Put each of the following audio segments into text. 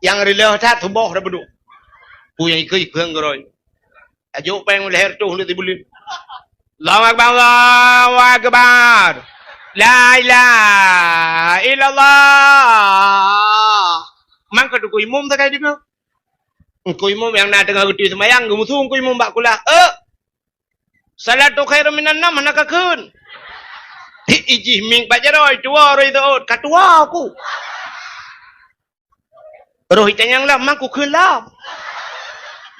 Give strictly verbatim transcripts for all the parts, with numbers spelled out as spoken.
Nyang reuloh that suboh dah beudôh. Peue nyang ikeue-ikeue ngon geurôi. Tajok péng leher tuh lé sibuleuen. Allahu Akbar, Allahu Akbar. La ilaha illallah. Mangka teungku imum sagai deungoe. Teungku imum nyang na teungoh geuti seumayang, geumusu teungku imum bak kulah. Eh, salatu khairum minan naum hana kakheun. Ijih mieng bak jaroe, tuwoe roh itu, ka tuwoe ku. Roh itanyong lom, mang kukheun lom.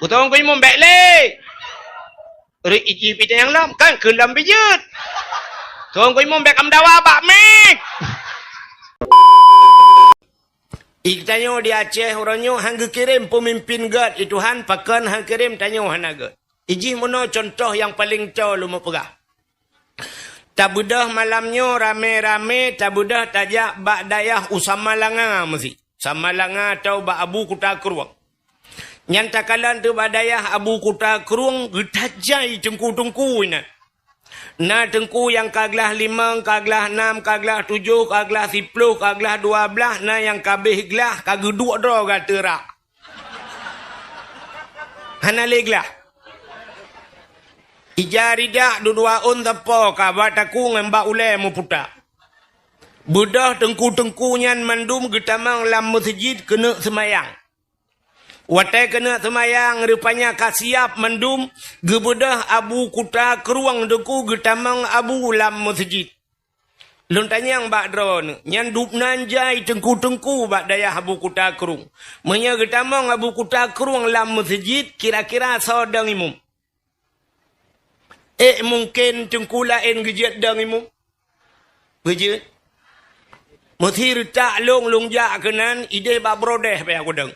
Kutong ku imum bék lé. Roh ijih itanyong lom, kan kheun lom bijeuet. Tong ku imum bék kamdawa bak mieng. Itanyoe di Aceh uroe nyoe han geukirém peumimpin gét, i Tuhan pakon han kirém tanyoe hana gét. Ijih meunoe cuntoh nyang paleng toe lôn peugah. Tabeudôh malam nyoe ramé-ramé tabeudôh tajak bak dayah u Samalanga meusi. Samalanga atau bak Abu Kuta Krueng. Nyan takalon teuk bak dayah Abu Kuta Krueng geutajai teungku-teungku inan. Na teungku nyang ka glaih limong, ka glaih nam, ka glaih tujoh, ka glaih siploh, ka glaih dua blaih, na nyang ka abéh glaih, ka geuduek droe gata rak. Hana lé glaih. Ija ridak dudoe ôn sapo ka bak takue ngon bak ulée meuputa. Beudôh teungku-teungku nyan mandum geutamong lam meuseujid keuneuk seumayang. Watée keuneuk seumayang, rupanya ka siab mandum, geubeudôh Abu Kuta Krueng teungku geutamong abu lam meuseujid. Lôn tanyong bak droeneuh, nyan dubnan jai teungku-teungku bak dayah Abu Kuta Krueng. Meunyoe geutamong Abu Kuta Krueng lam meuseujid, kira-kira soe dong imum? Ék mungken teungku laén geujeuet dong imum? Geujeuet? Meusi reutak lông, lông jak keunan, idéh bak brodeh payah kudong.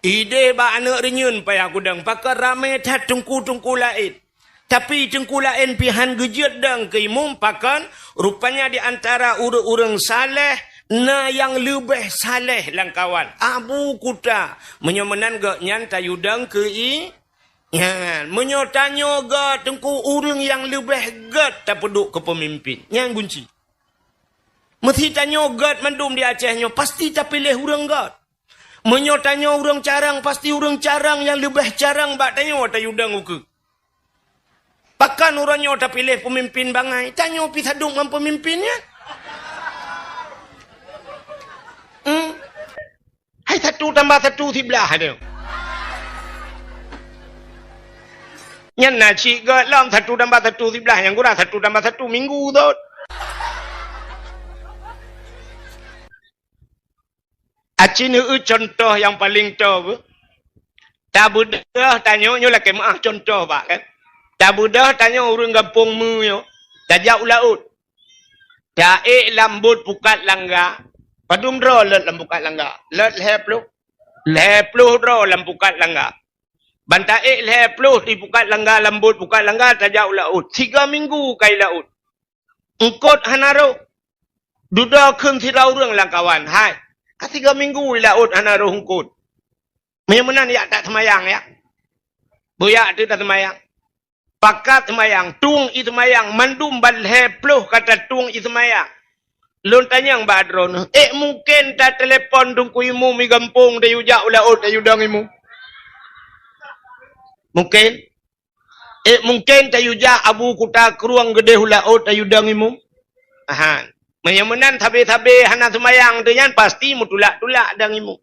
Idéh bak aneuk reunyeun payah kudong. Pakon ramé that teungku-teungku laén. Tapi teungku laén pih han geujeuet dong keu imum, pakon? Rupanya di antara ureuëng-ureuëng saleh na nyang leubeh saleh lam kawan. Abu Kuta. Meunyoe meunan gobnyan tayue dong keu i-, nyan. Meunyoe tanyoe gét teungku ureuëng nyang leubeh gét tapeuduek keu peumimpin. Nyan gunci. Meusi tanyoe gét mandum di Aceh nyoe, pasti tapiléh ureuëng gét. Meunyoe tanyoe ureuëng carông, pasti ureuëng carông nyang leubeh carông bak tanyoe tayue dong ukeue. Pakon uroe nyoe tapiléh peumimpin bangai, tanyoe pih sadum ngon peumimpin nyan? Hmm. Hai satu tambah satu siblaih adoe. Nyan na cit gét lom satu tambah satu siblaih, nyang gura satu tambah satu minggu thot. Aci neueu cuntoh nyang paleng toe beuh. Tabeudôh tanyoe nyoe lakée meuáh cuntoh bak kan. Tabeudôh tanyoe ureuëng gampông meu nyoe, tajak u laôt. Taék lam bot pukat langga. Padum droe lôt lam pukat langga? Lôt lhée ploh. Lhée ploh droe lam pukat langga. Ban taék lhée ploh di pukat langga lam bot pukat langga tajak u laôt. Sigoe minggu kai laôt. Eungkot hana rhoh. Dudoe kheun sidroe ureuëng lam kawan, "Hai, ka sigoe minggu i laôt hana rhoh eungkot. Meunyoe meunan yak that seumayang yak. Beuyak teuk that seumayang. Pakat seumayang, tueng i seumayang, mandum ban lhée ploh ka tatueng i seumayang." Lôn tanyong bak droeneuh, ék mungken tatelepon teungku imum i gampông tayue jak u laôt tayue dong imum? Mungken? Ék mungken tayue jak Abu Kuta Krueng geudeh u laôt tayue dong imum? Ahan. Meunyoe meunan sabe-sabe hana seumayang teuh nyan pasti meutulak-tulak dong imum.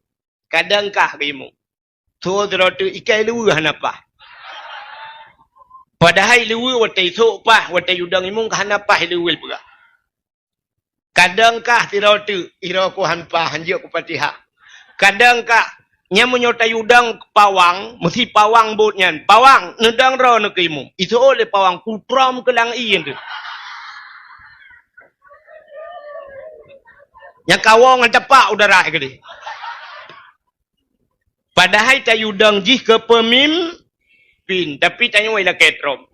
Kadang kah geuimum. Soe sidroe teuk ikai luweue hana paih. Padahai luweue watée isôk paih, watée yue dong imum ka hana paih luweue peugah. Kadang kah sidroe teuk, iroe ku han paih, han jeuet ku Fatihah. Kadang kah, nyan meunyoe tayue dong pawang, meusi pawang bot nyan. Pawang, neudong droeneuh keu imum. Isôk lé pawang, kutrom keu lang ié teuh. Nyang kawong ngon tapak udara keudeh. Padahai tayue dong jih keu peumimpin, tapi tanyoe lakée trom.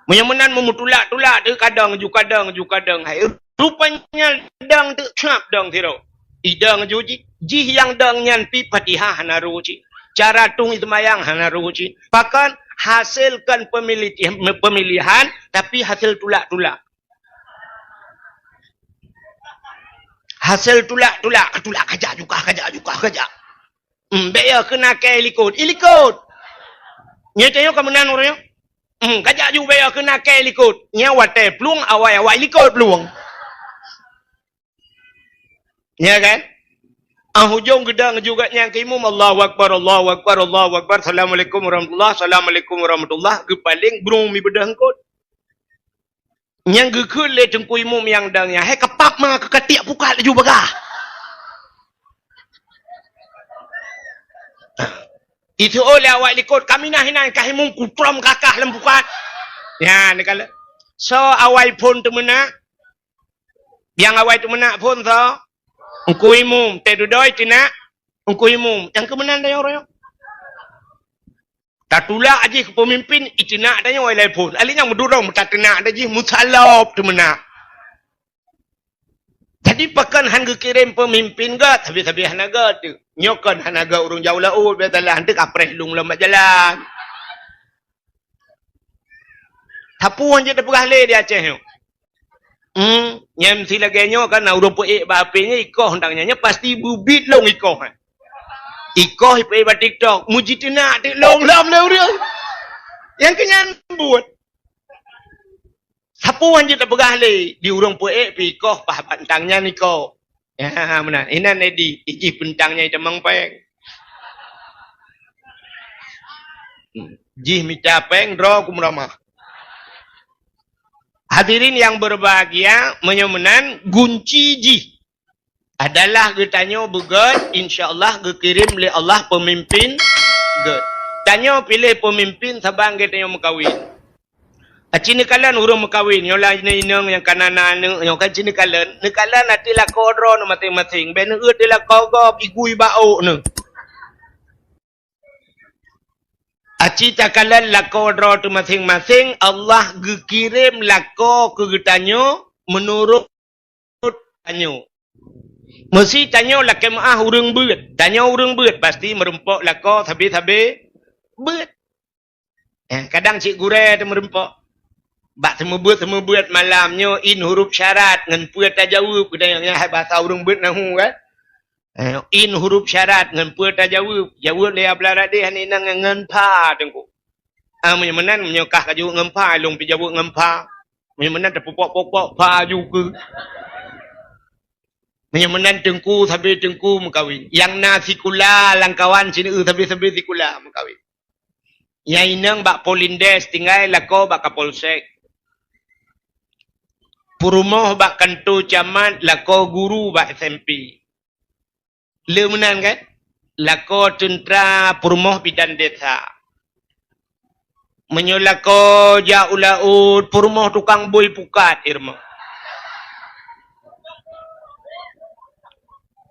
Meunyoe meunan meutulak-tulak teuk kadang ju kadang ju kadang hai. Rupanya dong teuk cap dong sidroe. Idong ju jih, jih nyang dong nyan pih Fatihah hana rhoh cit. Cara tueng i seumayang hana rhoh cit. Pakon hasilkan pemilih-, pemilihan tapi hasil tulak-tulak. Hasé tulak-tulak, tulak kajak ju kah, kajak ju kah, kajak. Hmm, bék yo keunaké likot, ilikot. Nyoe tanyoe ka meunan ureuëng nyoe. Hmm, kajak ju bék yo keunaké likot. Nyan watée plueng awai-awai likot plueng. Ya kan? Ah, ujong geudang juga nyang keu imum, Allahu Akbar, Allahu Akbar, Allahu Akbar, Assalamualaikum warahmatullah, Assalamualaikum warahmatullah, geupaléng brong mi beudeuh eungkot. Nyang geukheun lé teungku imum nyang dang nyan, hai kapap ma keu katiek pukat laju bagah. Itu oh lé awak likot, kami nah hinan kah imum kutrom kakah lam pukat. Ya, ni kala. So awai phon teumeunak. Nyang awai teumeunak phon so. Engku imum, teududoe teunak. Engku imum, nyang keumeunan dayong royong. Tatulak jih keu peumimpin, iteunak tanyoe ilai phon. Ali nyang meudurong meutateunak dah jih meusalop teumeunak. Jadi pakon han geukirém peumimpin gét, sabe-sabe hana gét tu. Nyoe kon hana gét ureuëng jauh laôt, biasalah hanteuk kapreh lung lam bak jalan. Sapeue nyang jeuet tapeugah lé di Aceh nyoe? Hmm, nyang si lagée nyoe kan na ureuëng peuék bak H P nyoe ikoh tang nyan, nyan pasti beubiet lom ikoh, eh. Ikoh ipeuék bak TikTok, mujiteunak teuk lom-lom lé ureuëng. Nyang keu nyan buet. Sapeue nyang jeuet tapeugah lé di ureuëng peuék pih ikoh paih bak tang nyan ikoh. Ya, meunan. Inan Edi, ijih peuntang nyang itamong péng. Hmm. Jih mita péng, droe keu meuramah. Hadirin yang berbahagia, meunyoe meunan, gunci jih adalah geutanyoe beugét, insya Allah geukirém lé Allah peumimpin gét. Tanyoe piléh peumimpin saban geutanyoe meukawen. Aci neukalon ureuëng meukawen, nyoe lah inong-inong nyang ka na, na aneuëk nyoe kan ci neukalon. Neukalon até lakoe droe neuh maséng-maséng. Bék neueuet di lakoe gob, igui bak ôk neuh. Aci takalon lakoe droe teuh maséng-maséng, Allah geukirém lakoe keu geutanyoe meunurot tanyoe. Meusi tanyoe lakée meuáh ureuëng beuet. Tanyoe ureuëng beuet, pasti meurumpok lakoe sabe-sabe beuet. Eh, kadang cit gurée teuh meurumpok. Bak seumeubeuet-seumeubeuet malam nyoe in huruf syarat ngon peue tajaweueb, geutanyoe nyan hai basa ureuëng beuet nahu kan. Eh, in huruf syarat ngon peue tajaweueb. Jaweueb lé Abdullah Radeh hana inong ngon pha teungku. Ah, meunyoe meunan, meunyoe kah kajaweueb ngon pha, lôn pih jaweueb ngon pha. Meunyoe meunan tapupok-pupok pha ju keu. Meunyoe meunan teungku sabe teungku meukawen. Nyang na sikula lam kawan sineuk sabe-sabe sikula meukawen. Nyang inong bak Polindes tinggai lakoe bak Kapolsek. Peurumoh bak kanto camat lakoe guru bak S M P. Le meunan kan? Lakoe teuntra peurumoh bidan desa. Meunyoe lakoe jak u laôt peurumoh tukang bui pukat ireumoh.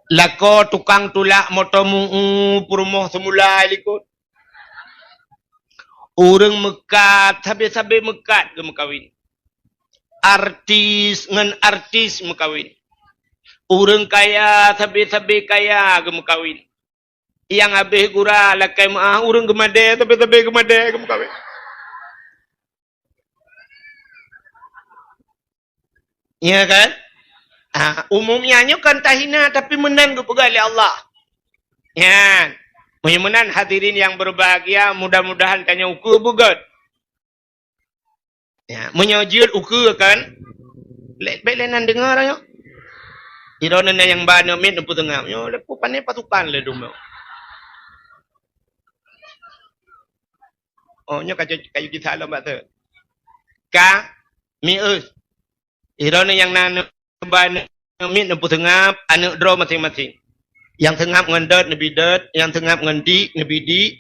Lakoe tukang tulak moto mu'u peurumoh seumulai likot. Ureuëng meukat sabe-sabe meukat geumeukawen. Artis ngon artis meukawen. Ureuëng kaya sabe-sabe kaya geumeukawen. Nyang habéh gura lakée meuáh ureuëng geumadée sabe-sabe geumadée geumeukawen. Ya kan? Ah, umumnya nyoe kan tahina tapi meunan geupeugah lé Allah. Nyan. Meunyoe meunan hadirin yang berbahagia, mudah-mudahan tanyoe ukeue beugét. Ya, meunyoe jeuet ukeue kan, lé, bék lé nan deungoe nyoe. Droeneuh nyang ba aneuk miet neupeuteungab. Nyoe leupah pané pasukan lé dum nyoe. Oh, nyoe kayu, kayu kisah lom bak tu. Ka, mius. Droeneuh nyang na aneuk ba aneuk miet neupeuteungab, aneuk droe maséng-maséng. Nyang teungab ngon dot neubi dot, nyang teungab ngon dik neubi dik.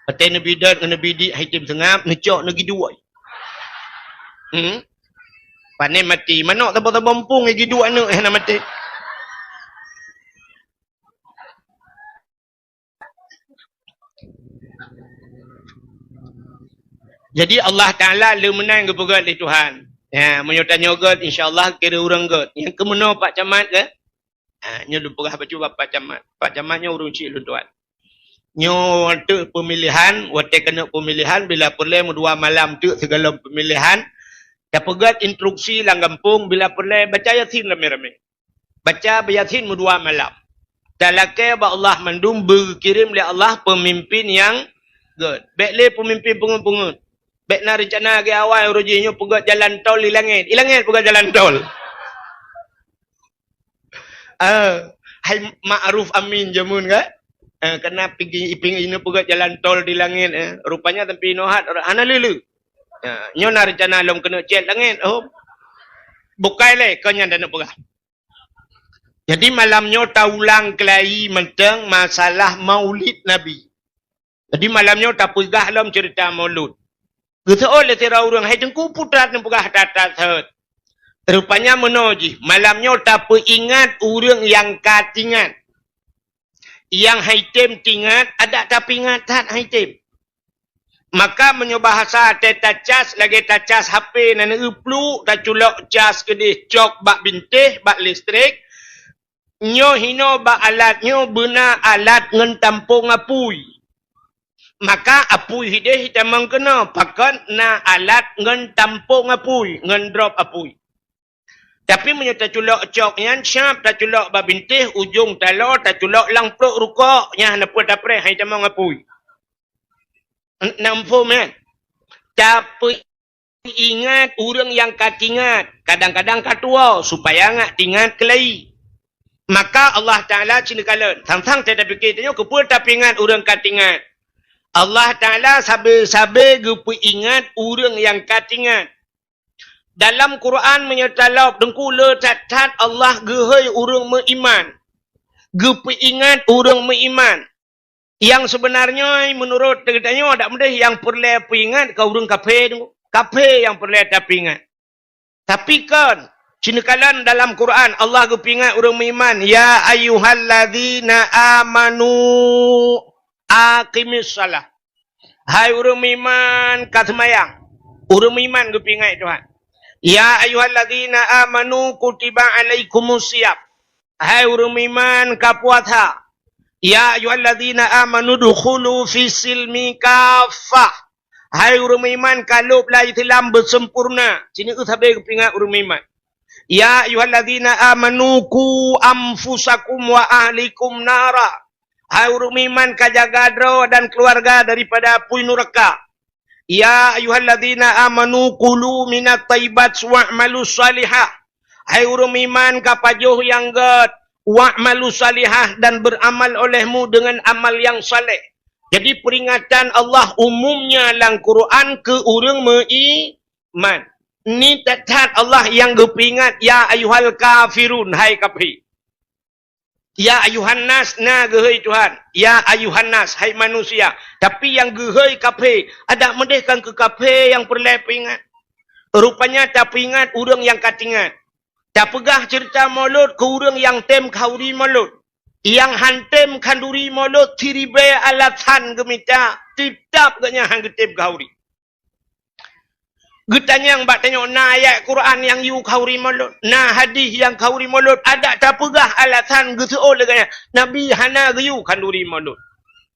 Watée neubi dot ngon neubi dik hai tem teungab, neucok neugi duek. Hmm? Pané maté, manok saboh-saboh muphom neugi duek aneuk hana maté. Jadi Allah Taala le meunan geupeugét lé Tuhan. Ya, meunyoe tanyoe gét, insya Allah kira ureuëng gét. Nyang keumeunoe Pak Camat ke? Ha, nyoe lôn peugah bacut bak Pak Camat. Pak Camat nyoe ureuëng chik lôn tuan. Nyoe teuk pemilihan, watée keuneuk pemilihan, bila peureulée meudua malam teuk sigohlom pemilihan, tapeugét instruksi lam gampông, bila peureulée baca Yasin ramé-ramé. Baca Yasin meudua malam. Talakée bak Allah mandum, beukirém lé Allah peumimpén nyang gét. Bék lé peumimpén peungeuet-peungeuet. Bék na reuncana lagée awai uroe jih nyoe peugét jalan tol di langét. Di langét peugét jalan tol. Ah, hai Ma'ruf Amin jameun kan? Ah, kana pigi iping inoe peugét jalan tol di langét, eh. Rupanya tapi inoe hat hana lé-lé. Ah, nyoe na reuncana lom keuneuk cét langét, oh. Bukai lé, kon nyan taneuk peugah. Jadi malam nyoe taulang keulai mantong masalah Maulid Nabi. Jadi malam nyoe tapeugah lom ceurita Maulud. Geuseuôt lé sidroe ureuëng, "Hai Teungku, peue that neupeugah that-that seuôt?" Rupanya meunoe jih, malam nyoe tapeuingat ureuëng nyang ka tingat. Nyang hai tem tingat, adak tapeuingat that hai tem. Maka meunyoe bahasa watée tacas lagée tacas H P na neueu pluek, taculok cas keudeh cok bak bintéh, bak listrik, nyoe hinoe bak alat nyoe beuna alat ngon tampông apui. Maka apui hideh hitamong keunoe, pakon na alat ngon tampông apui, ngon drop apui. Tapi meunyoe taculok cok nyan, siab taculok bak bintéh, ujong taloe taculok lam pluek rukok, nyan hana peue tapreh, hai tamong apui. N-, na muphom nyan? Tapeuingat ureuëng nyang ka tingat, kadang-kadang ka tuwoe, supaya ngat tingat keulai. Maka Allah Taala cit neukalon, sang-sang tapike tanyoe keupeue tapeuingat ureuëng ka tingat. Allah Taala sabe-sabe geupeuingat ureuëng nyang ka tingat. Dalam Quran meunyoe talop, Teungku, le that-that Allah geuhôi ureuëng meuiman. Geupeuingat ureuëng meuiman. Nyang seubeunarnyoe meunurot geutanyoe adak meudeh nyang peureulée peuingat ka ureuëng kafé, Teungku. Kafé nyang peureulée tapeuingat. Tapi kon, cit neukalon dalam Quran Allah geupeuingat ureuëng meuiman, "Ya ayyuhalladzina amanu aqimis shalah." Hai ureuëng meuiman ka seumayang. Ureuëng meuiman geupeuingat Tuhan. "Ya ayyuhalladzina amanu kutiba alaikumus shiyam." Hai ureuëng meuiman ka puasa. "Ya ayyuhalladzina amanu dukhulu fis silmi kaffah." Hai ureuëng meuiman ka lôb lam Islam beuseumpurna. Cit neueu sabe geupeuingat ureuëng meuiman. "Ya ayyuhalladzina amanu qu anfusakum wa ahlikum nara." Hai ureuëng meuiman ka jaga droe dan keuluwarga daripada apui nuraka. "Ya ayyuhalladzina amanu kulu minat thayyibat wa'malus shalihah." Hai ureuëng meuiman ka pajoh nyang gét, "wa'malus shalihah," dan beramal olehmu dengan amal yang saleh. Jadi peringatan Allah umumnya lam Quran keu ureuëng meuiman. Ni that-that Allah nyang geupeuingat, "Ya ayyuhal kafirun," hai kafé. "Ya ayyuhan nas," na geuhôi Tuhan. "Ya ayyuhan nas," hai manusia. Tapi nyang geuhôi kafé, adak meudeh kan keu kafé nyang peureulée peuingat. Rupanya tapeuingat ureuëng nyang ka tingat. Tapeugah ceurita Maulud keu ureuëng nyang tem khanduri Maulud. Nyang han tem khanduri Maulud siribée alasan geumita, teutab gobnyan han geutem khanduri. Geutanyong bak tanyoe, na ayat Quran nyang yue khanduri Maulud, na hadih nyang khanduri Maulud, adak tapeugah alasan geuseuôt lé gobnyan, Nabi hana geuyue khanduri Maulud.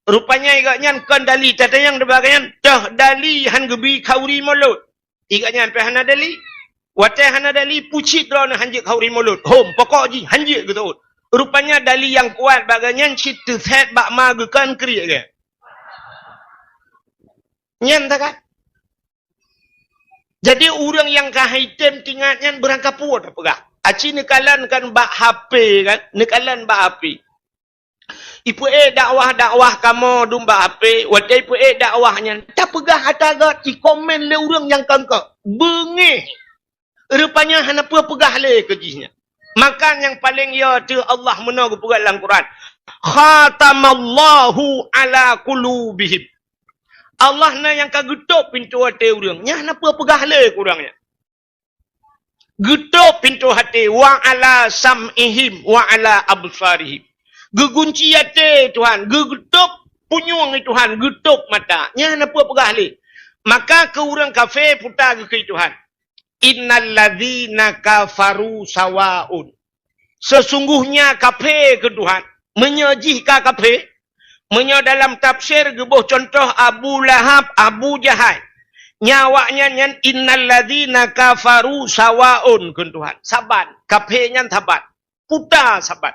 Rupanya gobnyan kon dali, tatanyong bak gobnyan, toh dali han geubi khanduri Maulud. Gobnyan pih hana dali. Watée hana dali, pucit droeneuh han jeuet khanduri Maulud. Hom, pokok jih han jeuet geuseuôt. Rupanya dali nyang kuat bak gobnyan cit teusét bak ma geukheun kriek geuh. Nyan that kan? Jadi ureuëng nyang ka hai tem tingat nyan beurangkapeue tapeugah. Aci neukalon kan bak H P kan, neukalon bak H P. Ipeuék dakwah-dakwah kamoe dum bak H P, watée ipeuék dakwah nyan, tapeugah ata gét, ikomen lé ureuëng nyang kangkok. Beungéh. Rupanya hana peue peugah lé keu jih nyan. Maka nyang paleng yo teuh Allah meunoe geupeugah lam Quran, "Khatamallahu ala qulubihim." Allah na nyang ka geutôb pintoe até ureuëng. Nyan hana peue peugah lé keu ureuëng nyan. Geutôb pintoe até, "wa ala sam'ihim wa ala absarihim." Geugunci até Tuhan, geu-, geutôb punyueng Tuhan, geutôb mata. Nyan hana peue peugah lé. Maka keu ureuëng kafé peue geukheun Tuhan, "Innal ladzina kafaru sawaun." Sesungguhnya kafé keu Tuhan, meunyoe jih ka kafé, meunyoe dalam tafsir geuboh cuntoh Abu Lahab, Abu Jahal, nyan awaknyan nyan, "Innal ladzina kafaru sawaun," kheun Tuhan. Saban, kafé nyan saban. puta sabat.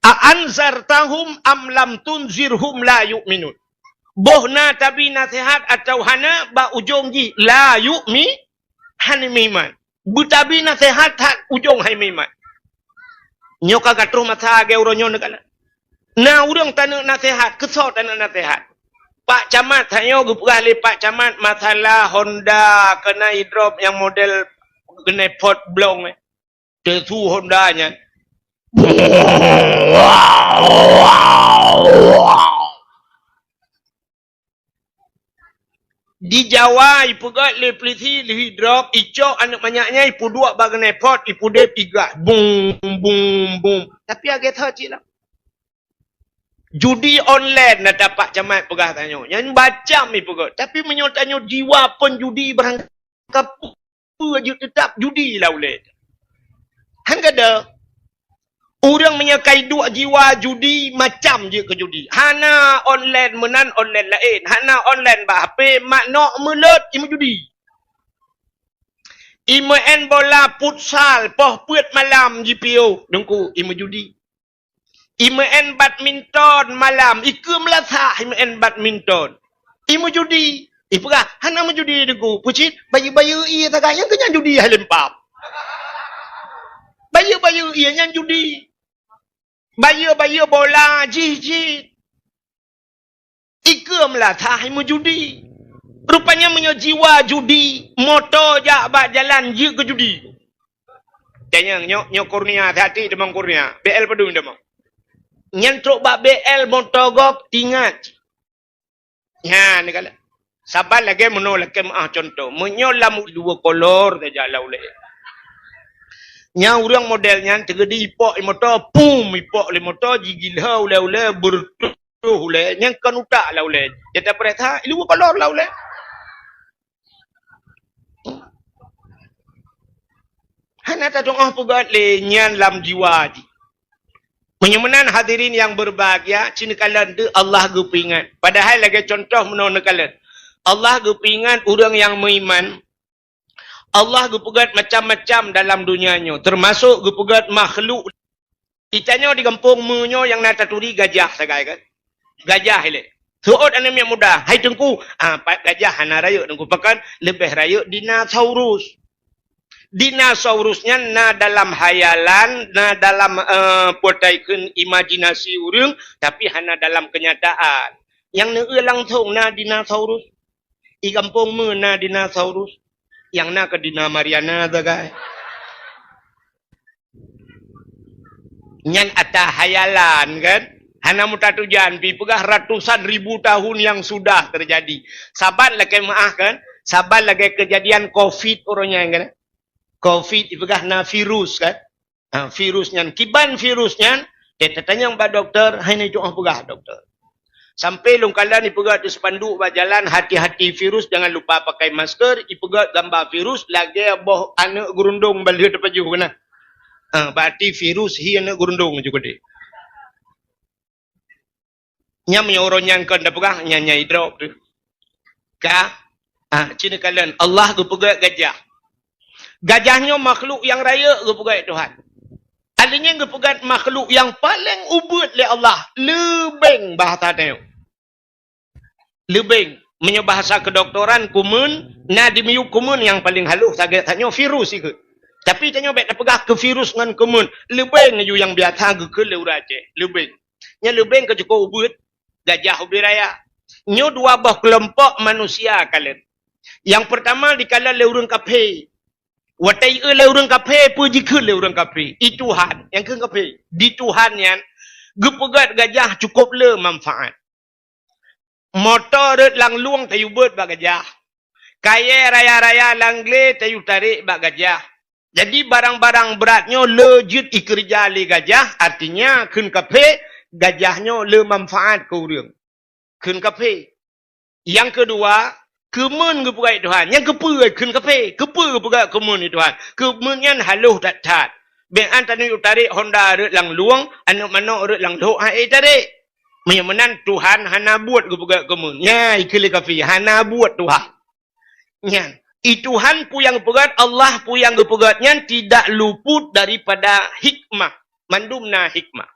A anzartahum am lam tunzirhum la yu'minun. Boh na tabi naseuhat atawa hana, bak ujong jih la yu'mi, hana meuiman. Beutabi naseuhat that ujong hai meuiman. Nyoe ka ka troh masa lagèe uroe nyoe neukalon. Na ureueng taneuk naseuhat, keusoe taneuk naseuhat. Pak Camat, tanyoe geupeugah lé Pak Camat masalah Honda keunan idrop nyang model keunan pot blong, eh. Teusu Honda nyan. Di Jawa, ipeugét lé polisi lheueh idrop, icok aneuk manyak nyan, ipeuduek bak keunan pot, ipeudeb, igas. Bum, bum, bum. Tapi lagèe that cit lah. Judi online na Pak Camat peugah tanyoe. Nyan macam ipeugét. Tapi meunyoe tanyoe jiwa peunjudi barangkapeue jeuet, teutap judi lah ulèe. Han gadôh. Ureueng meunyoe ka iduek jiwa judi, macam jeuet keu judi. Hana online meunan, online laén. Hana online bak H P, mak nok meulot i meujudi. I meu'en bola futsal, poh peuet malam jipiôh, Teungku, i meujudi. I meu'en badminton malam, i keuem lasah i meu'en badminton. I meujudi, ipeugah, hana meujudi Teungku. Peucit, bayeue-bayeue ie sagai, nyang keu nyan judi hai lempam. Bayeue-bayeue ie nyan judi. Bayeue-bayeue bola jih-jih. I keuem lasah i meujudi. Rupanya meunyoe jiwa judi, moto jak bak jalan jeuet keu judi. Tanyong, nyoe, nyoe Kurnia, hati-hati tamong Kurnia. B L padum tamong. Nyan trok bak B L moto gob tingat. Nyan, ni kala. Saban lagèe meunoe lakèe meu'ah contoh. Meunyoe lam dua kolor saja lau lé. Nyan ureueng model nyan teugedi ipok i moto, pum, ipok lé moto, jigila ulèe-ulèe, beureutoh ulèe, nyan kon utak lau lé. Jata peuriksa, i dua kolor lau lé. Hana tatu'oh peugét lé nyan lam jiwa jih. Meunyoe meunan hadirin nyang beubahgia, ci neukalon deuh Allah geupeuingat. Padahai lagèe contoh meunoe neukalon. Allah geupeuingat ureueng nyang meuiman. Allah geupeugét macam-macam dalam dunia nyoe, teumasok geupeugét makhluk. Di tanyoe di gampông meunyoe nyang na taturi gajah sagai kan? Gajah ilèe. Seuôt aneuk miet muda, "Hai Teungku, ah, pat gajah hana rayeuk Teungku, pakon leubeh rayeuk dinosaurus." Dinosaurus nyan na dalam hayalan, na dalam, eh, peue ta kheun imajinasi ureueng, tapi hana dalam kenyataan. Nyang neueu langsong na dinosaurus. I gampông meuna dinosaurus, nyang na keu Dina Mariana sagai. Nyan ata hayalan kan? Hana meutatujan, pi peugah ratusan ribu tahun yang sudah terjadi. Saban lakèe meu'ah kan? Saban lagèe keujadian covid uroe nyan kan? Covid ipeugah na virus kan? Ha, virus nyan, kiban virus nyan, teutatanyong bak dokto, hai nyoe tu'oh peugah dokto. Sampai lôn kalon ipeugét di spanduk bak jalan, "Hati-hati virus, jangan lupa pakai masker," ipeugét gamba virus lagèe boh aneuk geurundong ban lheueh teupajoh keunan. Ha, berarti virus hi aneuk geurundong ju keudeh. Nyan meunyoe uroe nyan kon tapeugah, nyan nyang idrop tu. Ka, ah, ci neukalon, Allah geupeugét gajah. Gajah nyoe makhluk nyang rayeuk geupeugét Tuhan. Alèh nyan geupeugét makhluk nyang paleng ubeuet lé Allah, leubeng bahasa tanyoe. Leubeng, meunyoe bahasa kedokteran kumeun, na di miyueb kumeun nyang paleng halôh sagai tanyoe virus ikheun. Tapi tanyoe bèk tapeugah keu virus ngon kumeun, leubeng aju nyang biasa geukheun lé ureueng Aceh, leubeng. Nyan leubeng ka cukôp ubeuet, gajah ubit raya. Nyoe dua boh keulompok manusia kalon. Nyang peurtama dikalon lé ureueng kafé. Watèe jieu lé ureueng kafé, peue jikheun lé ureueng kafé? I Tuhan, nyang kheun kafé. Di Tuhan nyan geupeugét gajah cukôp le manfaat. Moto rhot lam lueng tayue beuet bak gajah. Kayèe raya-raya lam glé tayue tarek bak gajah. Jadi barang-barang brat nyoe le jeuet ikeureuja lé gajah, artinya kheun kafé, gajah nyoe le manfaat keu ureueng. Kheun kafé. Nyang keudua, kumeun geupeugét Tuhan. Nyang keupeue kheun kafé? Keupeue geupeugét kumeun di Tuhan? Kumeun nyan halôh that-that. Bèk an tanyoe tarek honda rhot lam lueng, aneuk manok rhot lam lhok han ék tarek. Meunyoe meunan Tuhan hana buet geupeugét kumeun. Nyan ikheun lé kafé, hana buet Tuhan. Nyan, i Tuhan peue nyang geupeugét, Allah peue nyang geupeugét nyan tidak luput daripada hikmah. Mandum na hikmah.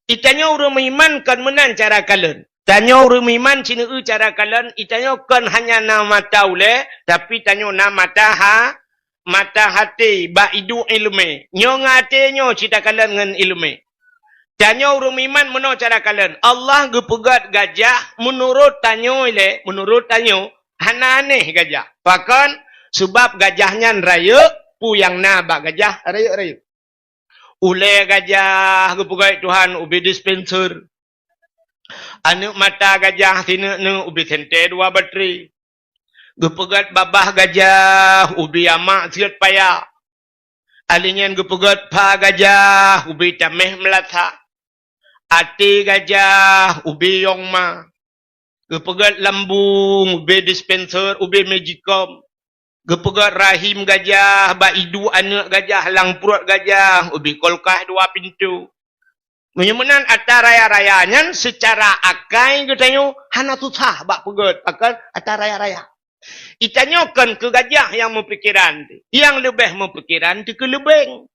Itanyoe ureuëng meuiman kon meunan cara kalon. Tanyoe ureuëng meuiman sineue cara kalon, itanyoe kon hanya na mata ulée, tapi tanyoe na mata ha-, mata haté bak iduek iéleumé. Nyoe ngon até nyoe cit takalon ngon iéleumé. Tanyoe ureuëng meuiman meunoe cara kalon. Allah geupeugét gajah meunurot tanyoe ilée, meunurot tanyoe hana aneh gajah. Pakon? Sabab gajah nyan rayeuk, peue nyang na bak gajah rayeuk-rayeuk. Ulée gajah geupeugét Tuhan ubé dispenser. Aneuëk mata gajah sineuk-neuk ubé sentée dua batri. Geupeugét babah gajah ubé amak siet paya. Alé nyan geupeugét pha gajah ubé taméh meulasa. Até gajah ubé yong ma. Geupeugét lambung ubé dispenser, ubé magicom. Geupeugét rahim gajah bak iduek aneuëk gajah, lam pruet gajah ubé kulkas dua pintoe. Meunyoe meunan ata raya-raya nyan, seucara akai geutanyoe hana susah bak peugét, pakon? Ata raya-raya. Itanyoe kon keu gajah nyang meupikeran, nyang leubeh meupikeran teuh keu leubeng.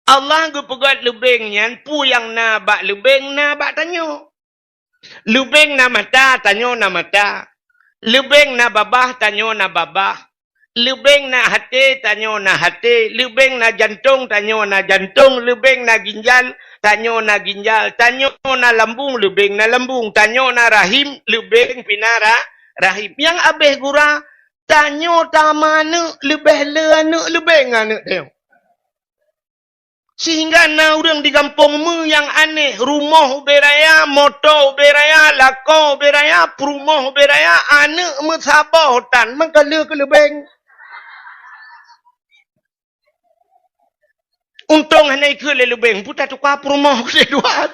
Allah geupeugét leubeng nyan, peue nyang na bak leubeng na bak tanyoe. Leubeng na mata, tanyoe na mata. Leubeng na babah, tanyoe na babah. Leubeng na haté, tanyoe na haté. Leubeng na jantong, tanyoe na jantong. Leubeng na ginjal, tanyoe na ginjal. Tanyoe na lambung, leubeng na lambung. Tanyoe na rahim, leubeng pih na ra-, rahim. Nyang abéh gura, tanyoe tameuaneuëk leubeh le aneuëk leubeng aneuëk tanyoe. Sehingga na ureuëng di gampông meu nyang aneh, rumoh ubé raya, moto ubé raya, lakoe ubé raya, peurumoh ubé raya, aneuëk meusaboh tan, meukeuleuh keu leubeng. Untông hana ikheun lé leubeng, peue tatuka peurumoh keudeh dua.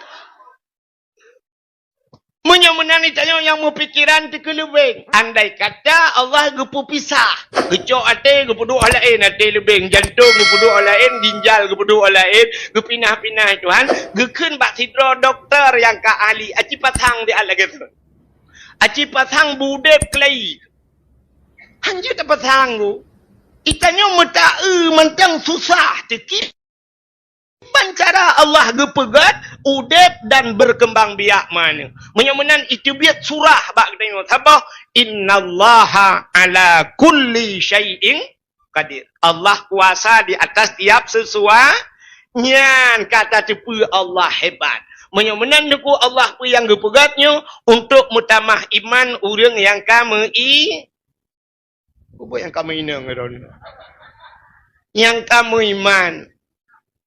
Meunyoe meunan tanyoe nyang meupikeran teuh keu leubeng. Andai kata Allah geupeupisah, geucok até geupeuduek laén, até leubeng, jantong geupeuduek laén, ginjal geupeuduek laén, geupinah-pinah Tuhan, geukheun bak sidroe dokto nyang ka ahli, aci pasang di alat lagée tu. Aci pasang beudeb keulai. Hanjeuet tapasang ku. Itanyoe meutaeu mantong susah teuki. Ban cara Allah geupeugét udeb dan berkembang biak meuaneuëk. Meunyoe meunan iteubiet surah bak geutanyoe saboh, "Innallaha ala kulli syai'in qadir." Allah kuasa di atas tiap sesuatu. Nyan ka tateupeue Allah hebat. Meunyoe meunan Teungku, Allah peue nyang geupeugét nyoe untuk meutamah iman ureuëng nyang ka meu-i-, Peue nyang ka meuinong droeneuh? Nyang ka meuiman.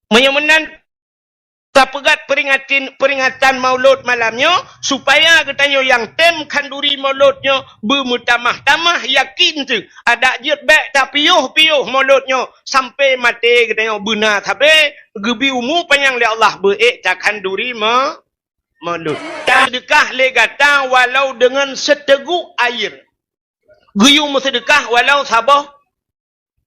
Meunyoe meunan, tapeugét peuringatan, peuringatan Maulud malam nyoe, supaya geutanyoe nyang tem khanduri Maulud nyoe beumeutamah-tamah yakin teuh. Adak jeuet bék tapiôh-piôh Maulud nyoe sampai maté geutanyoe beuna sabe geubi umu panyang lé Allah beu ék takhanduri ma-, Maulud. Taseudeukah lé gata walau deungon seuteugok air. Geuyue meuseudeukah walau saboh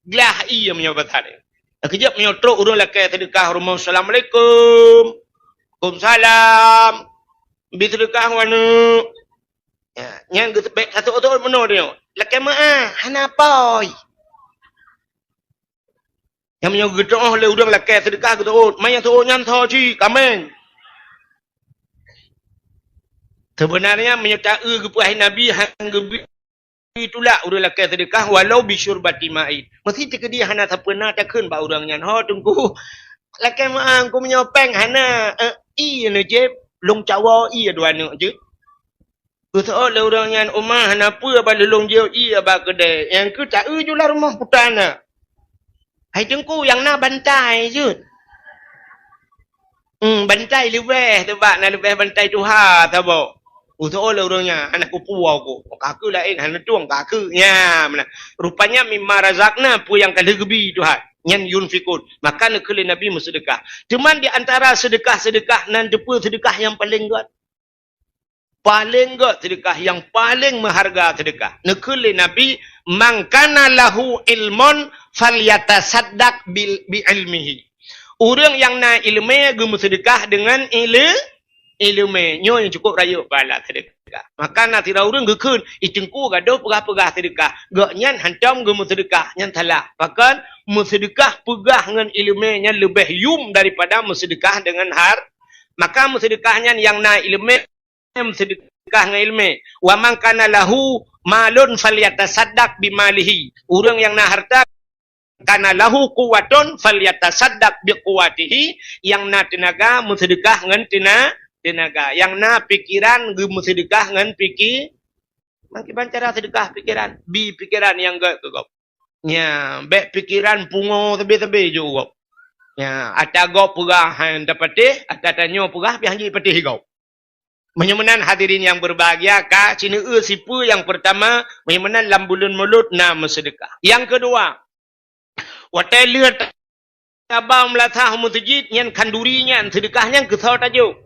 glah ié meunyoe basa lé. Keujeuet meunyoe trok ureuëng lakée seudeukah rumoh, "Assalamualaikum." "Waalaikumsalam." "Bi seudeukah, waneuk." Ya, nyan geuteubiet satu otot meunoe nyoe. Lakée meu'ah, hana apoi. Nyang meunyoe geuteu'oh lé ureuëng lakée seudeukah geuteu'ot, manyang teu'ot nyan tho cit, kaméng. Seubeunarnya meunyoe taeu geupeuhai Nabi han geubi tulak ureuëng lakée seudeukah walau bisyurbati ma'in. Meuseuti keudeh hana sapeue na takheun bak ureuëng nyan, "Ho Teungku, lakée meu'ah, keu meunyoe péng hana, eh, ié neujieb, lôn cawoe ié dua neuk jeuet." Geuseuôt lé ureuëng nyan, "Uma, hana peue, ba lôn jiôh ié ba keudée." Nyang keu taeu ju lam rumoh puta na. "Hai Teungku, nyang na bantai jeuet." Hmm, bantai leubeh, teubak na leubeh bantai tuha saboh. Geuseuôt lé ureuëng nyan, "Hana kupuwoe ku. Ka keu laén, hana tueng ka keu." Nya, meunan. Rupanya mimma razaqna, peue nyang ka lheueh geubi Tuhan. Nyan yunfikun. Maka neukheun lé Nabi meuseudeukah. Teuma di antara seudeukah-seudeukah nan teupeue seudeukah nyang paleng gét. Paleng gét seudeukah, nyang paleng meuharga seudeukah. Neukheun lé Nabi, "Man kana lahu ilmun falyatasaddaq bil, bi ilmihi." Ureuëng nyang na iéleumé geumeuseudeukah deungon ilé-, iéleumé, nyoe nyang cukup rayeuk pahala seudeukah. Maka na sidroe ureuëng geukheun, "Ih, Teungku gadôh peugah-peugah seudeukah." Gobnyan hantom geumeuseudeukah, nyan salah. Pakon? Meuseudeukah peugah ngon iéleumé nyan leubeh yum daripada meuseudeukah deungon har-, maka meuseudeukah nyan nyang na iéleumé meuseudeukah ngon iéleumé. "Wa man kana lahu malun falyatasaddaq bimalihi." Ureuëng nyang na hareuta, "Kana lahu quwwatun falyatasaddaq biquwwatihi," nyang na teunaga meuseudeukah ngon teuna-, teunaga. Nyang na pikeran geumeuseudeukah ngon pike-, meukiban cara seudeukah pikeran, bi pikeran nyang gét keu gob. Nya, bék pikeran pungo sabe-sabe jok gob. Nya, ata gob peugah han tapatéh, ata tanyoe peugah pih han jipatéh gob. Meunyoe meunan hadirin yang berbahagia, ka sineue sipeue nyang peurtama, meunyoe meunan lam buleuen Mulod na meuseudeukah. Nyang keudua, watée lheueh tabang meulasah u meuseujid nyan khanduri nyan seudeukah nyan keusoe tajok.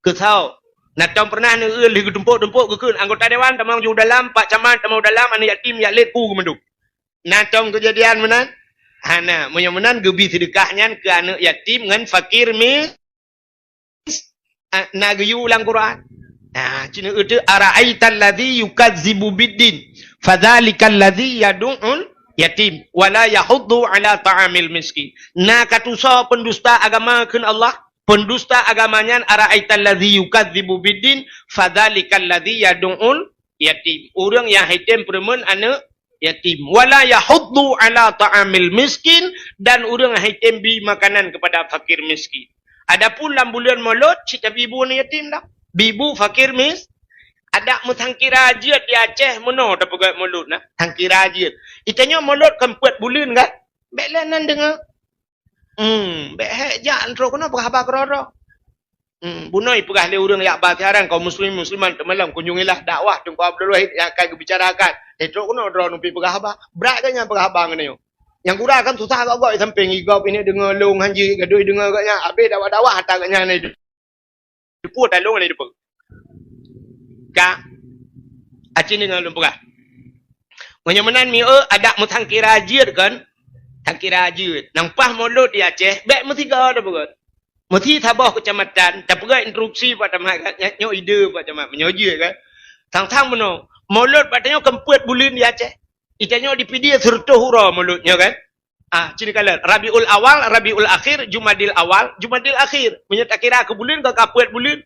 Keusoe. Na tom pernah neue lheueh geutumpok-tumpok geukheun anggota dewan tamong ju dalam, pak camat tamong dalam, aneuk yatim jak lét ku geumandum. Na tom keujadian meunan? Hana, meunyoe meunan geubi seudeukah nyan keu aneuk yatim ngon fakir mis-, ah, na geuyue lam Quran. Nah, cina itu, "Ara'aital ladzi yukazzibu biddin, fadzalikal ladzi yadu'ul yatim, wala yahuddu ala ta'amil miskin." Na ka tusoe pendusta agama kheun Allah, pendusta agama nyan, "Ara'aital ladzi yukazzibu biddin, fadzalikal ladzi yadu'ul yatim." Ureuëng nyang hai tem peureumeun aneuk yatim. "Wala yahuddu ala ta'amil miskin," dan ureuëng hai tem bi makanan kepada fakir miskin. Adapun lam buleuen Mulod, cit tabi bu aneuk yatim dah. Bi bu fakir mis-, adak meusangkira jeuet di Aceh meunoe tapeugah Mulod na. Sangkira jeuet. Itanyoe Mulod kan peuet buleuen kan? Bék lé nan deungoe. Hmm, bék hék jak trok keunoe peugah haba keudroe-droe. Hmm, bunoe peugah lé ureuëng yak ba siaran kaum muslimin muslimat teumalam kunjungilah dakwah Teungku Abdul Wahid nyang akan geubicarakan. Eh, trok keunoe droeneuh pih peugah haba. Brat geuh nyan peugah haba ngon nyoe. Nyang gura kan susah gok-gok sampéng igop ini deungoe lôn hanji gadui deungoe gobnyan. Habéh dakwah-dakwah ata gobnyan ni. Deupeu talong lé deupeu. Ka. Acin deungoe lôn peugah. Meunyoe meunan mieu adak meusangkira jeuet kan? Sangkira jeuet. Nang paih Mulod di Aceh, bék meusigoe tapeugah. Meusi saboh keucamatan, tapeugah instruksi Pak Camat kan? Nyoe, nyoe ide Pak Camat, meunyoe jeuet kan? Sang-sang meunoe, Mulod bak tanyoe kan peuet buleuen di Aceh. Itanyoe di Pidie sireutôh uroe Mulod nyoe kan? Ah, cit kalon. Rabiul Awal, Rabiul Akhir, Jumadil Awal, Jumadil Akhir. Meunyoe takira keu buleuen, ka, ka peuet buleuen.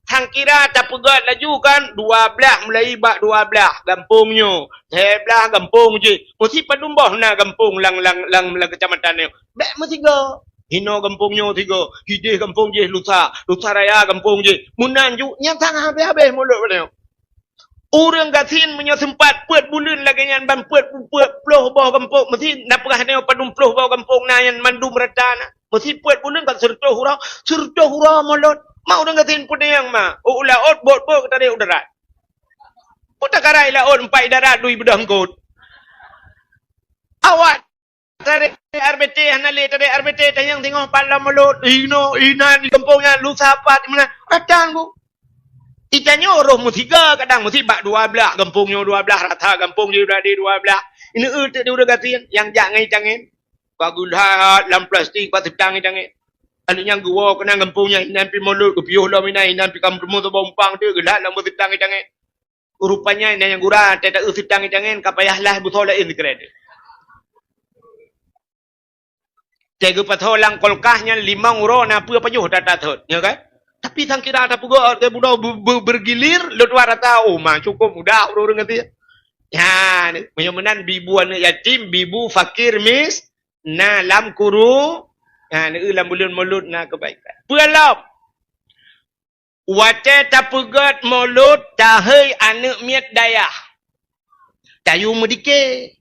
Sangkira tapeugah laju kan, dua blaih, mulai bak dua blaih, gampông nyoe. Lhèe blaih, gampông jih. Meusi padum boh na gampông lam, lam, lam, lam keucamatan nyoe. Bék meusigoe. Hinoe gampông nyoe sigoe. Hideh gampông jih lusa. Lusa Raya gampông jih. Meunan ju, nyan sang habéh-habéh Mulod nyoe. Ureuëng gasien meunyoe seumpat peuet buleuen lagée nyan ban peuet, peuet ploh boh gampông, meusi na peugah nyoe padum ploh boh gampông na nyan mandum rata na. Meusi peuet buleuen ka sireutôh uroe, sireutôh uroe Mulod. Ma ureuëng gasien peudeueng ma, u laôt bot-bot ka tarek u darat. Peue takarai laôt empat darat dui beudôh eungkôt. Awak Tarek R B T hana lé, tarek R B T tanyong singoh pat lam Mulod, inoe, inan, di gampông nyan, lusa pat, di meunan, rata bu. Itanyoe roh meusigoe kadang meusi bak dua blaih, gampông nyoe dua blaih, rata gampông di, di dua blaih. Ini eu teuk di ureuëng gasien nyang jak ngon itangen. Ka geulhat lam plastik, bak seutang itangen. Aneuk nyan geuwoe keunan gampông nyan, inan pi Mulod, geupiôh lom inan, inan pi kamoe teumé saboh umpang teuk, geulhat lam bak seutang itangen. Rupanya inan nyang gura, teu-teu seutang itangen, ka payah lah beusoe laén sikrék. Teu geupasoe lam kulkas nyan limong uroe na peue pajoh that-that thot, nyo kan? Tapi sangkira tapeugah, teu bunoe be-, be-, bergilir, lôn tuan rata, oh, ma, cukup mudah ureuëng ngerti. Nyan, meunyoe meunan bibu aneuk yatim, bibu fakir mis-, na lam kuru-, na, neu lam buleuen Mulod na keubaikan. Peue lom? Watée tapeugét Mulod, tahei aneuk miet dayah. Tayue meudike.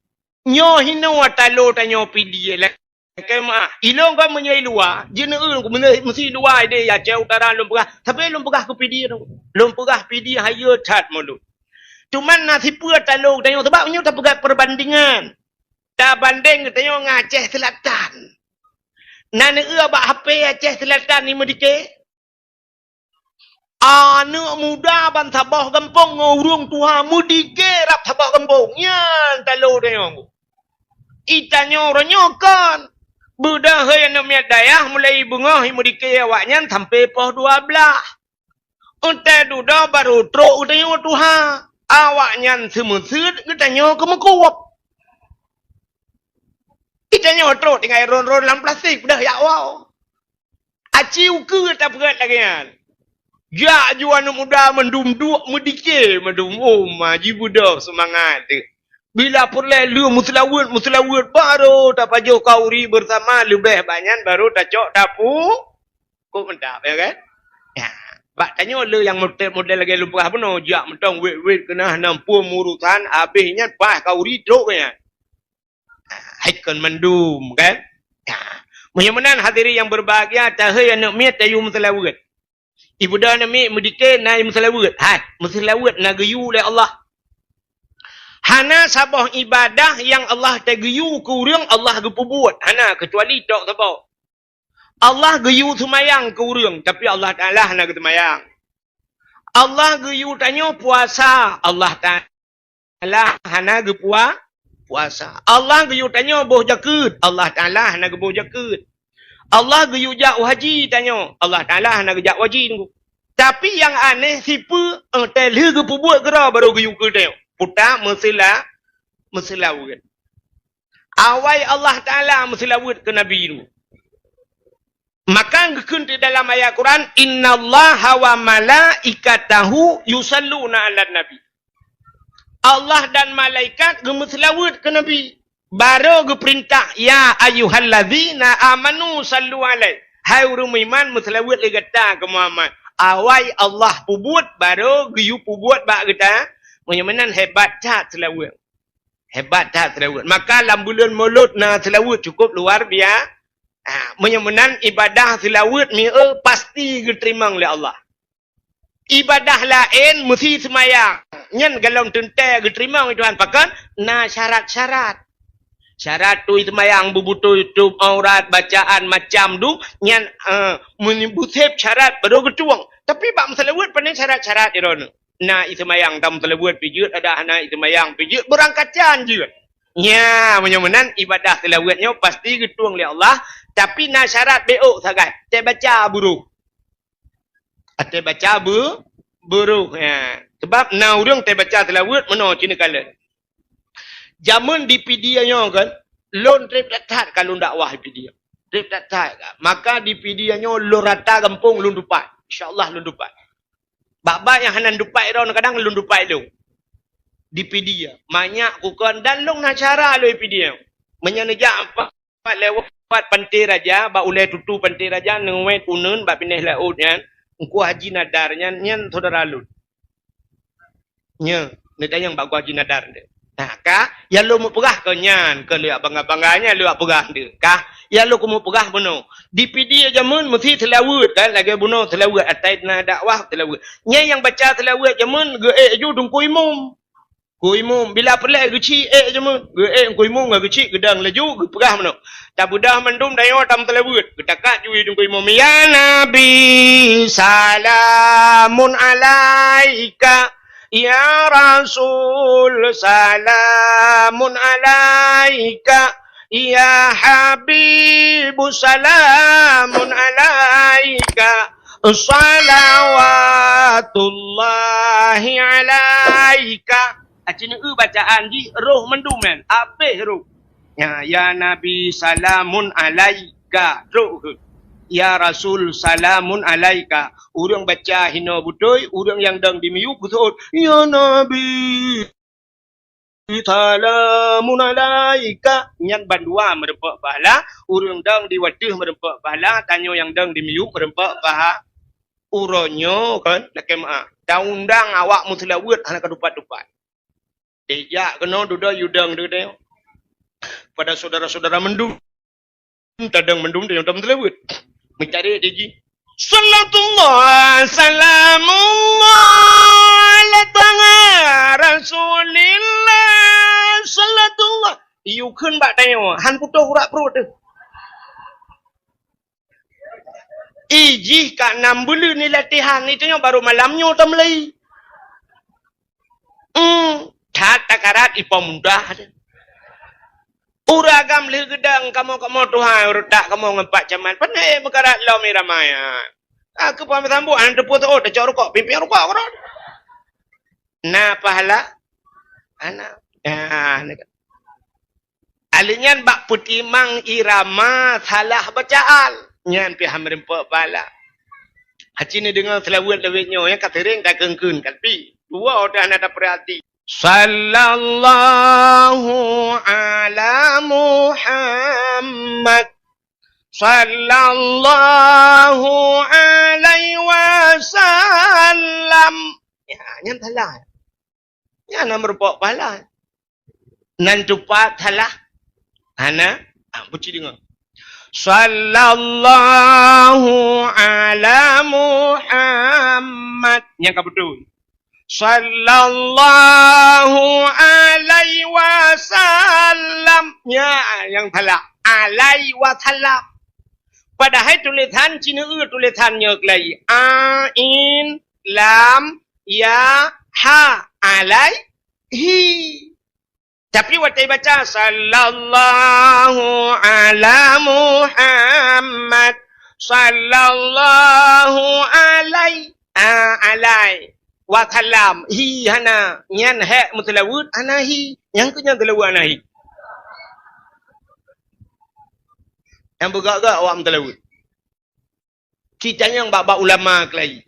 Nyoe hinoe talo tanyoe Pidie lakée meuah. Ilôn kon meunyoe i luwa, jineuk meunyoe meusi luwa ideh Aceh Utara lôn peugah, tapi lôn peugah keu Pidie tu. Lôn peugah Pidie hayeue that Mulod. Cuman na sipeue talo tanyoe, sabab nyoe tapeugét perbandingan. Tabandeng tanyoe ngon Aceh Selatan. Na neueu bak H P Aceh Selatan ni meudike. Aneuk muda ban saboh gampông ngon ureuëng tuha meudike rab saboh gampông. Nyan talo tanyoe. I tanyoe uroe nyoe kon. Beudahai aneuk miet dayah mulai beungoh i meudike awaknyan sampai poh dua blaih. Watèe dudoe barô trok geutanyoe tuha. Awaknyan seumeuseut, geutanyoe keumeukôb. Geutanyoe trok tinggai ron-ron lam plastik, peudeh jak woe. Aci ukeue tapeuet lagèe nyan. Jak aju aneuk muda mandum duek meudike mandum. Oh, ma jibeudôh seumangat teuh. Bila peureulèe lheueh meuseulaweuet, meuseulaweuet, barô tapajoh khauri beusama, leubeh bak nyan barô tacok tapu-, kôb mantap, ya kan? Ya. Bak tanyoe le nyang model, model lagèe lôn peugah bunoe, jak mantong wet-wet keunan, hana muphom urosan, abéh nyan paih khauri trok nyan. Hai kon mandum, kan? Ya. Meunyoe meunan hadirin yang berbahagia, tahei aneuk miet tayue meuseulaweuet. Ibeudôh aneuk miet meudike na meuseulaweuet. Hai, meuseulaweuet na geuyue lé Allah. Hana saboh ibadah nyang Allah tageuyue keu ureueng Allah geupeubuet. Hana, keucuali tok saboh. Allah geuyue seumayang keu ureueng, tapi Allah Taala hana geuseumayang. Allah geuyue tanyoe puasa, Allah Taala hana geupua-, puasa. Allah geuyue tanyoe boh jakeuet, Allah Taala hana geuboh jakeuet. Allah geuyue jak u haji tanyoe, Allah Taala hana geujak u haji teungku. Tapi nyang aneh, sipeue, eh, teuh lheueh geupeubuet keudroe barô geuyue keu tanyoe. Puta meuseula-, meuseulaweuet. Awai Allah Taala meuseulaweuet keu Nabi tu. Maka geukheun di dalam ayat Quran, "Innallaha wa malaikatahu yusalluna 'alan nabi." Allah dan malaikat geumeuseulaweuet keu Nabi. Barô geupeurintah, "Ya ayyuhallazina amanu sallu 'alaihi." Hai ureueng meuiman, meuseulaweuet lé gata keu Muhammad. Awai Allah peubuet, barô geuyue peubuet bak gata. Meunyoe meunan, hebat that seulaweuet. Hebat that seulaweuet. Maka lam buleuen Mulod na seulaweuet cukup luar bia-, ha, meunyoe meunan ibadah seulaweuet mieu pasti geuteurimong lé Allah. Ibadah laén meusi seumayang. Nyan golom teuntèe geuteurimong lé Tuhan. Pakon? Na syarat-syarat. Syarat teuh seumayang beubeutôi tutup aurat, bacaan macam tu, nyan, eh, meunibusép syarat baru geutueng. Tapi bak meuseulaweuet pane syarat-syarat droeneuh. Na iseumayang tam seulaweuet pih jeuet, adak hana iseumayang pih jeuet, beurangkacan jeuet. Nya, meunyoe meunan ibadah seulaweuet nyoe pasti geutueng lé Allah, tapi na syarat beuôk sagai, teubaca buroh. Teubaca bu-, buroh, ya. Sebab na ureueng teubaca seulaweuet meunoe cit neukalon. Jameun di Pidie nyoe kan, lôn trép that-that ka lôn dakwah di Pidie. Trép that-that ka. Maka di Pidie nyoe lôn rata gampông lôn tupat. Insya Allah lôn tupat. Bak-bak nyang hana tupat droe kadang lôn tupat lôn. Di Pidie. Manyak kukon dan lôn na syara lôn di Pidie. Meunyoe neujak pat lewat Panté Raja, bak ulèe tutu Panté Raja, neuwét uneuen bak binéh laôt nyan, Teungku Haji Nadar nyan, nyan syedara lôn. Nyoe, neutanyong bak Teungku Haji Nadar nyoe. Nah, ka, nyang lôn meupeugah keu nyan, keu lôn bangga-bangga nyan lôn peugah nyoe. Ka, nyang lôn keumeung peugah bunoe. Di Pidie jameun meusi seulaweuet, kan, lagèe bunoe seulaweuet, asai na dakwah seulaweuet. Nyan nyang baca seulaweuet jameun geuék ju Teungku Imum. Teungku Imum, bila peureulèe geuchik ék jameun, geuék Teungku Imum ngon geuchik geudong laju geupeugah meunoe. Tabeudôh mandum dayoe tam seulaweuet, geutakat ju Teungku Imum, "Ya Nabi, salamun alaika. Ya Rasul, salamun alaika. Ya Habib, salamun alaika. Salawatullahi alaika." Aci neueu bacaan jih roh mandum nyan, abéh roh. Ya, ya Nabi, salamun alaika. Trok keuh. Ya Rasul, salamun alaika. Ureueng baca hinoe beutôi, ureueng nyang dong di miyueb geuseuôt, "Ya Nabi, salamun alaika." Nyan bandua meureumpok pahala, ureueng dong di ateueh meureumpok pahala, tanyoe nyang dong di miyueb meureumpok paha-, uroe nyoe kan, lakèe meu'ah. Taundang awak meuseulaweuet hana ka tupat-tupat. Teuh jak keunoe dudoe yue dong deuh. Pada syedara-syedara mandum, tadong mandum tanyong tam seulaweuet. Meucari di jih. Salatullah, salamullah, ala taha Rasulillah, salatullah. Yue kheun bak tanyoe, han putôh urat pruet teuh. Ijih ka nam buleuen ni latihan, ni tanyoe baru malam nyoe tameulai. Hmm, that takarat ipo mudah. Ureueng agam lheueh geudong kamoe-kamoe tuha, ureueng tak kamoe ngon Pak Camat. Pane meukarat lom irama nyan. Ah, keu peusamboh, hana teupeu teuôt, tacok rukok, pimpin rukok keudroe. Na pahala? Hana. Ah, ni kan. Ahli nyan bak peutimang irama salah bacaan. Nyan pih han meurumpok pahala. Aci neudeungoe seulaweuet laweuet nyoe nyang ka seuring takeun-keun, tapi dua udah hana tapeurati. Sallallahu ala Muhammad. Sallallahu alaihi wasallam. Ya, nyan salah. Nyan hana meurumpok pahala. Nan tupat salah. Hana, ah, buci deungoe. Sallallahu ala Muhammad. Nyan ka beutôi. Sallallahu alaihi wasallam. Nyan nyang salah. Alaihi wasallam. Padahai tulisan Cina eu tulisan nyoe keulai. Ain, lam, ya, ha. Alaihi. Tapi watée baca, "Sallallahu ala Muhammad, sallallahu alai-, a-, alai wasallam." Hi hana, nyan hék meuseulaweuet hana hi. Nyang keu nyan seulaweuet hana hi. Nyang beugak-gak awak meuseulaweuet. Ci tanyong bak-bak ulama keulai.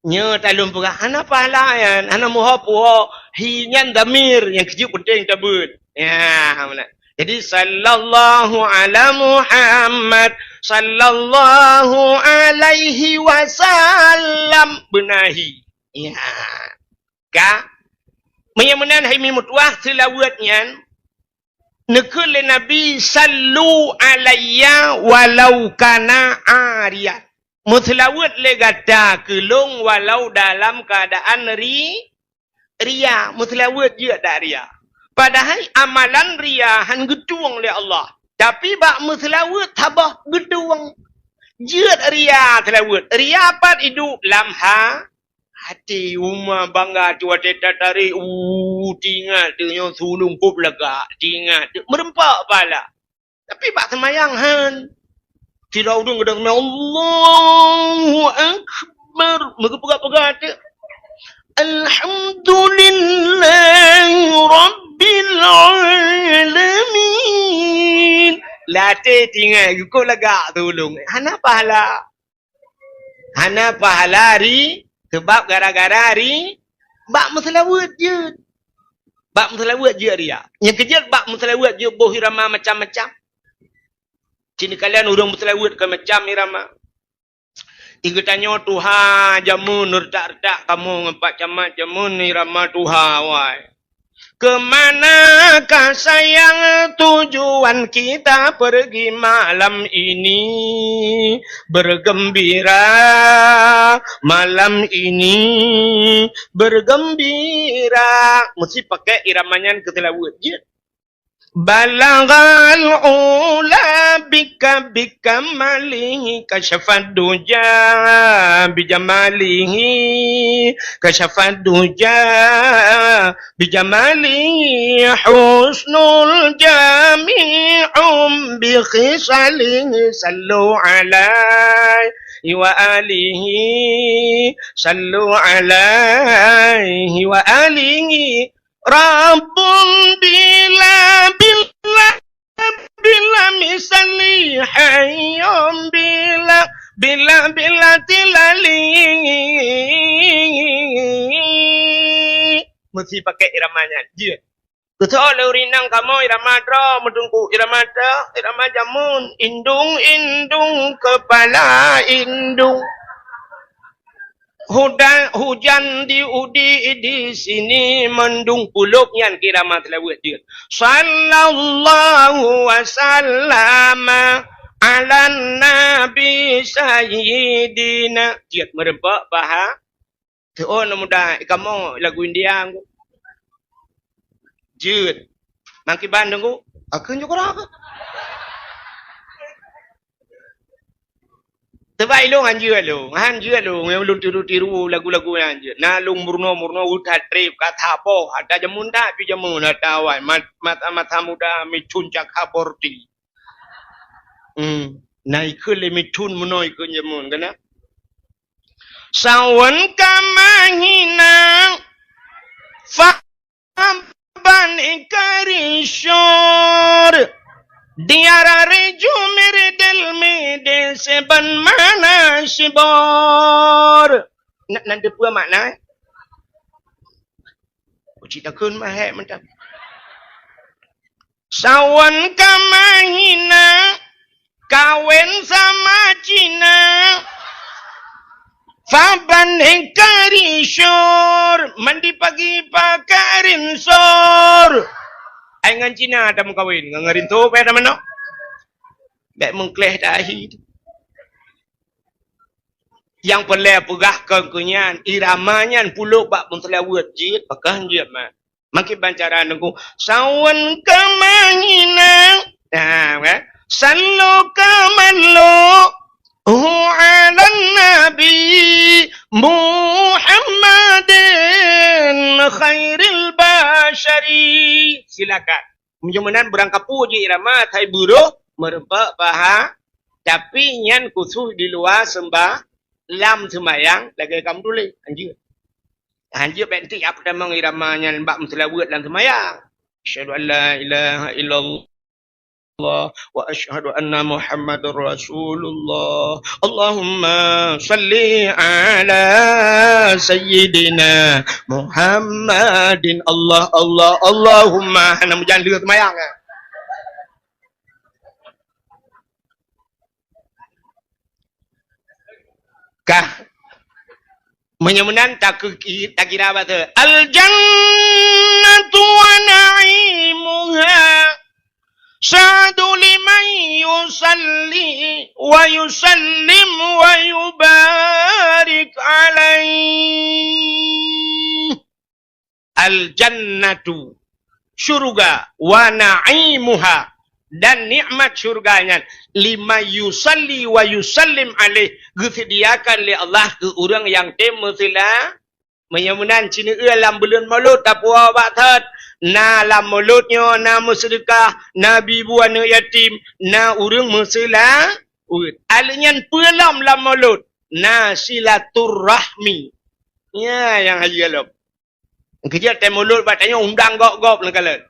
Nyoe talôn peugah, hana pahala nyan, hana muho puho, hi nyan damir nyang keujeuet peunteng tabeuet. Ya, meunan. Jadi, sallallahu ala Muhammad, sallallahu alaihi wasallam, beuna hi. Ya. Ka? Meunyoe meunan hai mi meutuwah seulaweuet nyan, neukheun lé Nabi, "Sallu alayya walau kana ariyan." Meuseulaweuet lé gata keu lôn walau dalam keuadaan ri-, ria. Meuseulaweuet jeuet dak ria. Padahai amalan ria han geutueng lé Allah. Tapi bak meuseulaweuet saboh geutueng. Jeuet ria seulaweuet. Ria pat iduek lam ha-, Até uma bangga tu watée tatarek, uh, tingat teu nyoe sulông kôb lagak, tingat teu meurumpok pahala. Tapi bak seumayang han. Sidroe ureuëng geudong seumayang, Allahu Akbar. Meugeupeugat-peugat teu. Alhamdulillahi Rabbil Alamin. Laté tingat, kôb lagak sulông. Hana pahala. Hana pahala ri, seubab gara-gara ri, bak meuseulaweuet jeuet. Bak meuseulaweuet jeuet ria. Nyang keujeuet bak meuseulaweuet jeuet boh irama macam-macam. Ci neukalon ureuëng meuseulaweuet kon macam irama. Di geutanyoe tuha jameun retak-retak kamoe ngon Pak Camat jameun irama tuha wai. Ke manakah sayang tujuan kita pergi malam ini? Bergembira malam ini, bergembira. Meusti pakai irama nyan keu seulaweuet jeuet. Balaghal ula bika bika malihi kasyafad duja bijamalihi kasyafad duja bijamalihi husnul jami'um bi khisalihi sallu alaihi wa alihi sallu alaihi wa alihi Rabbun bila bila bila misali hayyun bila bila bila tilali. Meusti pakai irama nyan. Jeuet. Keusoe lé ureuëng inong kamoe irama droe meuteungku, irama droe, irama jameun, indung, indung, kepala indung. Huda-, hujan di udi di sini mendung pulok nyan kira mat lewat jeuet. Sallallahu wasallama ala nabi sayyidina. Jeuet meureumpok paha. Teuôn muda kamoe lagu India ngku. Jeuet. Mangkiban ngku. Akeun jukura ke? Teubai lôn han jeuet lôn, han jeuet lôn, nyang lôn tiru-tiru lagu-lagu nyan jeuet. Na lôn meurunoe-meurunoe utat treb ka that boh, ata jameun that pi jameun ata awai, mat-, mata-mata muda micun cak haborti. Hmm, na ikheun lé micun meunoe ikheun jameun kana. Sawan ka mahina, fa ban ikarisyur. Diara reju miridil mide seben mana sibor. Nak nan depeue makna, eh? Uji takun mahek mantap. Sawan ka mahina, kawen sama Cina. Faban hingkari syur, mandi pagi pakai rinsur. Ai ngan Cina tamu kawin, ngan rinso payah tamanok. Bek mengkleh tahi. Nyang peureulée peugah kon keu nyan, irama nyan pulok bak meuseulaweuet jeuet, pakon jeuet mat. Makin bancaran nunggu, sawan ka mahina. Nah, kan? Sallu ka mallu. Hu alan nabi Muhammadin khairil basyari. Silakan. Meunyoe meunan beurangkapeue jih irama, thai buroh, meureumpok paha, tapi nyan khusus di luwa seumbah, lam seumayang, lagée kamoe tuléh, hanjeuet. Hanjeuet bék nti ap tamong irama nyan bak meuseulaweuet lam seumayang. Asyhadu an la ilaha illallah wa asyhadu anna Muhammadar Rasulullah. Allahumma salli ala sayyidina Muhammadin. Allah, Allah, Allahumma. Hana meujan lheueh seumayang. Kah? Meunyoe meunan takeu-, takira bak teu. Al jannatu wa na'imuha. Sa'du liman yusalli wa yusallim wa yubarik alaih. Al-jannatu, syurga, wa na'imuha, dan nikmat syurga nyan, liman yusalli wa yusallim alaih, geuseudiakan lé Allah keu ureuëng nyang tem meuseula-, meunyoe meunan, sineue lam buleuen Maulud tapuwoe bak thot, na lam Maulud nyoe na meuseudeukah, na bi bu aneuëk yatim, na ureuëng meuseula-, uet. Aleuh nyan peue lom lam Maulud, na silaturahmi. Nya nyang hayeue lom. Keujeuet tée Maulud bak tanyoe undang gob-gob neukalon.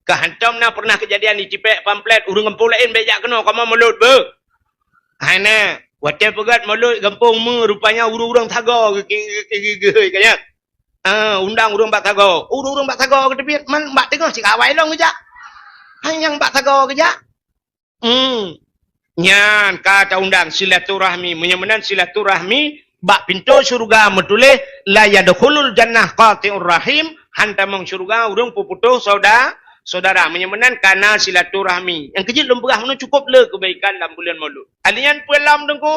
Ka hantom na pernah keujadian jitipék pamflet ureuëng gampông laén bék jak keunoe kamoe Maulud beuh. Hai na, watée peugét Maulud gampông meu rupanya ureuëng-ureuëng sagoe geuki-, geuki-, geuhôi ka nyan. Ah, undang ureuëng bak sagoe. Ureuëng-ureuëng bak sagoe geuteubiet, man bak teungoh cit awai lom geujak. Hai nyang bak sagoe geujak. Hmm. Nyan ka taundang silaturahmi. Meunyoe meunan silaturahmi, bak pintoe syeuruga meutuléh, "La yadkhulul jannah qati'ur rahim," han tamong syeuruga ureuëng peuputôh sauda-, saudara. Meunyoe meunan ka na silaturahmi. Nyang keujeuet lôn peugah meunoe cukôp le keubaikan lam buleuen Maulud. Aleuh nyan peue lom Teungku?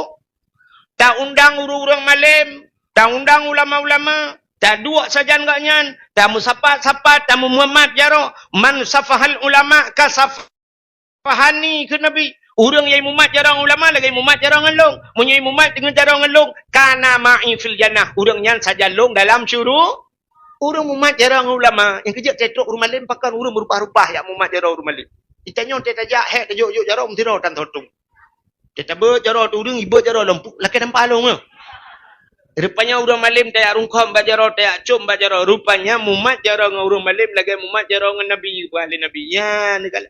Taundang ureuëng-ureuëng malém, taundang ulama-ulama, taduek sajan gobnyan, tameusapat-sapat, tameumumat jaroe, "Man safahal ulama kasaf-" Fahani kheun Nabi, "Ureuëng nyang mumat jaroe ngon ulama lagée mumat jaroe ngon lôn. Meunyoe mumat deungon jaroe ngon lôn, kana ma'i fil jannah." Ureuëng nyan sajan lôn dalam syuru-, ureuëng mumat jaroe ngon ulama, nyang keujeuet teutrok ureuëng malém pakon ureuëng meurupah-rupah jak mumat jaroe ureuëng malém. Di tanyoe teuh tajak hék tajok-jok jaroe meusidroe tan thotong. Teutabeuet jaroe tu ureuëng, ibeuet jaroe lom pu-, lakée tampa lôn nyoe. Rupanya ureuëng malém tajak rungkhom bak jaroe, tajak com bak jaroe. Rupanya mumat jaroe ngon ureuëng malém lagée mumat jaroe ngon Nabi, buah lé Nabi. Nyan neukalon.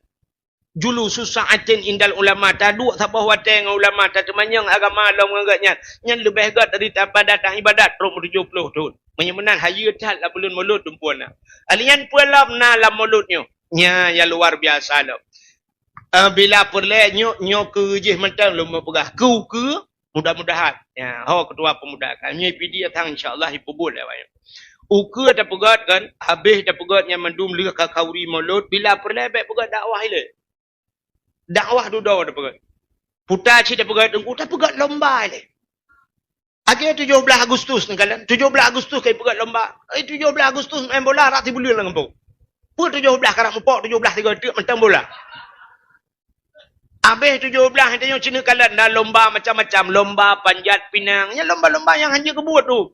Julusu sa'atin indal ulama, taduek saboh watée ngon ulama, tateumanyong agama lom ngon gobnyan, nyan leubeh gét dari daripada taibadat rot meutujoh ploh thon. Meunyoe meunan hayeue that lam buleuen Maulud tumpu na. Aleuh nyan peue lom na lam Maulud nyoe? Nya nyang luar biasa lom. Eh, bila peureulée nyoe, nyoe keu jih mantong lôn meupeugah keu, keu Mudah-mudahan. Ya, ho ketua pemuda kan. Nyoe P D datang, insya Allah, ipeubuet lé awaknyan. Ukeue tapeugét kan, habéh tapeugét nyan mandum lheueh ka khauri Maulud, bila peureulée bék peugét dakwah ilée. Dakwah dudoe tapeugét. Puta cit tapeugét, Teungku, tapeugét lomba ilée. Akhé tujoh blaih Agustus neukalon, tujoh blaih Agustus ka ipeugét lomba. Eh, tujoh blaih Agustus main bola rot sibuleuen lam gampông. Peue tujoh blaih karab mupok, tujoh blaih sigoe teuk mantong bola. Habéh tujoh blaih tanyoe cit neukalon na lomba macam-macam, lomba panjat pinang. Nyan lomba-lomba nyang hanjeuet keubuet tu.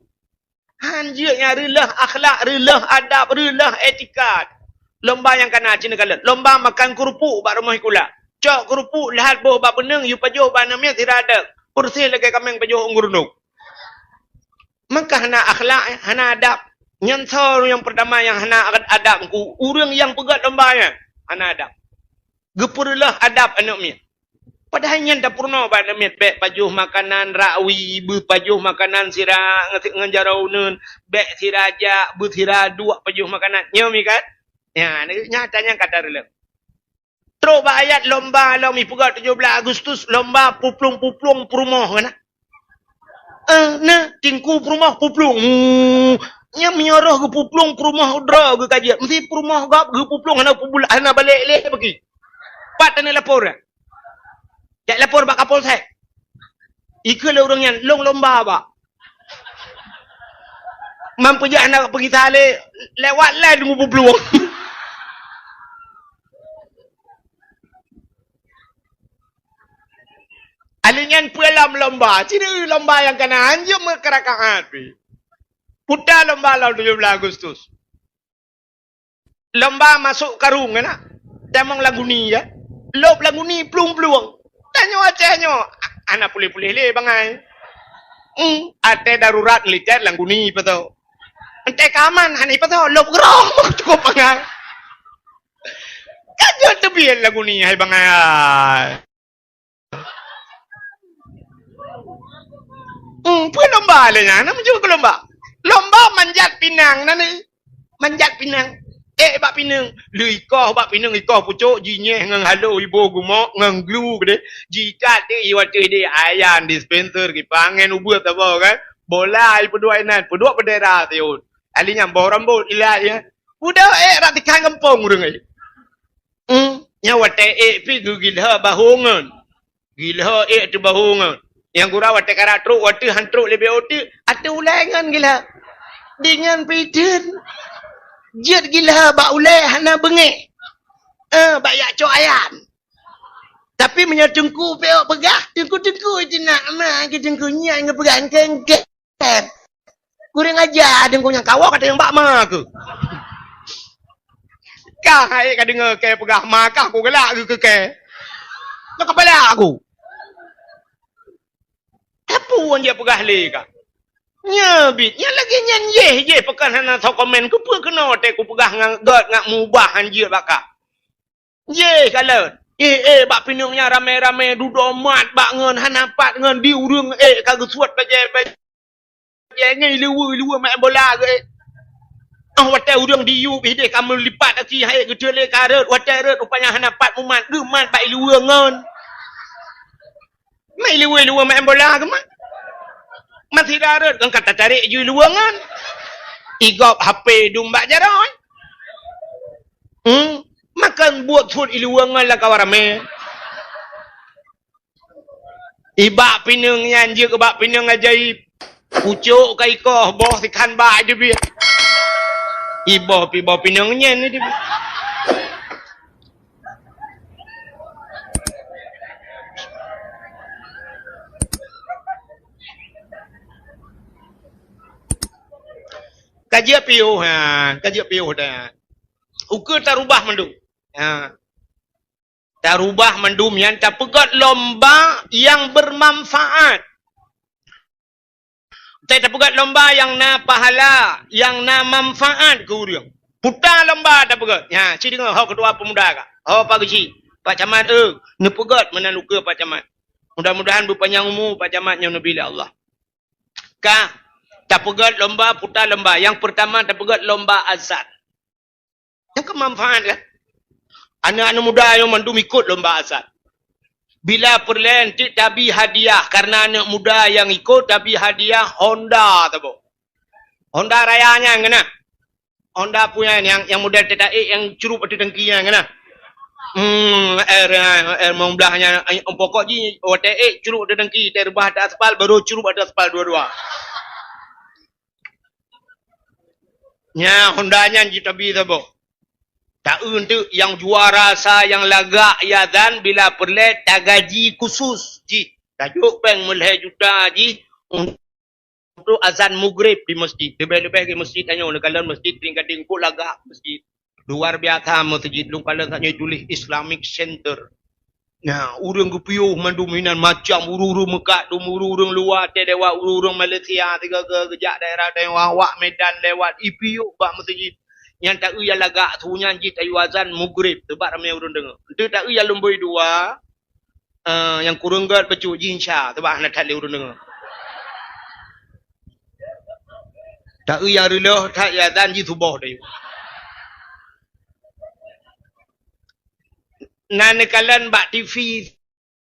Hanjeuet nyang reuloh akhlak, reuloh adab, reuloh etika. Lomba nyang kana cit neukalon. Lomba makan keurupuk bak rumoh sikula. Cok keurupuk lheueh boh bak beuneung, yue pajoh bak aneuk miet sira deuek. Peureséh lagée kaméng pajoh unggur nung. Maka hana akhlak, hana adab. Nyan soe nyang peurtama nyang hana adab Teungku. Ureuëng nyang peugét lomba nyan hana adab. Geupeureuloh adab aneuk miet. Padahai nyan tapeurunoe bak aneuk miet, bék pajoh makanan rakwi, beupajoh makanan sira ngon jaroe uneuen, bék sira jak, beusira duek pajoh makanan. Nyoe mi kan? Nyan, nyata nyang ka tareuloh. Trok bak ayat lomba lom ipeugah tujoh blaih Agustus, lomba puplueng-puplueng peurumoh kan? Eh, na, Teungku peurumoh puplueng. Hmm, nyang meunyoe roh geupuplueng peurumoh droe geukajiet. Meusti peurumoh gob geupuplueng hana pubul-, hana balek lé bagi. Pat teuneuk lapor. Jak lapor bak Kapolsek. Ikeu lé ureuëng nyan, lôn lomba bak. Man peujak hana peugisa lé, lewat lé deungon puplueng. Alèh nyan peue lom lomba, cit lomba nyang kana hanjeuet meukeurakaat pih. Puta lomba lom tujoh blaih Agustus. Lomba masôk karung, kan? Tamong lagu ni, ya. Lôb lagu ni plueng-plueng. Tanyoe Aceh nyoe, a-, hana puléh-puléh lé bangai. Hmm, até darurat leucet lagu ni ipeutô. Enté ka aman, hana ipeutô, lôb geurong, cukup bangai. Ka jeuet teubiet lagu ni, hai bangai. Hmm, peue lomba lé nyan? Na meunyoe keu lomba. Lomba manjat pinang na ni. Manjat pinang. Eh, bak pineung. Lé ikoh bak pineung, ikoh pucôk, jinyéh ngon halo iboh gumok, ngon glu keudeh. Jiikat deh, iwateuh deh, ayan, dispenser, kipangen ubeut saboh kan. Bola ipeuduek inan, peuduek bendera siôn. Alèh nyan boh rambôt ilat, ya. Udah, eh, rak tikang gampông ureuëng, eh. Hmm, nyan watèe ék pih geugilha bahongon. Gilha ék teuh bahongon. Nyang gura watèe karap trok, watèe han trok leubeh oteuk, ateueh ulèe ngon gilha. Deungon pih theun. Jeuet gilha bak ulèe hana beungéh. Eh, bak jak cok ayan. Tapi meunyoe teungku pih peugah, teungku-teungku itu nak ma, ke teungku nyan ngon peugah engke-engke. Kurang aja, deungon nyang kawoe ka tanyong bak ma keuh. Kah hai ka deungoe kèe peugah ma kah, ku galak keu kèe. Nyoe kapala ku. Peue nyang peugah lé kah? Nyoe bit, nyang lagèe nyan yeh, yeh pakon hana soe komen, keupeue keunoe teuh kupeugah ngon gèt ngon mubah hanjeuet bak kah. Yeh, kalon. Eh, eh, bak pineung nyan ramé-ramé dudoe mat bak ngon hana pat ngon di ureueng, eh, ka geusuet bajèe-bajèe ngon iluweue-iluweue maén bola geuh, eh. Oh, watèe ureueng diyue pih deh ka meulipat aki hai geuteulé ka rhot, watèe rhot rupanya hana pat mumat, geumat bak iluweue ngon. Mai iluweue-iluweue maén bola geumat. Masih rhot ngon ka tatarek ju iluweue ngon. Igop H P dum bak jaroe. Hmm, makon buet suet iluweue ngon lam kawan ramé. Ibak pineung nyan jeuet keu bak pineung ajaib. Pucôk ka ikoh, boh sikhan bak teubiet. Iboh pih boh pineung nyan teubiet. Ka jeuet piôh, ha, ka jeuet piôh dah. Ukeue tarubah mandum. Ha. Tarubah mandum nyan tapeugét lomba nyang bermanfaat. Teuh tapeugét lomba nyang na pahala, nyang na manfaat keu ureueng. Puta lomba tapeugét. Nyan, ci deungoe ho ketua pemuda ka. Ho Pak Geuchik, Pak Camat, eh, neupeugét meunan ukeue Pak Camat. Mudah-mudahan beupanyang umu Pak Camat nyang neubi lé Allah. Ka tapeugét lomba, puta lomba. Nyang peurtama tapeugét lomba azan. Nyang keu manfaat kan? Aneuk-aneuk muda nyoe mandum ikot lomba azan. Bila peureulèe enteuk tabi hadiah, karena aneuk muda nyang ikot tabi hadiah Honda saboh. Honda Raya nyan keunan. Honda punya nyang, nyang model teuta-ék nyang curup ateueh tangki nyan keunan. Hmm, R, R lima belas nyan, pokok jih watèe ék curup ateueh tangki, teureubah ateueh aspal, baru curup ateueh aspal dua-dua. Nyan Honda nyan jitabi saboh. Ta-eu enteuk nyang juara sa nyang lagak ia dan bila peureulèe tagaji khusus jih. Tajok péng meulhèe juta jih untuk azan Maghrib di masjid. Leubeh-leubeh di masjid tanyoe, neukalon masjid Tring Gading, kok lagak masjid. Luar biasa masjid, lôn kalon tanyoe tuléh Islamic Center. Nah, ureuëng geupiôh mandum inan macam, ureuëng-ureuëng meukat dum, ureuëng-ureuëng luwa teuh lewat, ureuëng-ureuëng Malaysia sigoe-goe geujak daerah Taiwan, awak Medan lewat, ipiôh bak meuseujid. Nyang taeu nyang lagak su nyan jih tayue azan mugrib, teubak ramé ureuëng deungoe. Enteuk taeu nyang lumbôi dua, eh, nyang kureueng gét bacut jih insya, teubak hana that lé ureuëng deungoe. Taeu nyang reuloh that azan jih suboh tayue. Na neukalon bak TV,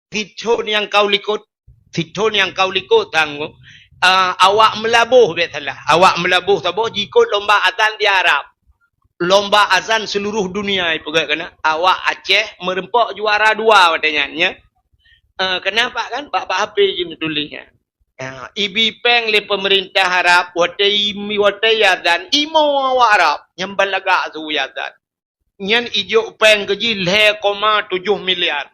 sithon nyang ka u likot, sithon nyang ka u likot tanggong, ah, awak Meulaboh bék salah. Awak Meulaboh saboh jikot lomba azan di Arab. Lomba azan seluruh dunia ipeugah keunan. Awak Aceh meureumpok juara dua watée nyan, nya. Ah, kenapa kan? Bak, bak H P jih neutuléh nyan. Ah, ibi péng lé peumeurintah Arab, watée imi, watée azan, imo awak Arab nyang ban lagak su azan. Nyan ijok péng keu jih lhée koma tujoh miliar.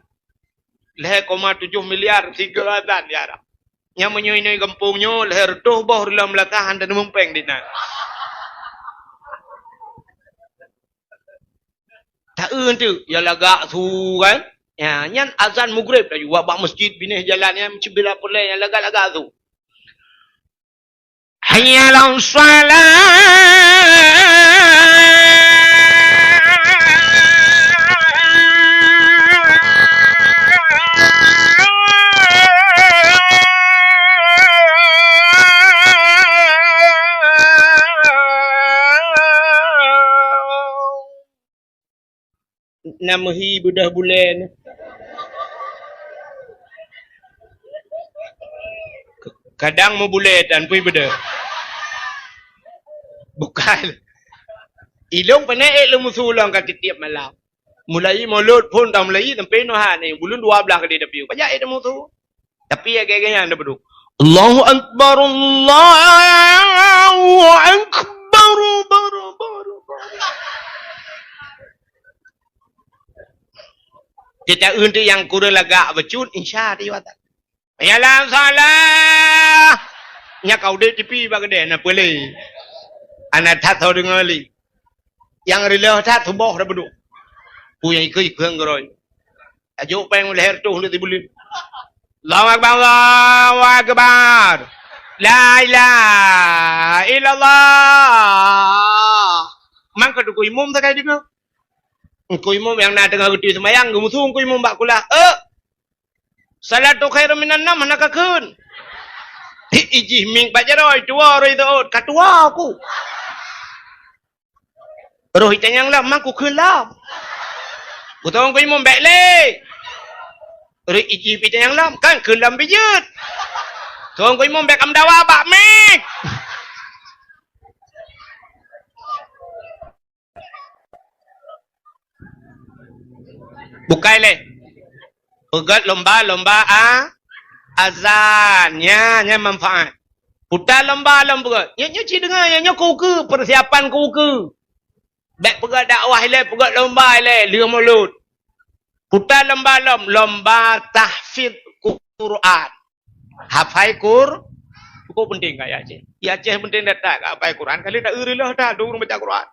Lhée koma tujoh miliar sigoe azan di Arab. Nyan meunyoe inoe gampông nyoe lhée reutôh boh reuloh meulasah hana neumueng péng dinan. Taeu enteuk, ya lagak su kan? Ya, nyan azan mugrib laju. Wak bak meuseujid binéh jalan nyan cit bila peureulée nyang lagak-lagak su. Hayya 'alas shalah. Na meuhi beudôh bulée nyoe. Kadang meubulée tan pui beudôh. Bukan. Ilong pane ék lôn meusu lôn ka tiep-tiep malam. Mulai mulod phon ka mulai sampai noh ha ni, buleuen dua blaih ka di W. Pajak ék lôn meusu. Tapi lagée nyan na beudôh. Allahu Akbar, Allahu Akbar, bar, bar, bar. Kita untuk yang kurang lagak bacut, insya Allah. Ya la salah. Nya kau dek tipi bak kedai na peulé. Anak that tau dengar li. Yang rela that suboh dah beduk. Pu yang ikut ikut ngeroi. Ajuk peng leher tu le tibulit. Allahu Akbar, Allahu Akbar. La ilaha illallah. Mang ka duku imum sagai dengar. Engkau imum yang na tengah geuti semayang, geumusu engkau imum bak kulah. Eh, Salatu khairun minan naum hana kakheun. Hi, ijih mik bak jaroe, tuwoe roh iseut, ka tuwoe ku. Roh itanyang lom, mang kukheun lom. Kutong ku imum bék lé. Roh ijih itanyang lom, kan kheun lom bijeuet. Tong ku imum bék amdawa bak mik. Bukai lé. Peugét lomba-lomba a-, azan. Nya, nya manfaat. Puta lomba lom peugét. Nyoe, nyoe cit deungoe, nyoe, nyoe keu ukeue, persiapan keu ukeue. Bék peugét dakwah ilée, peugét lomba ilée, lheueh mulod. Puta lomba lom, lomba tahfiz Quran. Hafai Qur-, cukup penting kat Aceh. Di Aceh penting dah tak hafai Quran. Kali tak ureuloh dah, dua ureuëng baca Quran.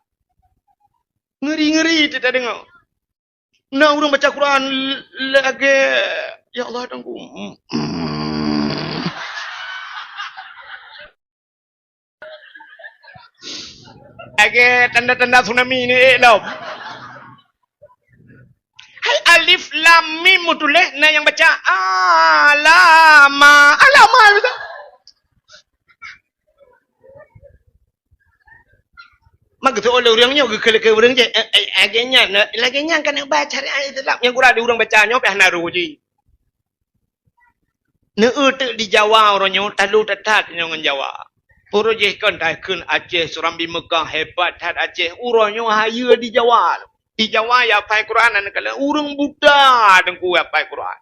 Ngeri-ngeri kita dengar. Na ureuëng baca Quran l-, lagée, ya Allah, tunggu. Lagée tanda-tanda tsunami ni, eh, lom. Hai alif lam mim meutuléh, na nyang baca alama, alama, betul? Mak geuseuôt lé ureuëng nyoe geukheun-kheun ureuëng jih, eh, eh, lagée nyan, lagée nyan kan baca syariat Islam nyang gura di ureuëng baca nyoe pih hana roh jih. Neueu teuk di Jawa uroe nyoe, talu that-that nyoe ngon Jawa. Uroe jih kon takheun Aceh, Surambi Meukah, hebat that Aceh. Uroe nyoe hayeue di Jawa. Di Jawa ya hafai Quran, aneuk kala ureuëng buta deungku ya hafai Quran.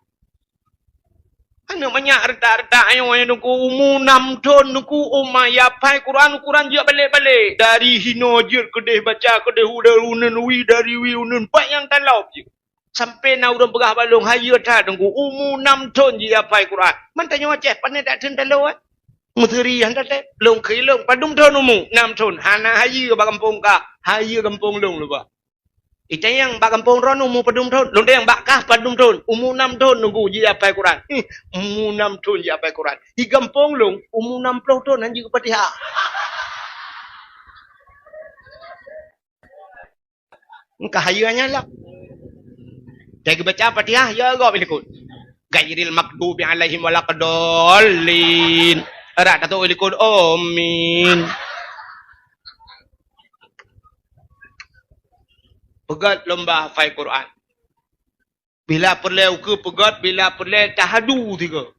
Aneuk manyak reutak-reutak nyoe deungku umu nam thon deungku uma ya hafai Quran, Quran jeuet balek-balek. Dari hinoe jeuet keudeh baca, keudeh uda uneun wi, dari wi uneun, bak nyang talop jeuet. Sampai na ureuëng peugah bak lôn, hayeue that deungku, umu nam thon jih hafai Quran. Man tanyoe Aceh, pane that thon talo, eh? Meuseri han that, eh? Lôn kheun lôn, padum thon umu? Nam thon. Hana hayeue bak gampông kah, hayeue gampông lôn luba. Itanyong bak gampông droeneuh umu padum thon? Lôn tanyong bak kah padum thon? Umu nam thon nunggu jih hafai Quran. Hih, umu nam thon jih hafai Quran. Di gampông lôn, umu nam ploh thon hana jeuet Fatihah. Engkah hayeue nyan lah. Watèe geubaca Fatihah, ya gob ilikot. Ghairil maghdubi alaihim waladdallin. Rot tato ilikot, amin. Peugöt lomba hafai Quran. Bila peureulèe ukeue peugöt, bila peureulèe tahadu sigoe.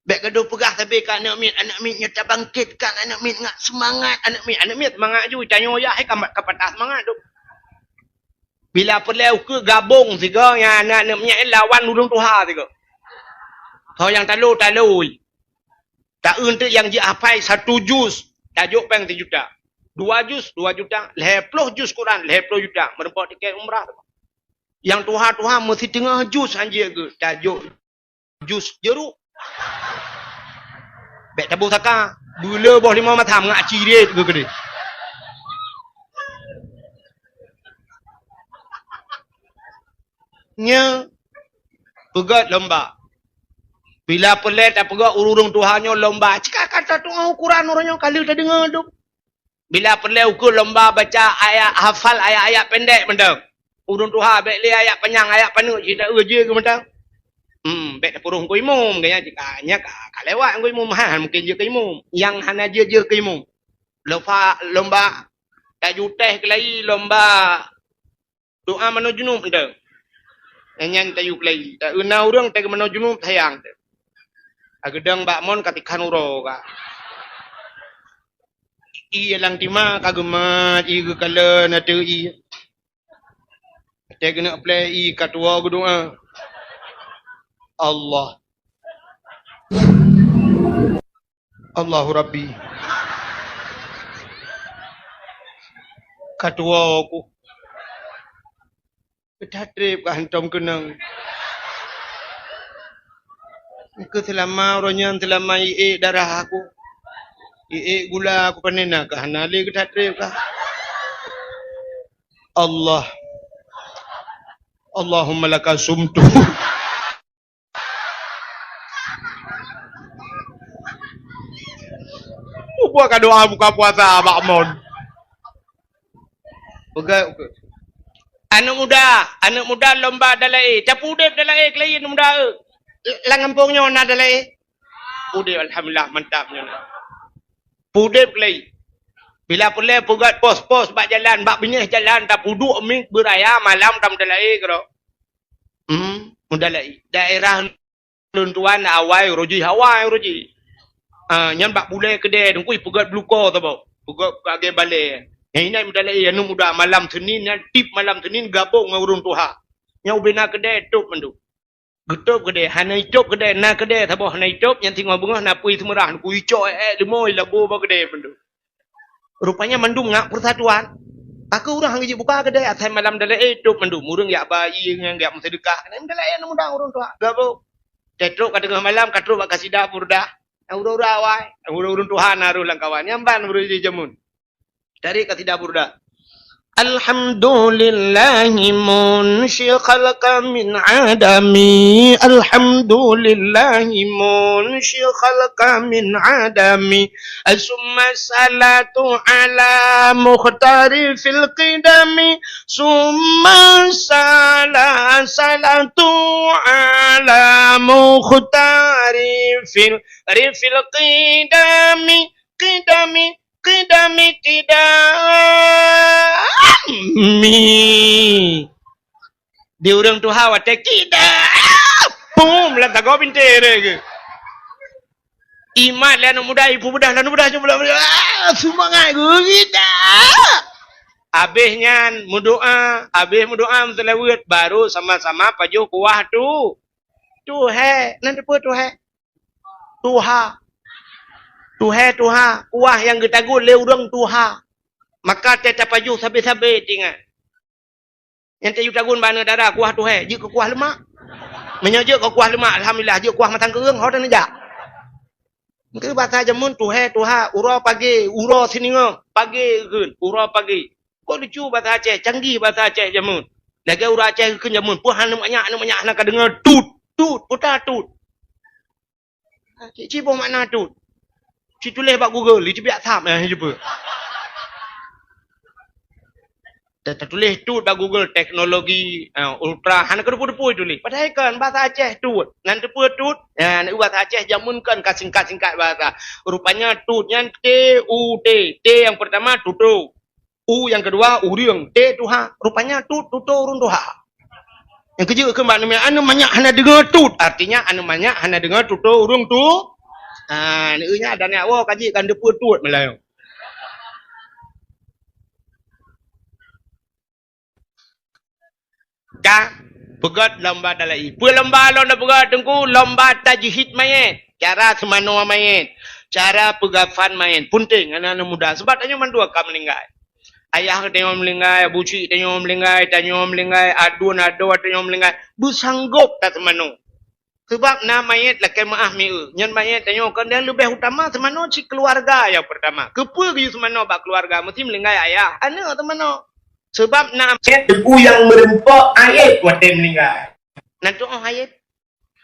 Bèk gadôh peugah sabe keu aneuk miet, aneuk miet nyoe tabangkitkan aneuk miet ngon seumangat aneuk miet. Aneuk miet seumangat ju, tanyoe yah, hai ka, ka patah seumangat tu. Bila peureulèe ukeue gabong sigoe ngon aneuk-aneuk miet lawan ureueng tuha sigoe. Ho nyang talo, talo. Taeu teuk nyang jeuet hafai satu juz, tajok péng sijuta. Dua juz, dua juta. Lhèe ploh juz Quran, lhèe ploh juta. Meureumpok tiket umrah. Nyang tuha-tuha meusiteungoh juz hanjeuet geuh, tajok juz jeuruk. Bèk taboh saka. Beuleu boh limong matam ngak ciret geuh keudeh. Nyoe peugöt lomba. Bila peureulèe tapeugöt ureueng tuha nyoe lomba, cit ka, ka tatu'oh ukuran ureueng nyoe ka lheueh tadeungoe dum. Bila peureulèe ukeue lomba baca ayat, hafal ayat-ayat pendek mantong. Ureueng tuha bèk lé ayat panyang, ayat paneuk cit taeu jeuet keu mantong. Hmm, bèk tapeuruh ngon imum, gaya jih ka, nyan ka, ka lewat ngon imum, ha, mungken jeuet keu imum. Nyang hana jeuet, jeuet keu imum. Lomba, lomba tajutèh keulayi, lomba doa manoe junub mantong. Nyan tayue keulayi. Taeu na ureueng teuh manoe junub sayang teuh. Ageudong bak mon ka tikhan uroe ka. Ie lam tima ka geumat, ie geukalon ateueh ie. Watèe geuneuk plè ie ka tuwoe geudoa. Allah. Allahu Rabbi. Ka tuwoe ku. Ka that trép ka hantom keunong. Keu seulama uroe nyan seulama iék darah aku. Iék gula aku pané na ka hana lé ka that trép ka. Allah. Allahumma laka sumtu. Buka doa buka puasa bak mon. Peugah, peugah. Aneuk muda, aneuk muda lomba dalai. Tapeu udép dalai keulayi aneuk muda, eh. Lam gampông nyoe na dalai. Udép, alhamdulillah, mantap nyoe na. Peudép keulayi. Bila peureulèe peugöt pos-pos bak jalan, bak binéh jalan, tapeuduek miet beuraya malam tameudalai keudroe. Hmm, meudalai. Daerah lôn tuan awai uroe jih, awai uroe jih. Ah, nyan bak bulèe keudè teungku peugöt bluko saboh. Peugöt lagèe balèe. Nyan inan meudalai aneuk muda malam Senin nyan, tiep malam Senin gabong ngon ureueng tuha. Nyan ubé na keudè tôp mandum. Geutôp keudè, hana itôp keudè, na keudè saboh hana itôp, nyan singoh beungoh na pui seumeurah, ku icok èk-èk leumo, ilabo bak keudè mandum. Rupanya mandum ngak persatuan. Pakon ureueng han geujeuet buka keudè, asai malam dalai, eh, tôp mandum. Ureueng jak ba ie nyan, jak meuseudeukah. Keunan dalai aneuk muda ureueng tuha. Gabong. Teutrok ka teungoh malam, ka trok bak kasidah burdah. Ureueng-ureueng awai, ureueng-ureueng tuha na rôh lam kawan. Nyan ban ureueng jih jameun. Dari kasidah burdah. Alhamdulillahi munshi khalqa min adami. Alhamdulillahi munshi khalqa min adami. Summa salatu ala mukhtari fil qidami. Summa sala-, salatu ala mukhtari fil, fil qidami. Qidami, qidami, qidami. Di ureueng tuha watèe qida-, pum, lam tagoe bintéh lé geuh. Imat lé aneuk muda, ipeubeudah lé aneuk muda, ah, seumangat geuh, qida. Abéh nyan meudoa, abéh meudoa meuseulaweuet, baru sama-sama pajoh kuah tu. Tuhé, nan teupeue tuhé? Tuha. Tuhé, tuha. Kuah nyang geutagun lé ureueng tuha. Maka teuh tapajoh sabe-sabe tingat. Nyang tayue tagun bak aneuk dara kuah tuhé, jeuet keu kuah leumak. Meunyoe jeuet keu kuah leumak, alhamdulillah, jeuet kuah matang keureung, ho taneuk jak. Keu basa jameun tuhé, tuha, uroe pagé, uroe siningoh, pagé kheun, uroe pagé. Kok lucu basa Aceh, canggih basa Aceh jameun. Lagèe ureueng Aceh keu jameun, peue hana manyak, hana manyak, hana ka deungoe tut, tut, peue ta tut. Cit, cit boh makna tut. Cit tuléh bak Google, di teubiet sab, eh, jeuet. Ta-, tatuléh tut bak Google, teknologi, eh, ultra, hana keudeuh-keudeuh tuléh. Padahai kan bahasa Aceh tut. Nan teupeue tut? Ya, nan bahasa Aceh jameun kan ka singkat-singkat bahasa. Rupanya tut nyan T U T. T yang pertama tutoe. U yang kedua ureueng. T tuha. Rupanya tut tutoe ureueng tuha. Nyang keujeuet keu bak neumè, aneuk manyak hana deungoe tut. Artinya aneuk manyak hana deungoe tutoe ureueng tu. Ha, neueu nyan dan nyak woe kaji kan teupeue tut meulayeue. Ka peugöt lomba dalai. Peue lomba lôn peugöt Teungku? Lomba tajhid mayét. Cara seumanoe mayét. Cara peugafan mayét. Punteng aneuk-aneuk muda. Sabab tanyoe mandua ka meuninggai. Ayah tanyoe meuninggai, abu chik tanyoe meuninggai, tanyoe meuninggai, aduen adoe tanyoe meuninggai. Beusanggop taseumanoe. Sabab na mayét lakèe meu'ah mi'eu. Nyan mayét tanyoe kon nyang leubeh utama seumanoe cit keuluwarga nyang peurtama. Keupeue geuyue seumanoe bak keuluwarga? Meusti meuninggai ayah, aneuk seumanoe. Sabab na mayét teungku nyang meureumpok aéb watèe meuninggai. Na tu'oh aéb.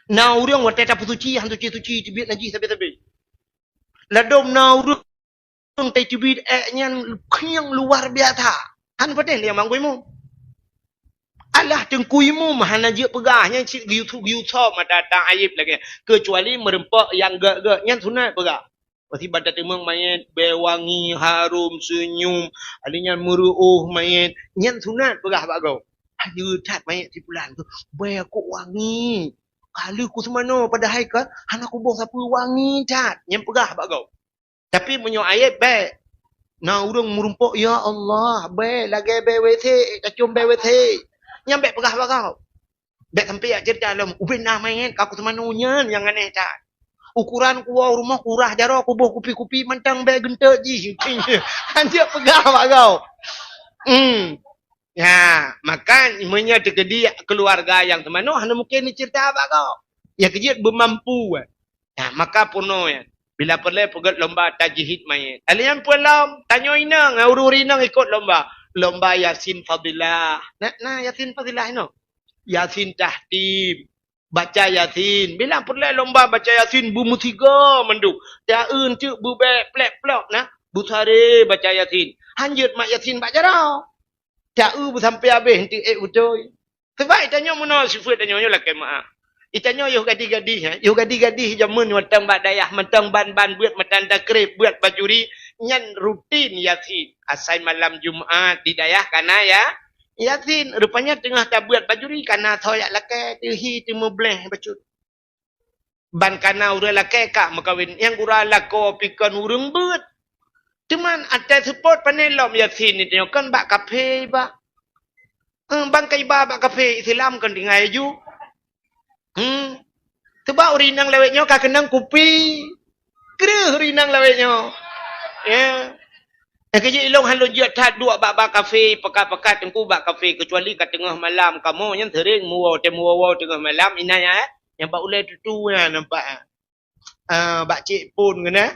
Na ureueng watèe tapeusuci, han suci-suci, teubiet najih sabe-sabe. Ladôm na ureueng teubiet ék nyan nyang luar biasa. Han patéh lé nyang manggui mu. Alah teungku imum hana jeuet peugah, nyan cit geuyue-geuyue soe mata ta aéb lagèe nyan. Keucuali meureumpok nyang gèt-gèt, nyan sunat peugah. Meusiban tateumeung mayét, bèe wangi, harôm, seunyum, alèh nyan meureuôh mayét, nyan sunat peugah bak gob. Ayeue that mayét si pulan tu, bèe kok wangi. Ka lheueh kuseumanoe, padahai kan hana kuboh sapeue, wangi that, nyan peugah bak gob. Tapi meunyoe aéb bèk. Na ureueng meureumpok, ya Allah, bèe lagèe bèe WC, tacôm bèe WC. Nyan bèk peugah bak gob. Bèk sampoe jak ceurita lom, ubé na mayét ka kuseumanoe, nyan nyang aneh that. Ukuran kuwoe u rumoh kurah jaroe, kuboh kupi-kupi mantong bèe geunteuk jih. Hanjeuet peugah bak gob. Hmm. Ya, maka meunyoe teukeudi keuluwarga nyang seumanoe hana mungken neuceurita bak gob. Nyang keujeuet beumampu. Nah, maka peunoh nyan. Bila peureulèe peugöt lomba tajhid mayét. Alèh nyan peue lom, tanyoe inong, ureueng inong ikot lomba. Lomba Yasin Fadilah. Na, na Yasin Fadilah inoe. Yasin Tahtim. Baca Yasin. Bila peureulèe lomba baca Yasin, beumeusigoe mandum. Taeu teuk beubèe plek-plok na. Beusaré baca Yasin. Hanjeuet mat Yasin bak jaroe. Taeu beusampoe habéh, eunteuk ék beutôi. Sabab geutanyoe meunoe sifeuet tanyoe nyoe lakèe meu'ah. Geutanyoe yoh gadih-gadih, ha? Yoh gadih-gadih jameun mantong bak dayah, mantong ban-ban beuet matan takrib, beuet bajuri, nyan rutin Yasin. Asai malam Jumat di dayah kana ya, Yasin. Rupanya teungoh tabeuet bajuri kana soe jak lakèe, teuhi teumeubleh bacut. Ban kana ureueng lakèe ka meukawen, nyang gura lakoe pih kon ureueng beuet. Teuma watèe seupôt pané lom Yasin nyoe kon bak kafé iba. Eh, ban ka iba bak kafé Islam kon tinggai laju. Hmm. Teuma ureueng inong lawét nyoe ka keunong kupi. Kreueh ureueng inong lawét nyoe. Ya. Nyang keujeuet ilôn han lôn jeuet that duek bak, bak kafé, peugah-peugah teungku bak kafé, keucuali ka teungoh malam. Kamoe nyan seuréng meuwoe, watèe meuwoe-woe teungoh malam, inan nyan, eh, nyang bak ulèe tutu nyan nampak, eh. Ah, bak Cek Pon keunan.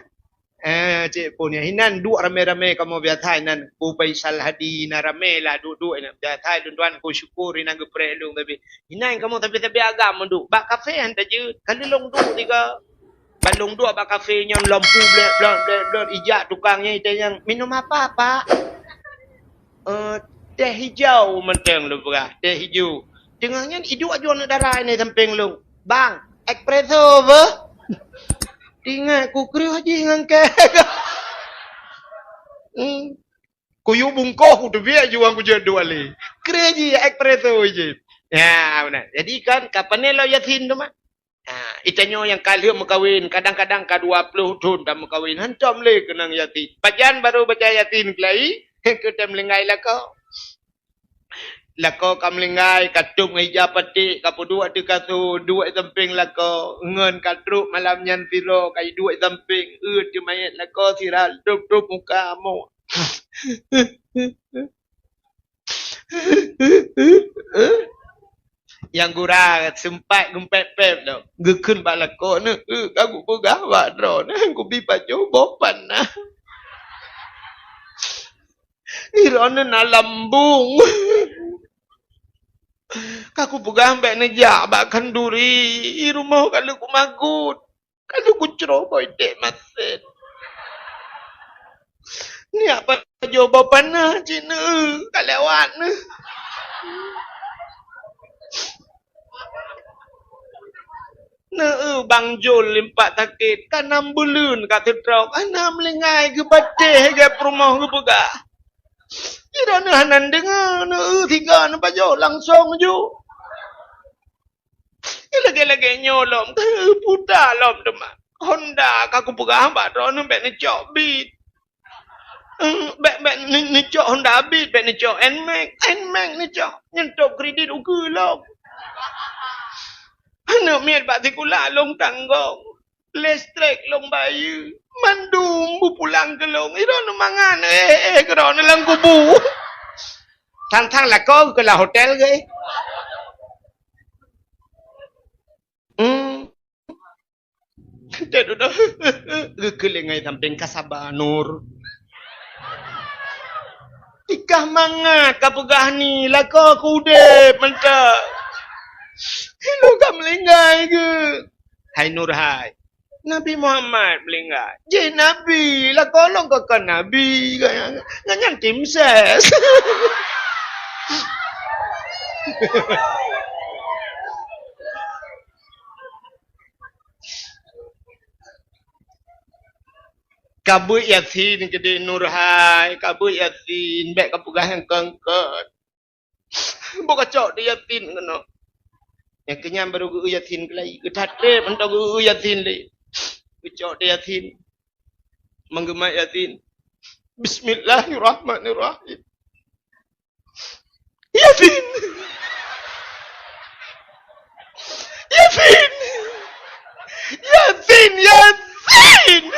Eh, Cek Pon nyan. Inan duek ramé-ramé kamoe biasa inan. Ku Faisal Hadi, inan ramé lah duek-duek inan. Biasa lôn tuan ku Syukur inan geupreh lôn tapi. Inan kamoe sabe-sabe agam duek. Bak kafé han tajeuet. Ka lheueh lôn duek tiga. Ban lôn duek bak kafé nyan lampu blèt, blèt, blèt, blèt, ijak tukang nyan itanyong, "Minum apa, Pak?" "Eh, teh hijau," mantong lôn peugah, "teh hijau." Teungoh nyan iduek aju aneuk dara inan sampéng lôn, "Bang, espresso beuh?" Teuingat ku kreueh jih ngon kèe. Hmm. Kuyue bungkôh kuteubiet aju, wan kujeuet duek lé. Kreueh jih espresso jih. Ya, beuna. Jadi kan, ka pané lom Yasin teuma. Ha, geutanyoe nyang ka lheueh meukawen, kadang-kadang ka dua ploh thon tameukawen, hantom lé keunong Yasin. Pajan barô baca Yasin keulai, keu tém linggai lakoe. Lakoe ka meulinggai, ka tôb ngon ija paték, ka peuduek ateueh kasô, duek sampéng lakoe, ngon ka trok malam nyan sidroe, ka iduek sampéng, eu teuh mayét lakoe sira, tôb-tôb muka amoe. Nyang gura seumpat geumpép-pép lom, geukheun bak lakoe nyan, "Eu, ka kupeugah bak droeneuh, kubi pajoh boh panah. Droeneuh na lambông." Ka kupeugah bèk neujak bak khanduri, rumoh ka lheueh kumagun. Ka lheueh kucroh bak idek masen. Neujak pajoh boh panah cit neu, ka lewat neu. Neu bang jol limpat sakét, ka nam buleuen ka teutrok, hana meulinggai geupatéh gèt peurumoh geupeugah. Sidroe neu hana deungö, neu sigoe neupajoh langsong ju. Lagèe-lagèe nyoe lom, puta lom teuma. Honda ka kupeugah bak droeneuh bèk neucok Beat. Eh, bèk, bèk ne-, neucok Honda Beat, bèk neucok Nmax. Nmax neucok, nyan top kredit ukeue lom. Aneuk miet bak sikula lôn tanggong. Listrik lôn bayeue. Mandum beupulang keu lôn. Sidroe neu mangat, eh, eh, keu droeneuh lam kubu. Thang-thang lakoe keu lam hotel geuh. Hmm. Cit dudoe, geukeuléng ngon sampéng ka saba, Nur. Tikah mangat ka peugah ni, lakoe keu udép mantong. Ilôn ka meulinggai geuh. Hai Nur hai, Nabi Muhammad meulinggai. Jih Nabi, lakoe lôn ka kon Nabi, ngon nyan tim ses. Ka beuet Yasin keudéh Nur hai, ka beuet Yasin, bèk ka peugah nyang kon-kon. Boh ka cok di Yasin keunoe. Nyang keunyan barô geu Yasin keulai, geuthat trép mantong geu Yasin lé. Geucok di Yasin. Meugeumat Yasin. Bismillahirrahmanirrahim. Yasin. Yasin. Yasin, Yasin.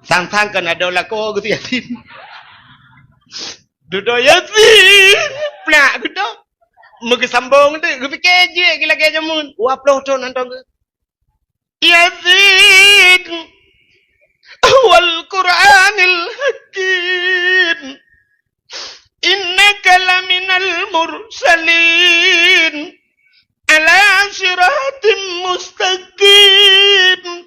Sang-sang kan ada lakoe geuh Yasin. Dudoe Yasin. Plak geudoe. Meugeusambong tu, geupike jeuet geuh lagèe jameun. Dua ploh thon hantom geuh. Yasin. Wal Qur'anil Hakim. Innaka laminal mursalin. Ala siratim mustaqim.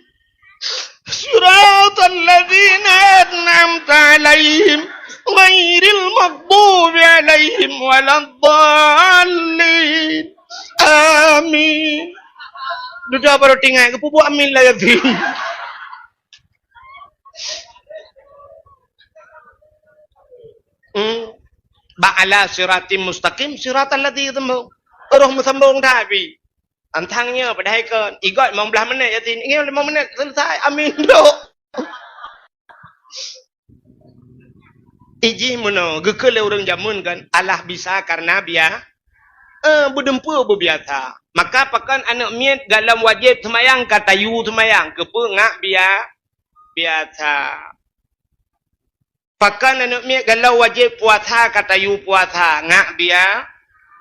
Siratal ladzina an'amta 'alaihim ghairil maghdubi 'alaihim waladdallin. Amin. Dudoe barô teuingat geupeubuet amin lam Yasin. Hmm. Bak ala siratim mustaqim, siratal ladzi sambong. Roh meusambong that pih. Tantang nyoe padahai kon. Igot limong blaih menit Yasin. Nyoe limong menit selesai. Amin dok. Ijih meunoe, geukheun lé ureueng jameun kan, alah bisa karena bia-, eh, beudeumpeu beubiasa. Maka pakon aneuk miet galom wajéb seumayang ka tayue seumayang, keupeue ngak bia-, biasa. Pakon aneuk miet galom wajéb puasa ka tayue puasa, ngak bia-,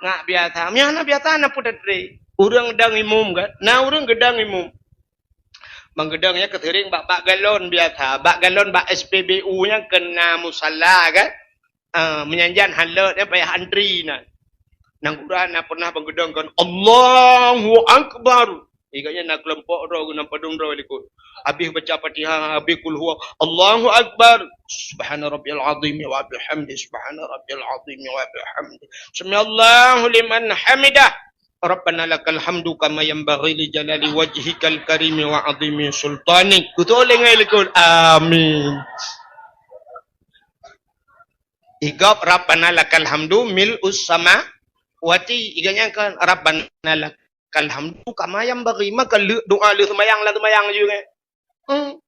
ngak biasa. Meunyoe hana biasa, na peue tatré? Ureueng geudong imum kan? Na ureueng geudong imum. Bang geudong nyan keuseuring bak, bak galon biasa, bak galon bak S P B U nyan keu na musala kan. Ah, meunyan jan han lôt nyan payah antri na. Nanggroe na pernah bang geudong kan, "Allahu Akbar." Ikat nyan na keulompok droe, na padum droe likot. Habéh baca Fatihah, habéh kul huwa, "Allahu Akbar. Subhana rabbiyal azim wa bihamdi. Subhana rabbiyal azim wa bihamdi. Sami'allahu liman hamidah." Rabbana lakal hamdu kama yanbaghi li jalali wajhikal karimi wa azimi sultanik. Kutuleng ai likot. Amin. Igob Rabbana lakal hamdu mil'us samawati. Iga nyang kan Rabbana lakal hamdu kama yanbaghi. Maka le-, doa le seumayang lah seumayang je kan. Hmm.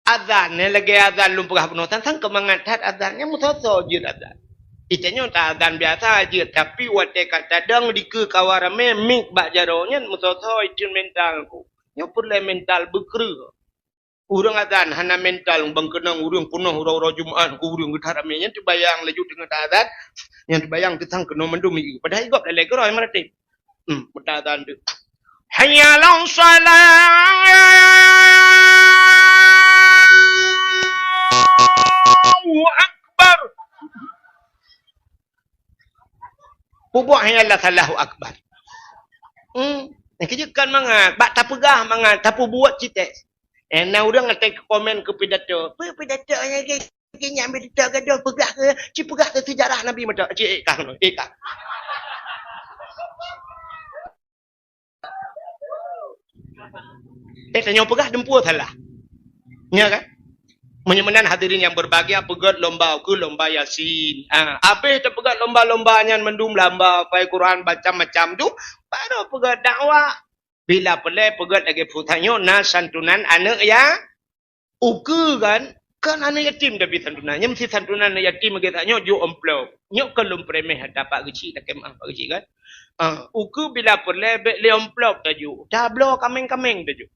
Azan nyan lagèe azan lôn peugah bunoe, sang-sang keu mangat that azan nyan meusoe-soe jeuet azan. Itanyoe ta azan biasa jeuet, tapi watèe ka tadong dikeue kawa ramè, mik bak jaroe nyan meusoe-soe instrumental ku. Nyoe peureulèe mental beukreueh. Ureueng azan hana mental, bang keunong ureueng peunoh uroe-uroe Jumat, ku ureueng geuthat ramè nyan teubayang laju teungoh ta azan, nyan teubayang teutang keunoe mandum ié. Padahai gob lalè keudroe meuratéb. Hmm, meuta azan tu. Hayya 'alas shalah. Peubuet hai Allah Allahu Akbar. Hmm. Nyang keujeuet kon mangat, bak tapeugah mangat, tapeubuet cit teuh. Eh, na ureuëng até komen keu pidato. Peue pidato nyang lagée nyan, pidato gadôh peugah keu, ci peugah keu sejarah Nabi mantong. Ci, eh, kah, eh, kah. Eh, tanyoe peugah dum peue salah. Nya kan? Meunyoe meunan hadirin yang berbahagia, peugét lomba ukeue lomba Yasin. Ah, habéh tapeugét lomba-lomba nyan mandum lamba, hafai Quran, macam-macam tu, baru peugét dakwah. Bila peureulée peugét lagée peue tanyoe na santunan aneuëk ya-, ukeue kan, kan aneuëk yatim tapi santunan. Nyan meusti santunan aneuëk yatim lagée tanyoe jok amplop. Nyoe kon lôn premeh ata Pak Geuchik, lakée meuah Pak Geuchik kan. Ah, ukeue bila peureulée bék lé amplop tajok. Tabloe kaméng-kaméng tajok.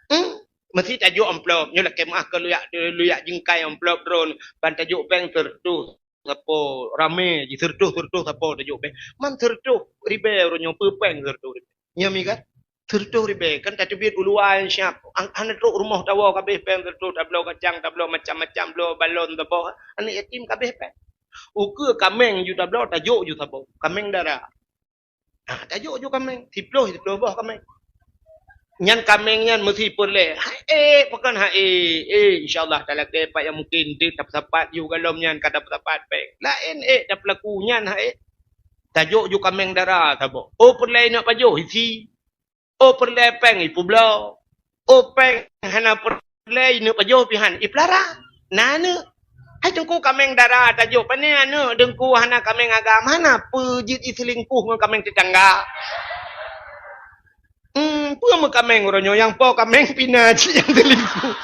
Hmm? Meusti tajok amplop. Nyoe lakée meuah keu luyak, luyak jingkai amplop droen. Ban tajok péng seureutôh sapo ramé jih, seureutôh-seureutôh sapo tajok péng. Man seureutôh ribée uroe nyoe peue péng seureutôh ribée. Nyoe mi kan? Seureutôh ribée. Kan tateubiet u luwa nyang siab. An-, hana trok rumoh tawoe kabéh péng seureutôh, tabloe kacang, tabloe macam-macam, bloe balon sapo. Aneuëk yatim kabéh péng. Ukeue kaméng ju tabloe, tajok ju sapo. Kaméng dara. Ha, tajok ju kaméng, siplôh, siplôh boh kaméng. Nyan kaméng nyan meusti peureulée. Hai ék, pakon hai ék? Eh, insya Allah talakée pat nyang mungken deuek tapeusapat yue golom nyan ka tapeusapat péng. Laén ék tapeulaku nyan hai ék. Tajok ju kaméng dara saboh. Oh, peureulée ineuk pajoh isi. Oh, peureulée péng ipeubloe. Oh, péng hana peureulée ineuk pajoh pih han ipeulara. Na aneuëk. Hai teungku kaméng dara tajok, pane aneuëk teungku hana kaméng agam, hana peue jeuet iseulingkuh ngon kaméng tetangga. Hmm, peue meukaméng uroe nyoe nyang po kaméng pih na cit nyang seulingkuh.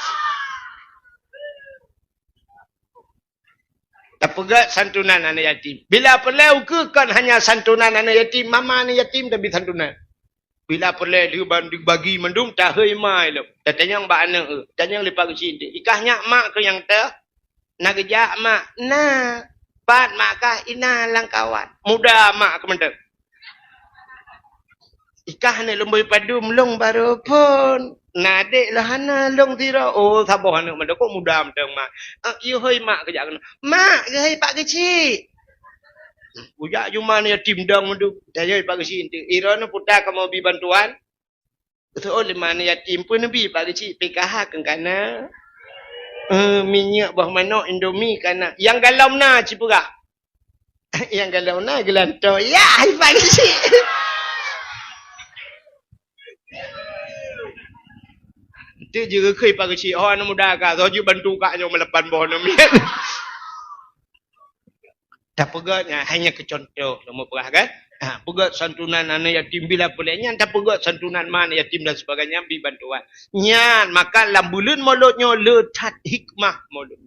Tapeugét santunan aneuëk yatim. Bila peureulée ukeue kon hanya santunan aneuëk yatim, mama aneuëk yatim tapi santunan. Bila peureulée lheueh ban dibagi mandum, tahôi ma ilom. Tatanyong bak aneuëk, eh, tanyong lé Pak Geuchik, "I kah nyak mak keuh nyang teuh? Na geujak mak?" "Na." "Pat mak kah?" "Inan lam kawan." "Muda mak keuh mantong." "I kah aneuëk lôn bui padum?" "Lôn barô phon." "Na adék lôn?" "Hana, lôn sidroe." "Oh, saboh aneuëk mantong, kok muda mantong mak." "Eh, yue hôi mak keuh jak keunoe." "Mak, geuhôi Pak Geuchik." Ujak juma aneuëk yatim dong meudu. Tayue Pak Geuchik, "Droeneuh puta kamoe bi bantuan?" Seuôt lé ma aneuëk yatim, "Peue neubi Pak Geuchik?" "P K H keu kana. Eh, minyeuk boh manok, Indomie kana." "Nyang golom na cit peugah." "Nyang golom na geulantoe." "Ya, hai Pak Geuchik." Teuk jeureukhui Pak Geuchik, "Oh, aneuëk muda ka, soe jeuet bantu kak nyoe meulapan boh aneuëk miet." Tapeugét nyan, hai nyan keu contoh lôn peugah kan. Ha, peugét santunan aneuëk yatim bila peureulée nyan, tapeugét santunan ma aneuëk yatim dan sebagainya, bi bantuan. Nyan, maka lam buleuen Molot nyoe le that hikmah Molot.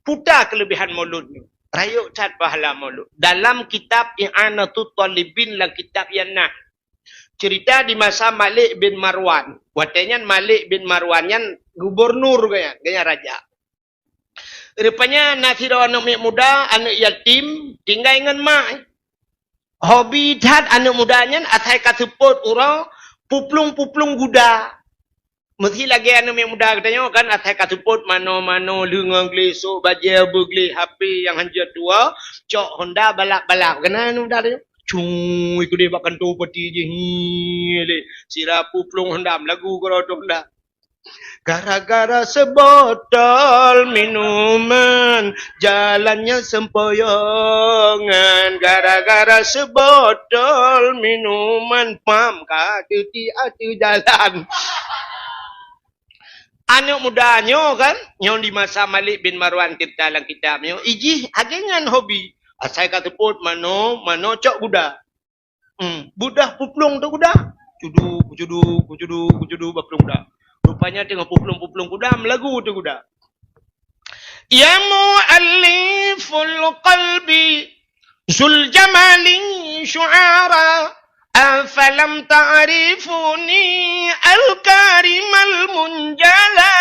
Peue ta keuleubehan Molot nyoe. Rayeuk that pahala Molot. Dalam kitab I'anatut Thalibin, lam kitab nyan na cerita di masa Malik bin Marwan. Watée nyan Malik bin Marwan nyan gubunur geuh nyan, geuh nyan raja. Rupanya na sidroe aneuëk miet muda, aneuëk yatim, tinggai ngon mak. Hobi that aneuëk muda nyan asai ka seupôt uroe puplueng-puplueng guda. Meusti lagée aneuëk miet muda geutanyoe kan, asai ka seupôt mano-mano, leungeung gleh, sôk bajée beugleh, H P nyang hanjeuet tuwoe, cok Honda balap-balap. Keunan aneuëk muda tanyoe. Cung, ikudeh bak kantô peuti jih, hi, lé. Sira puplueng Honda, meulagu keudroe Honda. Gara-gara sebotol minuman, jalannya sempoyongan. Gara-gara sebotol minuman, pam ka teuti ateueh jalan. Aneuëk muda nyoe kan, nyoe di masa Malik bin Marwan cerita lam kitab nyoe, ijih agenyan hobi. Asai ka seupôt mano, mano cok guda. Hmm, beudah puplueng teuguda. Cudu, cudu, cudu, cudu, baplueng guda. Rupanya teungoh puplueng-puplueng guda, meulagu teuguda. Ya mu'alliful qalbi, zul jamali syu'ara, afalam ta'rifuni al-karimal munjala.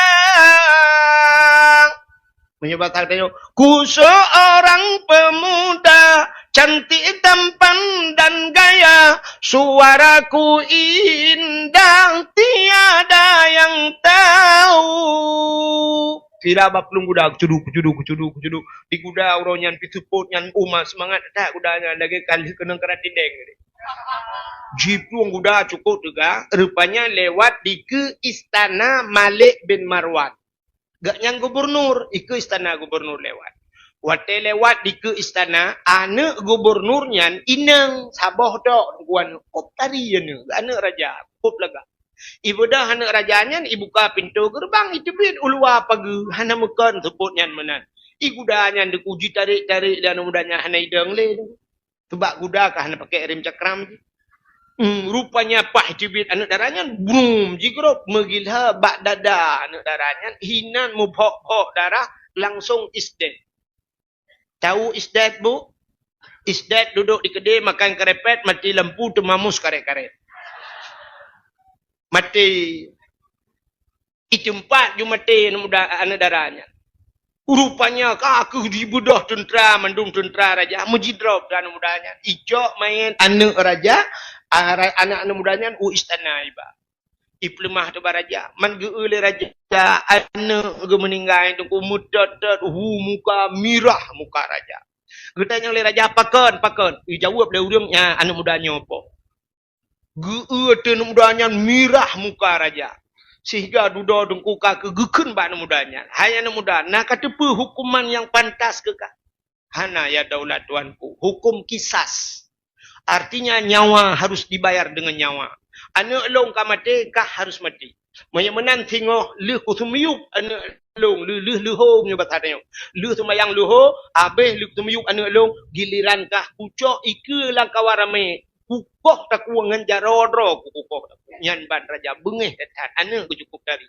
Meunyoe basa geutanyoe, ku seorang pemuda cantik tampan dan gaya, suaraku indah tiada yang tahu. Sira bak plueng guda, keucudu, keucudu, keucudu, keucudu. Di guda uroe nyan pih seupôt nyan, uma seumangat that guda nyan, lagèe ka lheueh keunong keurat ideng. Jiplueng guda cukôp teuga, rupanya lewat dikeue istana Malik bin Marwan. Gobnyan gubunur, dikeue istana gubunur lewat. Watèe lewat dikeue istana, aneuk gubunur nyan inong saboh dok, geuaneuëk kôp tari aneuk, aneuk raja, kôp lagak. Ibeudôh aneuk raja nyan, ibuka pintoe geureubang, iteubiet u luwa pageue, hana meukon seupôt nyan meunan. Iguda nyan teuku jitarek-tarek lé aneuk muda nyan, hana idong lé. Sabab guda ka hana pakèk rem cakram jih. Hmm, rupanya paih teubiet aneuk dara nyan, brum, jigrob, meugila bak dada aneuk dara nyan, hinan mubhok-bhok darah, langsong is dead. Tahu is dead, Bu? Is dead duduk di keudè, makan keurepet, mati lampu, teumamus karet-karet. Mati. Iteumpat ju maté aneuk muda, aneuk dara nyan. Rupanya ka kheueh jibeudôh teuntra, mandum teuntra raja meujidrob aneuk muda nyan. Icok manyèt aneuk raja, a, ra-, aneuk, aneuk muda nyan u istana iba. Ipeuleumah teuh bak raja. Man geu-eu lé raja, aneuk geuh meuninggai teungku, meudot-dot, hu muka, mirah muka raja. Geutanyong lé raja, "Pakon, pakon?" Ijaweueb lé ureueng nyan, aneuk muda nyoe po. Geu-eu ateueh aneuk muda nyan mirah muka raja. Sehingga dudoe teungku ka kheueh geukheun bak aneuk muda nyan, "Hai aneuk muda, na kateupeue hukuman nyang pantas keu kah?" "Hana, ya daulat tuanku, hukum kisas. Artinya nyawa harus dibayar dengan nyawa. Aneuk lôn ka maté, kah harus maté. Meunyoe meunan singoh lheueh kuseumiyueb aneuk lôn, lheueh, lheueh leuho meunyoe basa tanyoe. Lheueh seumayang leuho, abéh lheueh kuseumiyueb aneuk lôn, giliran kah kucok ikeue lam kawan ramé, kukoh takue ngon jaroe droe kukukoh takue." Nyan ban raja beungéh that-that, aneuk geuh cukôp tari.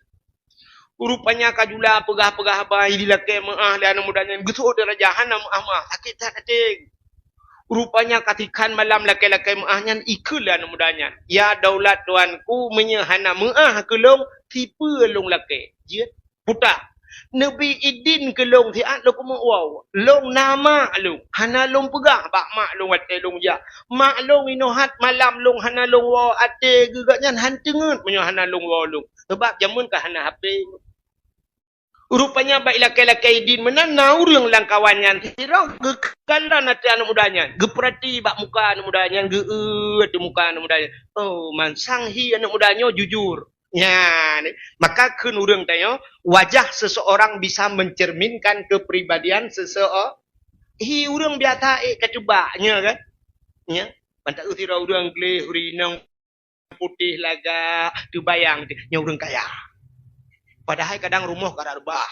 Rupanya ka jula peugah-peugah haba dilakèe meu'ah lé aneuk muda nyan, geuseuôt lé raja hana meu'ah-meu'ah, sakét that até. Rupanya ka tikhan malam lakèe-lakèe meu'ah nyan, ikheun lé aneuk muda nyan, "Ya daulat tuanku, meunyoe hana meu'ah keu lôn, sipeue lôn lakèe?" Jeuet. Puta. "Neubi idin keu lôn siat lôn keumeung woe. Lôn na mak lôn, hana lôn peugah bak mak lôn watèe lôn jak. Mak lôn inoe that malam lôn hana lôn woe, até geuh gobnyan han teungeut meunyoe hana lôn woe lôn. Sabab jameun ka hana hapé." Rupanya bak ilakèe-lakèe idin meunan na ureueng lam kawan nyan sidroe geukalon ateueh aneuk muda nyan, geupeurati bak muka aneuk muda nyan, geu-eu ateueh muka aneuk muda nyan. Oh, mansang hi aneuk muda nyoe jujur. Nyan, maka kheun ureueng tanyoe, wajah seseorang bisa mencerminkan kepribadian seseo-, hi ureueng biasa ék ka cuba, nya kan? Nya, mantap sidroe ureueng gleh, ureueng inong putéh lagak, teubayang nyoe ureueng kaya. Padahai kadang rumoh ka reubah.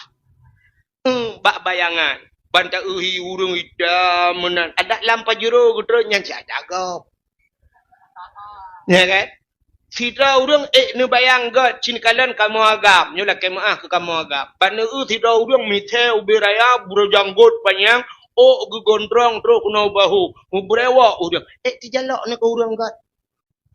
Hmm, bak bayangan. Ban taeu hi ureueng itam meunan. Adak lam pajero geutrön nyan siat cakep. Ya kan? Sidroe ureueng ék neubayang gèt, cit kalon kamoe agam. Nyoe lakèe meu'ah keu kamoe agam. Ban neueu sidroe ureueng misé ubé raya, beurajanggot panyang, ôk geugondrong trok keunoe bahu. Meubrewok ureueng. Ék teujalok nyoe keu ureueng gèt.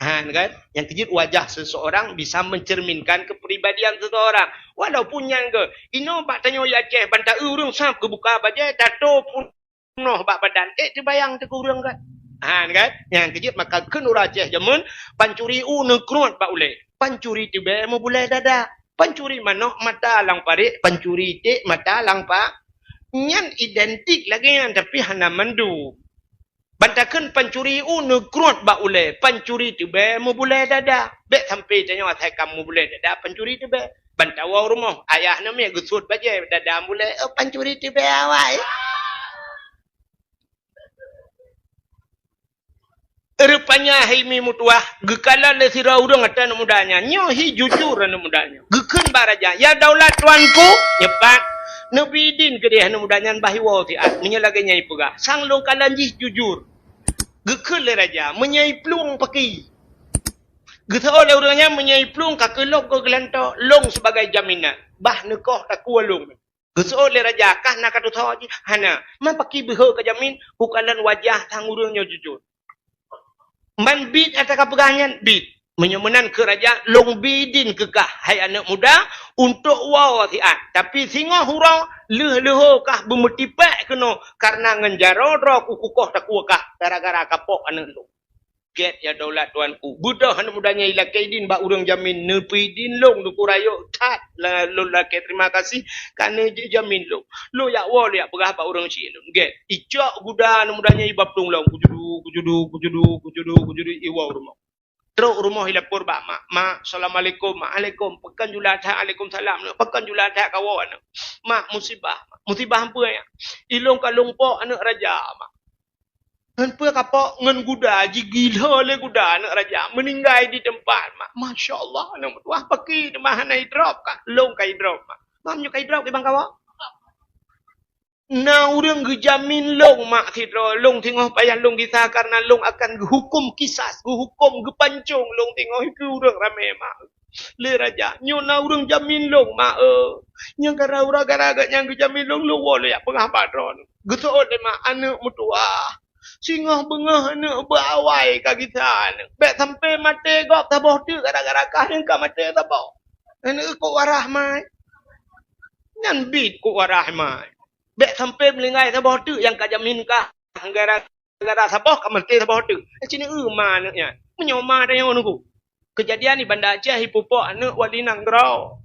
Ha, kan? Nyang keujeuet wajah seseorang bisa mencerminkan kepribadian seseorang. Walaupun nyan gèt, inoe bak tanyoe Aceh ban taeu ureueng sab geubuka bajèe, tato peunoh bak badan. Ék teubayang teuh keu ureueng gèt. Ha, kan? Nyang keujeuet maka kheun ureueng Aceh jameun, pancuri u neukruet bak ulèe. Pancuri tibèe meubulèe dada. Pancuri manok mata lam parék, pancuri iték mata lam pa-, nyan identik lagèe nyan, tapi hana mandum. Ban takheun pancuri u neukruet bak ulèe, pancuri tibèe meubulèe dada. Bèk sampai tanyoe asai ka meubulèe dada pancuri tibèe. Ban tawoe rumoh, ayah neumiet geusuet bajèe, dada meubulèe, "Oh, pancuri tibèe awai." Rupanya hai mi meutuwah, geukalon lé sidroe ureueng ateueh aneuk muda nyan. Nyoe hi jujur aneuk muda nyan. Geukheun bak raja, "Ya daulat tuanku," nyoe pat, neubi idin keudéh aneuk muda nyan bah iwoe siat. Meunyoe lagèe nyan ipeugah, sang lôn kalon jih jujur. Geukheun lé raja, "Meunyoe iplueng paki." Geuseuôt lé ureueng nyan, "Meunyoe iplueng ka keuh lôn keu geulantoe, lôn sibagai jaminan. Bah neukoh takue lôn." Geuseuôt lé raja, "Kah na ka tutoe jih?" "Hana." "Man paki beuhe ka jamin?" "Kukalon wajah sang ureueng nyoe jujur." "Man bit ata ka peugah nyan?" "Bit." "Meunyoe meunan," kheun raja, "lôn bi idin keu kah, hai aneuk muda, untuk woe siat. Tapi singoh uroe lheueh leuho kah beumeutipèk keunoe, kareuna ngon jaroe droe kukukoh takue kah gara-gara kapok aneuk lôn." Gét ya daulat tuanku. Beudôh aneuk muda nyan ilakée idin bak ureuëng jamin, neupeue idin lôn Teungku Rayeuk that la-, lôn lakée terima kasih ka neujeuet jamin lôn. Lôn jak woe lôn jak peugah bak ureuëng chik lôn. Gét. Icok guda aneuk muda nyan iba plueng lom, kujudu, kujudu, kujudu, kujudu, kujudu, iwoe rumoh. Trok rumoh ilapor bak mak. "Mak, assalamualaikum, Mak." "Alaikum." "Pakon jula that?" "Alaikum salam." "Pakon jula that kawoe aneuk?" "Mak, musibah, Mak." "Musibah peue nyan?" "Ilôn ka lôn pok aneuk raja, Mak." "Ngon peue kapok?" "Ngon guda, jigila lé guda aneuk raja, meuninggai di teumpat, Mak." "Masya Allah, aneuk meutuah, pakri teuma hana idrop ka?" "Lôn ka idrop, Mak." "Mak, meunyoe ka idrop, kiban kawoe?" "Na ureuëng geujamin lôn, Mak, sidroe. Lôn singoh payah lôn gisa kareuna lôn akan geuhuköm kisas, geuhuköm geupancong lôn singoh keu ureuëng ramé, Mak." "Lé raja, nyoe na ureuëng jamin lôn, Mak, eh. Nyang gara-gara gata nyan geujamin lôn, lôn woe lôn jak peugah bak droeneuh." Geuseuôt lé mak, "Aneuk meutuah, singoh beungoh aneuk beuawai ka gisa aneuk. Bék sampoe maté gob saboh teuk gara-gara kah nyang ka maté saboh. Aneuk kok warah mai. Nyan bit kok warah mai. Bék sampoe meuninggai saboh teuk nyang ka jamin kah gara-gara saboh ka maté saboh teuk." Eh, sineuk ma aneuk nyan. Meunyoe ma tanyoe nunggu. Keujadian di Banda Aceh, ipupok aneuk wali nanggroe.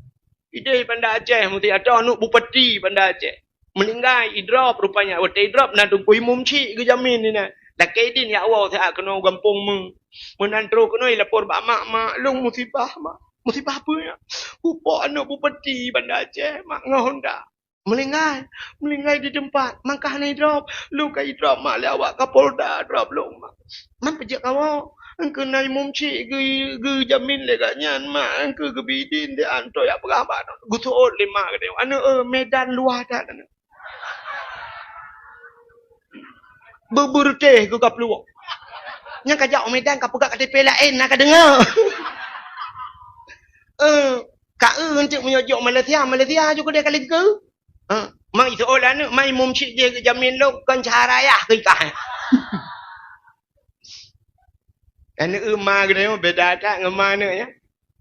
Ideh Banda Aceh, musti atoe aneuk bupati Banda Aceh. Meuninggai, idrop rupanya. Watée idrop, na Teungku Imum Chik geujamin inan. Lakée idin jak woe siat keunoe gampông meu. Meunan trok keunoe ilapor bak mak, "Mak, lôn musibah, Mak." "Musibah peue nyan?" "Pupok aneuk bupati Banda Aceh, Mak, ngon honda. Meuninggai, meuninggai di teumpat, mangkah na idrop. Lôn ka idrop, Mak, lé awak Kapolda drop lôn, Mak." "Man peujeuet kawoe?" "Engkeu na Imum Chik geu-, geujamin lé gobnyan, Mak. Engkeu geubi idin di anto jak peugah bak." Geuseuôt lé mak geutanyoe, "Aneuk, eh, Medan luwah that aneuk. Beubeureutéh keu kaplueng. Nyang ka jak u Medan ka peugah K T P laén, na ka deungoe." "Eh, ka eu eunteuk meunyoe jok Malaysia, Malaysia ju keudeh ka lagée." Ha, mang iseuôt lé aneuk, mang Imum Chik jih geujamin lôn kon cara yah keu ikah. Aneuk ma geutanyoe beda that ngon ma aneuk nyan.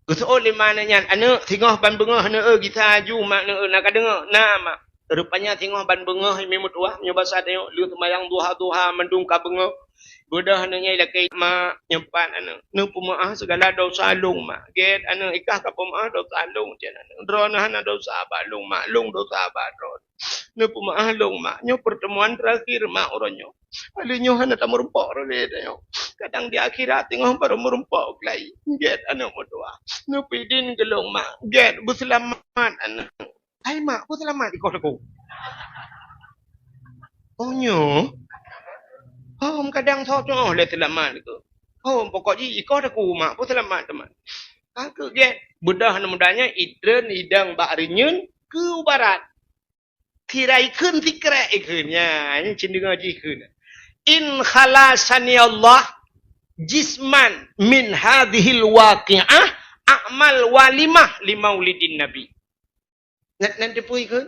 Geuseuôt lé ma aneuk nyan, "Aneuk, singoh ban beungoh aneuk eu gisa aju, Mak, aneuk eu na ka deungoe?" "Na, Mak." Rupanya singoh ban beungoh, Imum meutuah, nyoe basa tanyoe, lheueh seumayang duha-duha mandum ka beungoh. Beudôh aneuk nyan ilakée, "Mak, nyoe pat aneuk, neupeumeuáh sigala desya lôn, Mak." "Gét aneuk, ikah kapeumeuáh desya lôn," cit aneuk. "Droeneuh hana desya bak lôn, Mak, lôn desya bak droeneuh. Neupeumeuáh lôn, Mak, nyoe peurteumuan teurakhir, Mak, uroe nyoe. Akhé nyoe hana tameurumpok lé tanyoe. Kadang di akhirat teungoh barô meurumpok lagi." "Gét aneuk meutuah. Neupeue idin keu lôn, Mak." "Gét, beuseulamat aneuk." "Hai mak, peue seulamat ikoh teungku?" "Oh, nyoe? Hom kadang soe cungoh lé seulamat ikoh. Hom pokok jih ikoh teungku mak, peue seulamat teuma." Ka keu gét, beudôh aneuk muda nyan itreun idong bak reunyeun keu u barat. Sira ikheun, sikrek ikheun. Nyan, nyan cit deungoe jih ikheun. "In khalasani Allah jisman min hadhil waqi'ah a'mal walimah li maulidin Nabi." Nyan, nyan teupeu ikheun.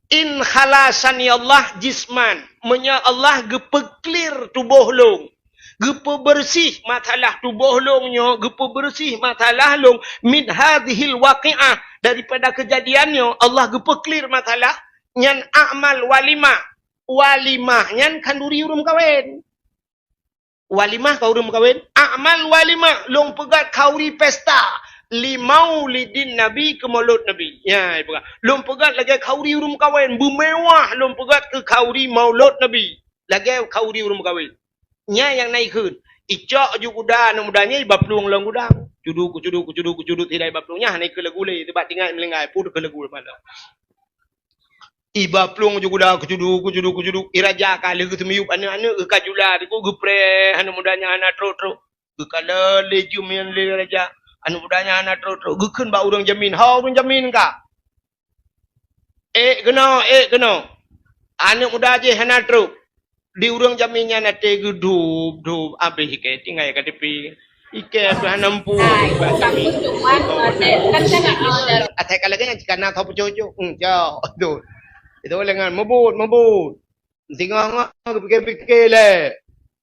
"In khalasani Allah jisman," meunyoe Allah geupeuklir tuboh lôn, geupeubeureuséh masalah tuboh lôn nyoe, geupeubeureuséh masalah lôn, "min hadhil waqi'ah," daripada keujadian nyoe, Allah geupeuklir masalah nyan, "a'mal walimah." Walimah nyan khanduri ureuëng meukawen. Walimah khanduri ureuëng meukawen. "A'mal walimah," lôn peugét khanduri pesta. "Li maulidin Nabi," keu maulud Nabi. Nyan, peugét. Lôn peugét lagée khanduri ureuëng meukawen. Beumewah lôn peugét keu khanduri maulud Nabi. Lagée khanduri ureuëng meukawen. Nyan nyang na ikheun. Icok ju guda aneuk muda nyan iba plueng lam gudang. Cudu, kucudu, kucudu, kucudu, tidak iba plueng. Nyan na ikheun lagu lé. Teubat tinggai meulinggai. Pun keu lagu malam. Iba plueng ju guda, kucudu, kucudu, kucudu. I raja ka lheueh geuseumiyueb aneuk-aneuk, geuka jula, diku geupreh aneuk muda nyan hana trok-trok. Geukalon lé jeuem nyan lé raja. Aneuk muda nyan hana trok-trok. Geukheun bak ureuëng jamin. "Ho ureuëng jamin ka? Ék keunoe, ék keunoe." Aneuk muda jih hana trok. Di ureuëng jamin nyan até geudub-dub, abéh ikei tinggai K T P. Ikei pih hana mampu. Asai ka lagée nyan cit kana tho peucok-cok. Hmm, cok. Tu. Itu lengan meubuet, meubuet. Singoh-ngoh geupike-pike lé.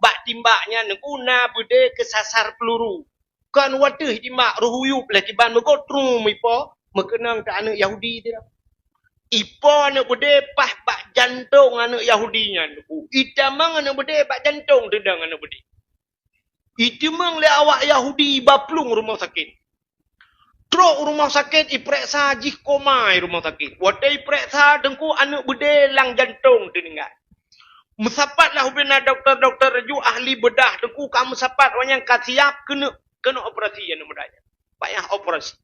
bak timbak nyan Teungku na beudé keusasar peuluru. Kon wateuh timbak rhuyup lé kiban meugot trum ipo, meukeunong keu aneuk Yahudi teuh. Ipo aneuk beudé paih bak jantong aneuk Yahudi nyan Teungku. Itamong aneuk beudé bak jantong teudong aneuk beudé. Itamong lé awak Yahudi bak plueng rumoh sakét. Trok u rumoh sakét, ipeuriksa jih koma i rumoh sakét. Watée ipeuriksa Teungku aneuk beudé lam jantong teuninggai. Meusapat lah ubena dokto-dokto ju ahli beudah Teungku ka meusapat awak nyan ka siap keuneuk, keuneuk operasi aneuk muda nyan. Payah operasi.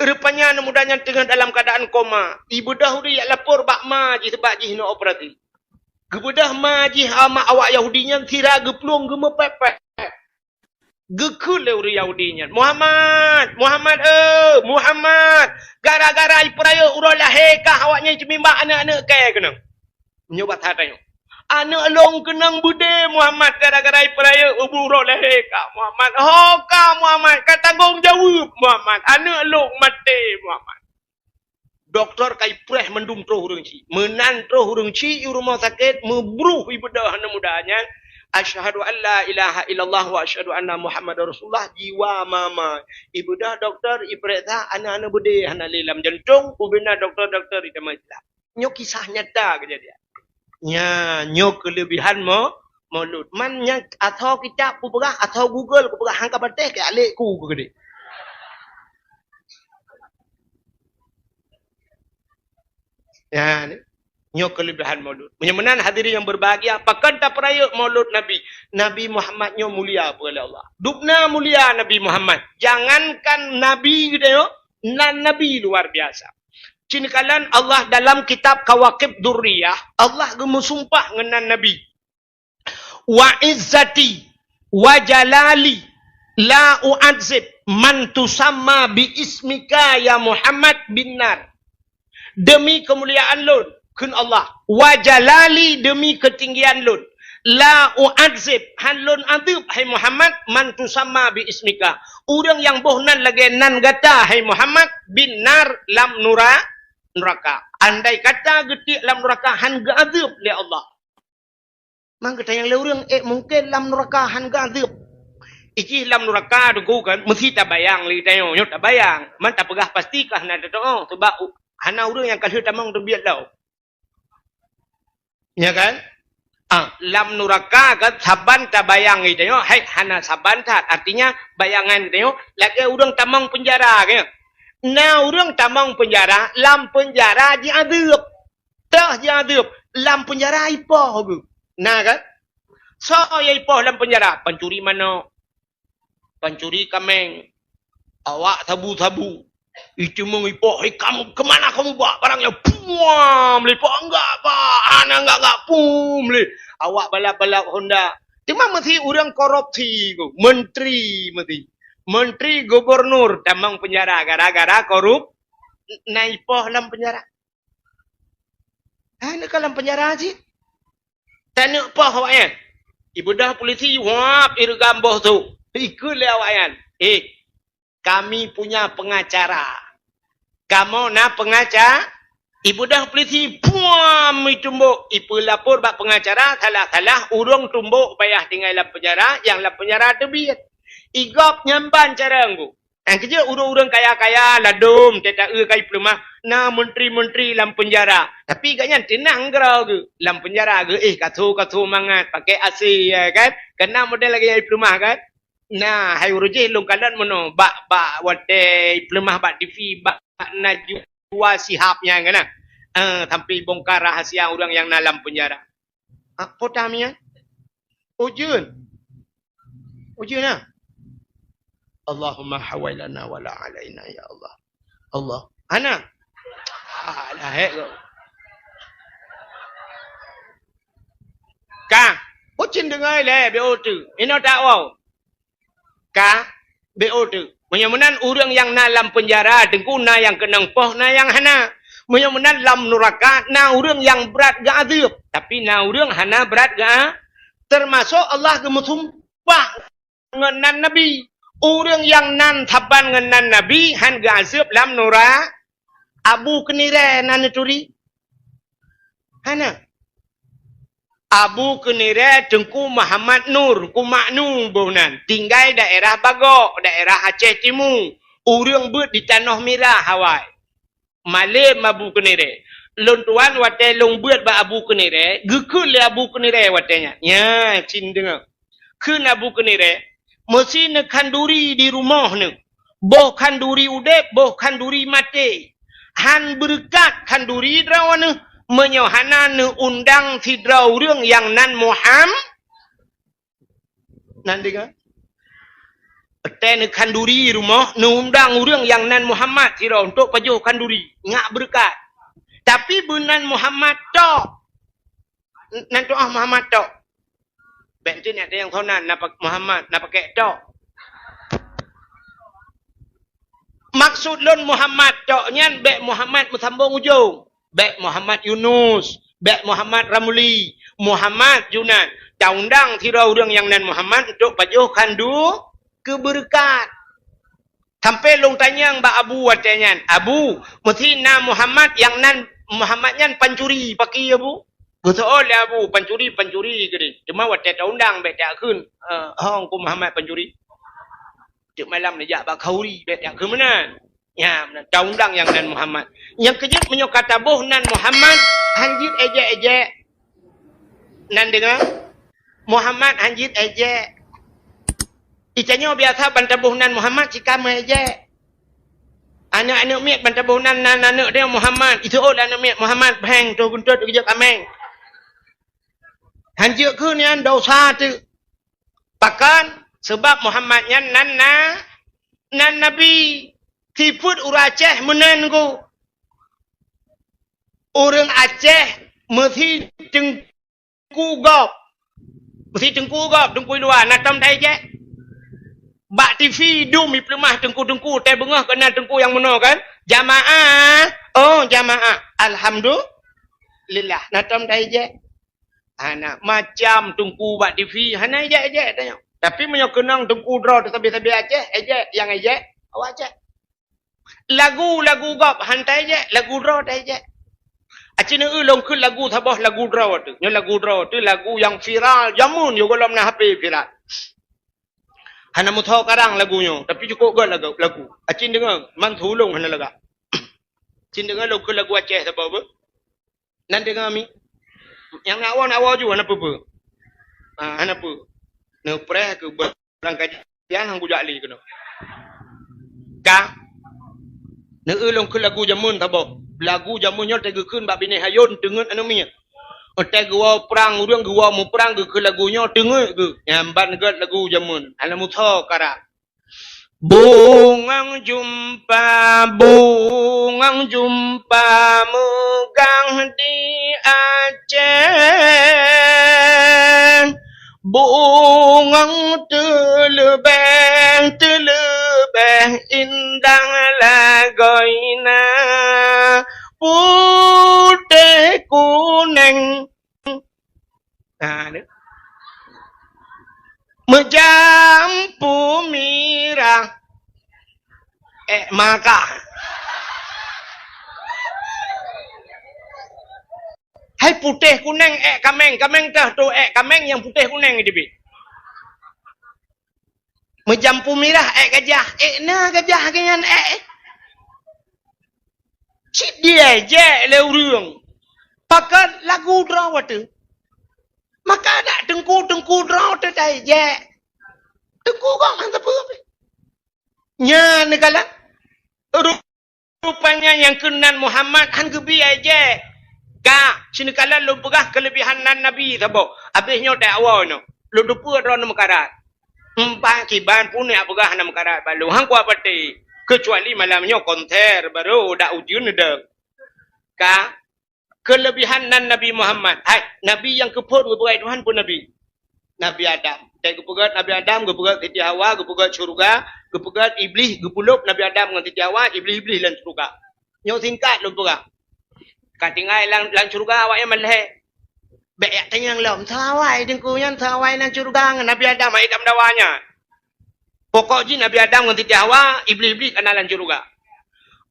Rupanya aneuk muda nyan teungoh dalam keuadaan koma. Ibeudôh ureuëng jak lapor bak ma jih sebab jih neuk operasi. Geubeudôh ma jih ama awak Yahudi nyan sira geuplueng geumeupék-pék. Geukheun lé ureuëng Yahudi nyan, "Muhammad, Muhammad, eh, Muhammad, gara-gara ipeurayeuk uroe lahé kah awak nyan ceumimbak aneuk-aneuk kèe keunong." Nyoe bak that nyoe. "Aneuk lôn keunong beudé Muhammad gara-gara ipeurayeuk uroe lahé kah Muhammad. Ho kah Muhammad ka tanggong jaweueb Muhammad. Aneuk lôn maté Muhammad." Doktor ka ipreh mandum troh ureuëng chik. Meunan troh ureuëng chik u rumoh sakét, meubruh ibeudôh aneuk muda nyan, "Asyhadu an la ilaha illallah wa asyhadu anna Muhammadar Rasulullah," jiwa mama. Ibeudôh doktor, ipeuriksa aneuk-aneuk beudé hana lé lam jantong, ubena doktor-doktor itamong Islam. Nyoe kisah nyata keujadian. Nya, nyoe keuleubihan mo-, Maulud. Man nyang asoe kitab kupeugah, asoe Google kupeugah, han ka patéh keu alek ku keudeh. Ya, ni. Nyoe keuleubaihan Maulud. Meunyoe meunan hadirin yang berbahagia, pakon tapeurayeuk Maulud Nabi? Nabi Muhammad nyoe mulia peue lé Allah. Dubna mulia Nabi Muhammad. Jangankan Nabi geutanyoe, nan Nabi luar biasa. Cit neukalon Allah dalam kitab Kawakib Durriyah, Allah geumeusumpah ngon nan Nabi. "Wa izzati wa jalali la u'adzib man tusamma bi ismika ya Muhammad bin nar." Demi keumuliaan lôn, kheun Allah, "Wa jalali," demi keutinggian lôn, "la u'adzib," han lôn adeueb, hai Muhammad, "man tusamma bi ismika," ureuëng nyang boh nan lagée nan gata, hai Muhammad, bin nar, lam nura-, nuraka. Andai kata geutiek lam nuraka, han geuadeueb lé Allah. Mangkeuta nyang lé ureuëng, ék mungken lam nuraka han geuadeueb. Ijih lam nuraka teungku kan, meusi tabayang lé geutanyoe, nyoe tabayang. Man tapeugah pasti ka hana teutuoh, sabab u-, hana ureuëng nyang ka lheueh tamong teubiet lom. Ya kan? Ah, lam nuraka kan, saban tabayang lé geutanyoe, hai hana saban that. Artinya, bayangan geutanyoe, lagée ureuëng tamong peunjara, kan? Na ureuëng tamong peunjara, lam peunjara jiadeueb. Teuh jiadeueb lam peunjara ipoh geuh. Na kan? Soe nyang ipoh lam peunjara? Pancuri manok, pancuri kaméng, awak sabu-sabu. Iteumong ipoh, "Hei kamu, kemana kamu bawa barang nyan?" Puam lé ipoh, "Enggak, Pak, hana enggak-enggak." Puam lé. Awak balap-balap Honda. Teuma meusi ureuëng korupsi geuh, menteri meusi. Menteri, gubernur tamong peunjara gara-gara korup-, na ipoh lam peunjara. Hana ka lam peunjara cit. Taneuk poh awaknyan. Ibeudôh polisi, wab, ireugam boh sôk. Ikheun lé awaknyan, "Eh, kami punya pengacara. Kamoe na pengaca-," ibeudôh polisi, puam, itumbok, ipeulapor bak pengacara, salah-salah ureuëng tumbok payah tinggai lam peunjara, nyang lam peunjara teubiet. Igop nyan ban cara ngon. Nyang keujeuet ureuëng-ureuëng kaya-kaya ladôm teuta-eu ka ipeuleumah, na menteri-menteri lam peunjara. Tapi gobnyan teunang keudroe geuh lam peunjara geuh, éh, kaso-kaso mangat, pakai A C, ya kan? Keunan model lagée nyang ipeuleumah kan? Na, hai ureuëng jih lôn kalon meunoe, bak, bak watée ipeuleumah bak T V, bak, bak Najwa Shihab nyan kan? Eh, sampai bongkar rahasia ureuëng nyang na lam peunjara. Ah, po tam nyan? Ujeuen. Ujeuen na. Allahumma hawailana wala alaina ya Allah. Allah. Hana. Ah, lahé kau. Ka. Ucin dengai lé, be otu. Ino tak wow. Ka, be otu. Meunyoe meunan ureuëng nyang na lam peunjara, teungku na nyang keunong poh, na nyang hana. Meunyoe meunan lam nuraka, na ureuëng nyang brat geuadeueb, tapi na ureuëng hana brat geu-, teumasok Allah geumeusumpah ngon nan Nabi. Ureuëng nyang nan saban ngon nan Nabi han geuadeueb lam nura-, Abu Keunirée na neuturi? Hana. Abu Keunirée Teungku Muhammad Nur, Teungku Mak Nu boh nan, tinggai daerah Bagok, daerah Aceh Timu. Ureuëng beuet di Tanoh Mirah awai. Malem Abu Keunirée. Lôn tuan watée lôn beuet bak Abu Keunirée, geukheun lé Abu Keunirée watée nyan. Nya, cit deungoe. Kheun Abu Keunirée, meusi neukhanduri di rumoh neuh. Boh khanduri udeb, boh khanduri maté. Han beureukat khanduri droeneuh, meunyoe hana neuundang sidroe ureuëng nyang nan Muham-, nan deungoe. Watée neukhanduri rumoh, neuundang ureuëng nyang nan Muhammad sidroe untuk pajoh khanduri, ngat beureukat. Tapi beunan Muhammad tok. Nan tuah Muhammad tok. Bék nyan ada nyang sonan, na pak-, Muhammad, na pakai tok. Maksud lôn Muhammad tok nyan bék Muhammad meusambong ujong. Bék Muhammad Yunus, bék Muhammad Ramli, Muhammad Junan. Taundang sidroe ureuëng nyang nan Muhammad untuk pajoh khandu keu beureukat. Sampai lôn tanyong bak Abu watée nyan, "Abu, meusi na Muhammad nyang nan Muhammad nyan pancuri, pakri Abu?" Geuseuôt lé Abu, "Pancuri, pancuri," geudeh. Teuma watée taundang bék takheun, eh, "Hong ku Muhammad pancuri." Teuk malam neujak bak khauri bék takheun meunan. Nya, meunan taundang nyang nan Muhammad. Nyang keujeuet meunyoe ka taboh nan Muhammad, han jeuet éjek-éjek. Nan deungoe, Muhammad han jeuet éjek. Itanyoe biasa ban taboh nan Muhammad cit ka meuéjek. Aneuk-aneuk miet ban taboh nan, nan aneuk dia Muhammad. Iseuôt lé aneuk miet Muhammad, bheng, toh guntot, geujak kaméng. Han jeuet keu nyan dosa teuk. Pakon? Seubab Muhammad nyan nan na, nan nabi. Sifeuet ureuëng Aceh meunan ku. Ureuëng Aceh meusi teungku gob. Meusi teungku gob, teungku luwa, na tom tai jek. Bak T V dum ipeuleumah teungku-teungku, tai beungoh keunan teungku nyang meunoe kan. Jamaah, oh jamaah. Alhamdulillah, na tom tai jek. Hana macam teungku bak T V, hana ejek-ejek tanyoe. Tapi meunyoe keunong teungku droe teusabe-sabe Aceh, ejek nyang ejek, awak Aceh. Lagu-lagu gob han taejek, lagu droe taejek. Aci neueu lôn kheun lagu saboh lagu droe teuh. Nyoe lagu droe teuh, lagu nyang viral jameun nyoe gohlom na H P viral. Hana meusoe karang lagu nyoe, tapi cukôp göt lagu, lagu. Aci deungoe, man sulông hana lagak. Aci deungoe lôn kheun lagu Aceh saboh beuh. Nan deungoe mi. Nyang nak woe, nak woe ju, hana peue-peue. Ha, hana peue. Neupreh keu barang kajian han kujak lé keunoe. Ka. Neueu lôn kheun lagu jameun saboh. Lagu jameun nyoe teugeukheun bak binéh ayôn teungeut aneuk miet. Watèe geuwoe prang ureueng, geuwoe muprang, geukheun lagu nyoe teungeut geuh. Nyan ban göt lagu jameun. Hana meusoe karang. Bungöng jumpa, bungöng jumpa meugah di Aceh. Bungöng teuleubeh, teuleubeh indah lagoina, putéh kuneng. Ha, ni. Meujampu mirah. Eh, maka. Hai putéh kuneng, eh, kaméng. Kaméng teuh tu, eh, kaméng nyang putéh kuneng teubiet. Meujampu mirah, eh, gajah. Eh, na gajah keu nyan, eh. Cit diejek lé ureueng. Pakon lagu droe watèe. Maka dak teungku-teungku droe teuh taejek. Teungku kong han sapeue pih. Nyan neukalon. Rupanya nyang keunan Muhammad han geubi ejek. Ka, sineukalon lôn peugah keuleubihan nan Nabi saboh. Abéh nyoe teuh awai nyoe. Lôn teupeue droeneuh meukarat. Empat kiban pun nyang peugah hana meukarat bak lôn. Han kuat patéh. Keucuali malam nyoe konser barô dak ujeuen deuh. Ka, keuleubihan nan Nabi Muhammad. Hai, Nabi nyang keuphôn geupeugah Tuhan pun Nabi. Nabi Adam. Watèe geupeugöt Nabi Adam, geupeugöt Siti Hawa, geupeugöt syeuruga, geupeugöt Iblih, geupeulôb Nabi Adam ngon Siti Hawa, Iblih-Iblih lam syeuruga. Nyoe singkat lôn peugah. Ka tinggai lam, lam syeuruga awaknyan meulhèe. Bèk jak tanyong lom, soe awai teungku nyan, soe awai lam syeuruga ngon Nabi Adam, hai tam dawa nyan. Pokok jih Nabi Adam ngon Siti Hawa, Iblih-Iblih ka na lam syeuruga.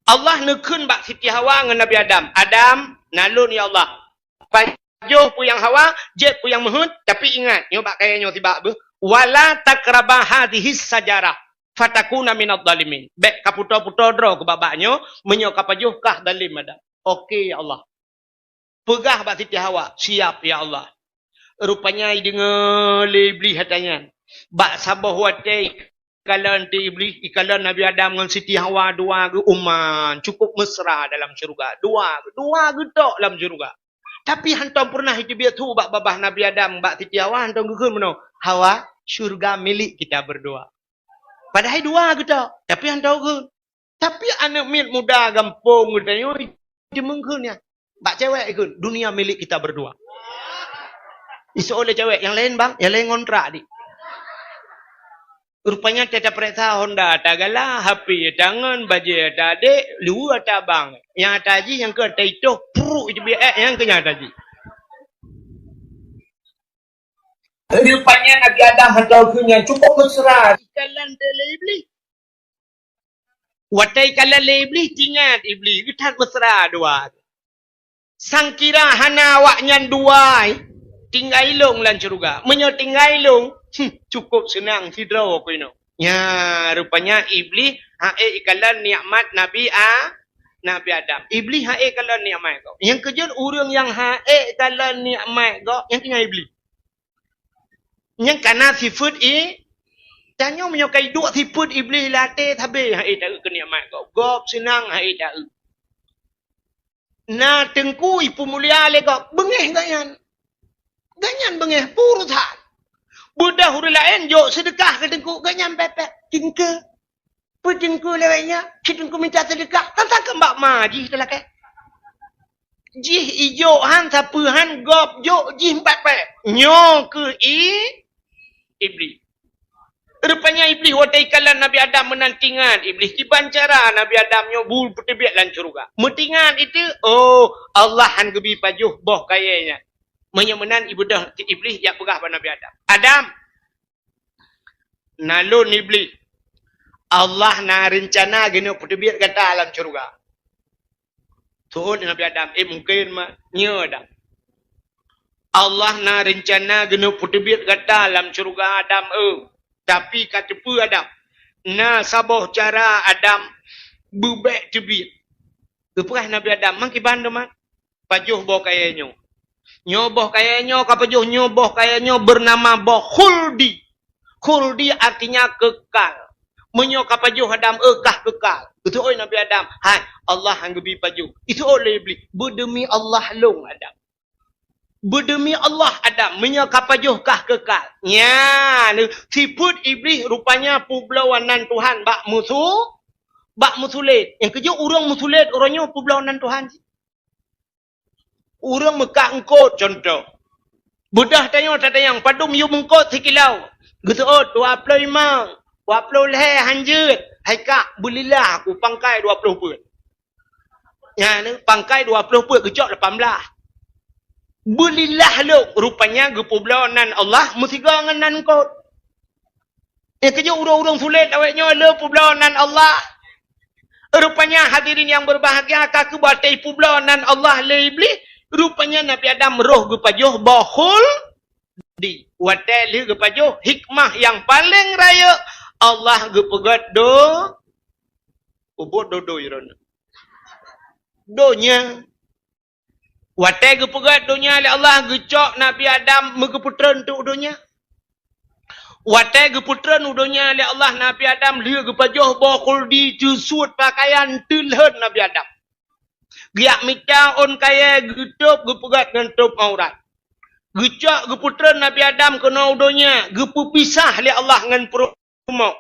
Allah neukheun bak Siti Hawa ngon Nabi Adam, "Adam, na lôn ya Allah. Pajoh peue nyang hawa, jép peue nyang meuheuet, tapi ingat, nyoe bak kayèe nyoe sibak beuh, wala taqraba hadzihis syajarah, fatakuna minadh dhalimin." Bèk kapeutoe-peutoe droe keu bak-bak nyoe, meunyoe kapajoh kah dhalim Adam. Oke, ya Allah. Peugah bak Siti Hawa, "Siap, ya Allah." Rupanya ideungoe lé Iblih ata nyan. Bak saboh watèe ikalon teuh Iblih, ikalon Nabi Adam ngon Siti Hawa dua geuh uman, cukup mesra dalam syeuruga. Dua geuh, dua geuh tok lam syeuruga. Tapi hantom peureunah iteubiet su bak babah Nabi Adam, bak Siti Hawa hantom geukheun meunoe, "Hawa, syeuruga milik kita berdua." Padahai dua geuh tok, tapi hantom geukheun. Tapi aneuk miet muda gampông geutanyoe jimeung kheun nyan. Bak cewek kheun, "Dunia milik kita berdua." Iseuôt lé cewek, "Nyang laén bang, nyang laén ngontrak di." Rupanya teuh tapareksa honda tagala, H P tangon, bajèe tadék, luweue ata bang. Nyang ata jih nyang keu ata itoh, pruk iteubiet ék, nyang keu nyan ata jih. Rupanya Nabi Adam hantom kheun nyan cukup mesra. Ikalon teuh lé Iblih. Watèe ikalon lé Iblih, teuingat Iblih, geuthat mesra dua. Sangkira hana awaknyan dua, tinggai lôn lam syeuruga. Meunyoe tinggai lôn, hmm, cukup seunang sidroe ku inoe. Nya, rupanya Iblih ha'ék ikalon nikmat Nabi A-, Nabi Adam. Iblih ha'ék kalon nikmat gob. Nyang keujeuet ureueng nyang ha'ék kalon nikmat gob, nyan tinggai Iblih. Nyan kana sifeuet i-, Tanyoe meunyoe ka iduek sifeuet Iblih lam até, sabé han ék taeu keu nikmat gob. Gob seunang han ék taeu. Na teungku ipeumulia lé gob, beungéh gobnyan. Gobnyan beungéh, peue urusan. Beudôh ureueng laén jok seudeukah keu teungku, gobnyan pépét, "Teungku, peue teungku lewat nyoe? Keu teungku minta seudeukah." Tantang keu bak ma jih teulakée. Jih ijok han, sapeue han, gob jok jih pépét. Nyoe keuh i Iblih. Rupanya Iblih watée ikalon Nabi Adam meunan teuingat Iblih kiban cara Nabi Adam nyoe bu peuteubiet lam syeuruga. Meutingat itu, oh, Allah han geubi pajoh boh kayée nyan. Meunyoe meunan ibeudôh Iblih jak peugah bak Nabi Adam, "Adam, na lôn Iblih. Allah na reuncana geuneuk peuteubiet gata lam syeuruga." Seuôt Nabi Adam, "Eh, mungken ma-, nyo Adam. Allah na reuncana geuneuk peuteubiet gata lam syeuruga Adam, eu. Tapi ka teupeue Adam, na saboh cara Adam beubek teubiet." Geupeugah Nabi Adam, "Mang kiban teuma?" "Pajoh boh kayée nyoe. Nyoe boh kayée nyoe ka pajoh, nyoe boh kayée nyoe beunama boh Khuldi." Khuldi artinya kekal. Meunyoe ka pajoh Adam, eu, kah kekal. Geuseuôt Nabi Adam, "Hai, Allah han geubi pajoh." Iseuôt lé Iblih, "Beudeumi Allah lôn, Adam. Beudeumi Allah, Adam, meunyoe ka pajoh kah kekal." Nyan, sifeuet Iblih rupanya peubloe nan Tuhan bak meusu-, bak meusulet. Nyang keujeuet ureuëng meusulet, uroe nyoe peubloe nan Tuhan. Ureuëng meukat eungkot contoh. Beudôh tanyoe tatanyong, padum yum eungkot sikilo? Geuseuôt dua ploh limong, dua ploh lhée han jeuet, hai kak beulilah u pangkai dua ploh peuet. Nyan, pangkai dua ploh peuet geucok lapan blah. Beulilah lom, rupanya geupeubloe nan Allah meusigoe ngon nan eungkot. Nyang keujeuet ureuëng-ureuëng sulet awaknyoe le peubloe nan Allah. Rupanya hadirin yang berbahagia, ka keuh watée peubloe nan Allah lé Iblih, rupanya Nabi Adam roh geupajoh boh Khuldi. Watée lheueh geupajoh, hikmah nyang paleng rayeuk, Allah geupeugét do-, ubot dodo iron. Donya. Watée geupeugét donya lé Allah, geucok Nabi Adam meugeupeutrön teuk u donya. Watée geupeutrön u donya lé Allah Nabi Adam, lheueh geupajoh boh Khuldi, teusuet pakaian, teulhön Nabi Adam. Geujak mita ôn kayée, geutôb, geupeugét ngon tôb aurat. Geucok geupeutrön Nabi Adam keunoe u donya, geupeupisah lé Allah ngon peurumoh.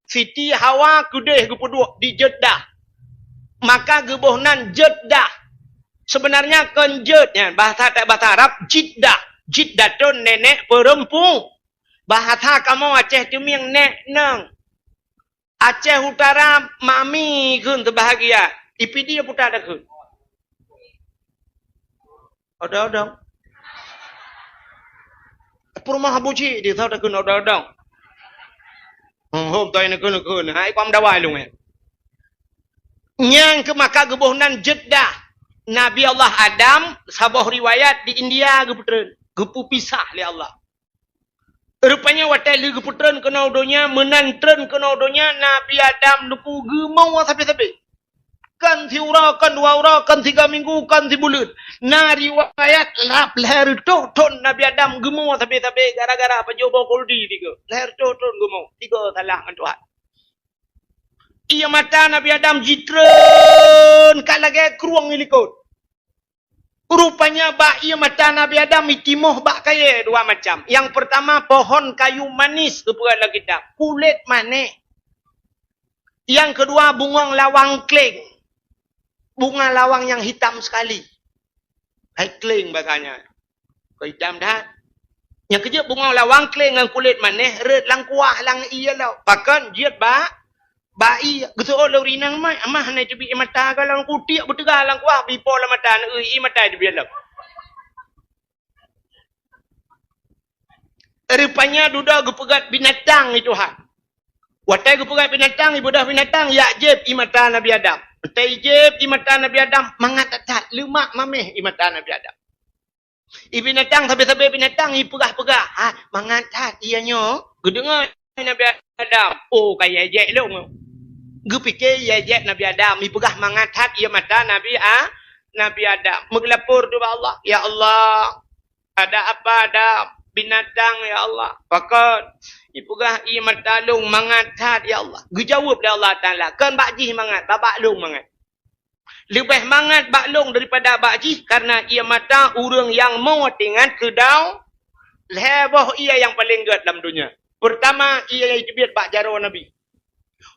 Siti Hawa keudeh geupeuduek di Jeddah. Maka geuboh nan Jeddah. Sebenarnya kon Jed, nyan bahasa, bahasa Arab Jiddah. Jiddatun nenek perempu. Bahasa kamoe Aceh Teumieng nek neng. Aceh Utara mami kheun teubahagia. I Pidie puta takheun. Odong-odong. Peurumoh Abu Cik di thau takheun odong-odong. Hmm, hom toi nakheun-nakheun. Hai, kuam dawai lôn, eh. Nyang keu maka geuboh nan Jeddah. Nabi Allah Adam, saboh riwayat di India geupeutrön, geupeupisah lé Allah. Rupanya watée lheueh geupeutrön keunoe u donya, meunan trön keunoe u donya, Nabi Adam teungku geumeuwoe sabe-sabe. Kon siuroe, kon dua uroe, kon sigoe minggu, kon sibuleuen. Na riwayat lhab lhée reutôh thon Nabi Adam geumeuwoe sabe-sabe gara-gara pajoh boh Khuldi tiga. Lhée reutôh thon geumeuwoe, tiga salah ngon Tuhan. Ié mata Nabi Adam jitrön ka lagée krueng ilikot. Rupanya bak ié mata Nabi Adam itimoh bak kayée dua macam. Nyang peurtama pohon kayu manis geupeugah lam kitab, kulét manéh. Nyang keudua bungong lawang kleng. Bunga lawang nyang hitam sekali. Hai kleng bahasanya. Keu hitam that. Nyang keujeuet bungong lawang kleng ngon kulét manéh rhot lam kuah lam ié lom. Pakon jeuet bak Bak ié, geuseuôt lé ureuëng inong mai, amah hana teubiet ié mata, goh lom kutiek beuteuga lam kuah, beuipo lam mata, neueu ié mata teubiet lom. Rupanya dudoe geupeugét binatang i Tuhan. Watée geupeugét binatang, ibeudôh binatang, jak jieb ié mata Nabi Adam. Watée ijieb ié mata Nabi Adam, mangat that-that, leumak maméh ié mata Nabi Adam. Ié binatang sabe-sabe binatang ipeugah-peugah, "Ha, mangat that ié nyoe." Geudeungoe Nabi Adam, "Oh, ka ié jek lôn." Geupike ié jek Nabi Adam, ipeugah mangat that ié mata Nabi A-, Nabi Adam. Meugeulapor ubak Allah, "Ya Allah, ada apa Adam? binatang, ya Allah. Pakon? Ipeugah, "Ié mata lôn mangat that, ya Allah." Geujaweueb lé Allah Taala, "Kon bak jih mangat, bak, bak lôn mangat." Leubeh mangat bak lôn daripada bak jih, karena ié mata ureuëng nyang mo teuingat keu dau-, lhée boh ié nyang paleng gét lam donya. Peurtama, ié nyang teubiet bak jaroe Nabi.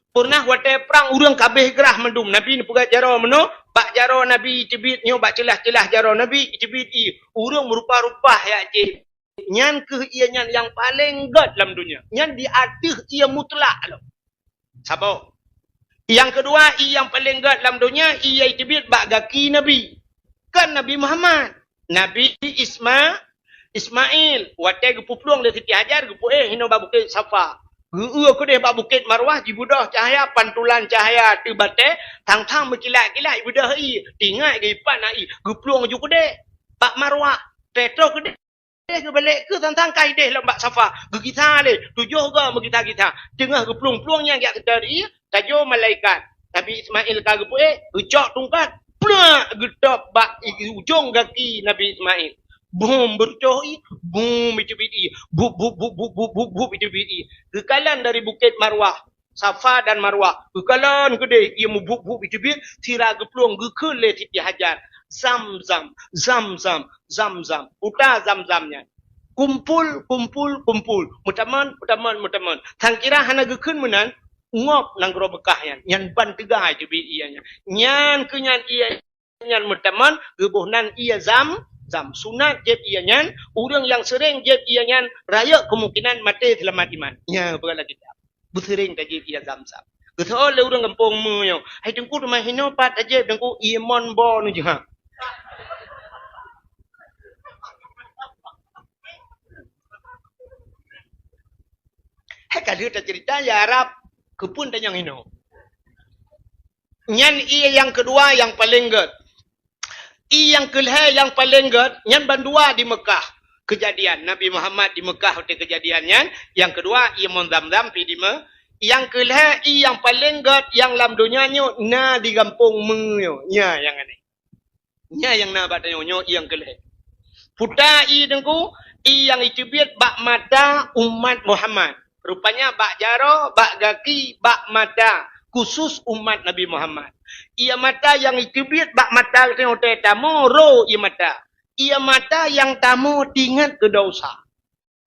Peureunah watée prang ureuëng ka abéh grah mandum, Nabi neupeugét jaroe meunoe, bak jaroe Nabi teubiet nyoe, bak ceulah-ceulah jaroe Nabi teubiet ié. Ureuëng meurupa-rupa jak jih. Nyan kheueh ié nyan nyang paleng gét lam donya. Nyan di ateueh ié mutlak lom. Saboh. Nyang keudua, ié nyang paleng gét lam donya, ié nyang teubiet bak gaki Nabi. Kon Nabi Muhammad. Nabi Isma-, Ismail. Watée geupeuplueng lé Siti Hajar, geupeuéh hinoe bak Bukét Safa. Geu-eu keudeh bak Bukét Marwah, jibeudôh cahya, pantulan cahya ateueh batée, thang-thang meukilat-kilat, jibeudôh ié. Teuingat geuipat na ié, geuplueng ju keudeh bak Marwah. Teutroh keudeh. Deh geubalek keu tantang kai deh lom bak Safa. Geugisa lé, tujoh goe meugisa-gisa. Teungoh geuplueng-plueng nyan jak keudari, tajô malaikat. Nabi Ismail ka geupeuék, geucok tungkat, plak geutôb bak i-, ujong gaki Nabi Ismail. Bum, beureucoh ié, bum, iteubiet ié. Bup, bup, bup, bup, bup, bup, bup, iteubiet ié. Geukalon dari Bukét Marwah. Safa dan Marwah. Geukalon keudeh ié meubup-bup iteubiet, sira geuplueng geukheun lé Siti Hajar. Zam-zam, zam-zam, zam-zam. Uta zam-zam nyan. Kumpul, kumpul, kumpul. Meutamon, meutamon, meutamon. Sang kira hana geukheun meunan, ngop nanggroe Meukah nyan. Nyan ban teuga iteubiet ié nyan. Nyan kheueh nyan ié nyan meutamon, geuboh nan ié Zam-Zam. Sunat jieb ié nyan, ureuëng nyang seuréng jieb ié nyan, rayeuk kemungkinan maté seulamat iman. Nya, peugah lagée nyan. Beuseuréng tajieb ié Zam-Zam. Geuseuôt lé ureuëng gampông meunyoe, "Hai Teungku, teuma hinoe pat tajieb, Teungku?" "Ié mon bo neujeuha." Hai ka lheueh taceurita ya Arab, keupeue tanyong hinoe. Nyan ié nyang keudua nyang paleng gét. Ié nyang keulhée nyang paleng gét, nyan bandua di Meukah. Keujadian Nabi Muhammad di Meukah watée keujadian nyan, nyang keudua ié mon Zam-Zam pi di Me-, nyang keulhée ié nyang paleng gét nyang lam donya nyoe na di gampông meunyoe. Nya nyang aneh. Nyan nyang na bak tanyoe nyoe nyang keulhée. Peue ta ié Teungku, ié nyang iteubiet bak mata umat Muhammad. Rupanya bak jaroe, bak gaki, bak mata, khusus umat Nabi Muhammad. Ié mata nyang iteubiet bak mata tanyoe teuh tamoe ro ié mata. Ié mata nyang tamoe teuingat keu desya.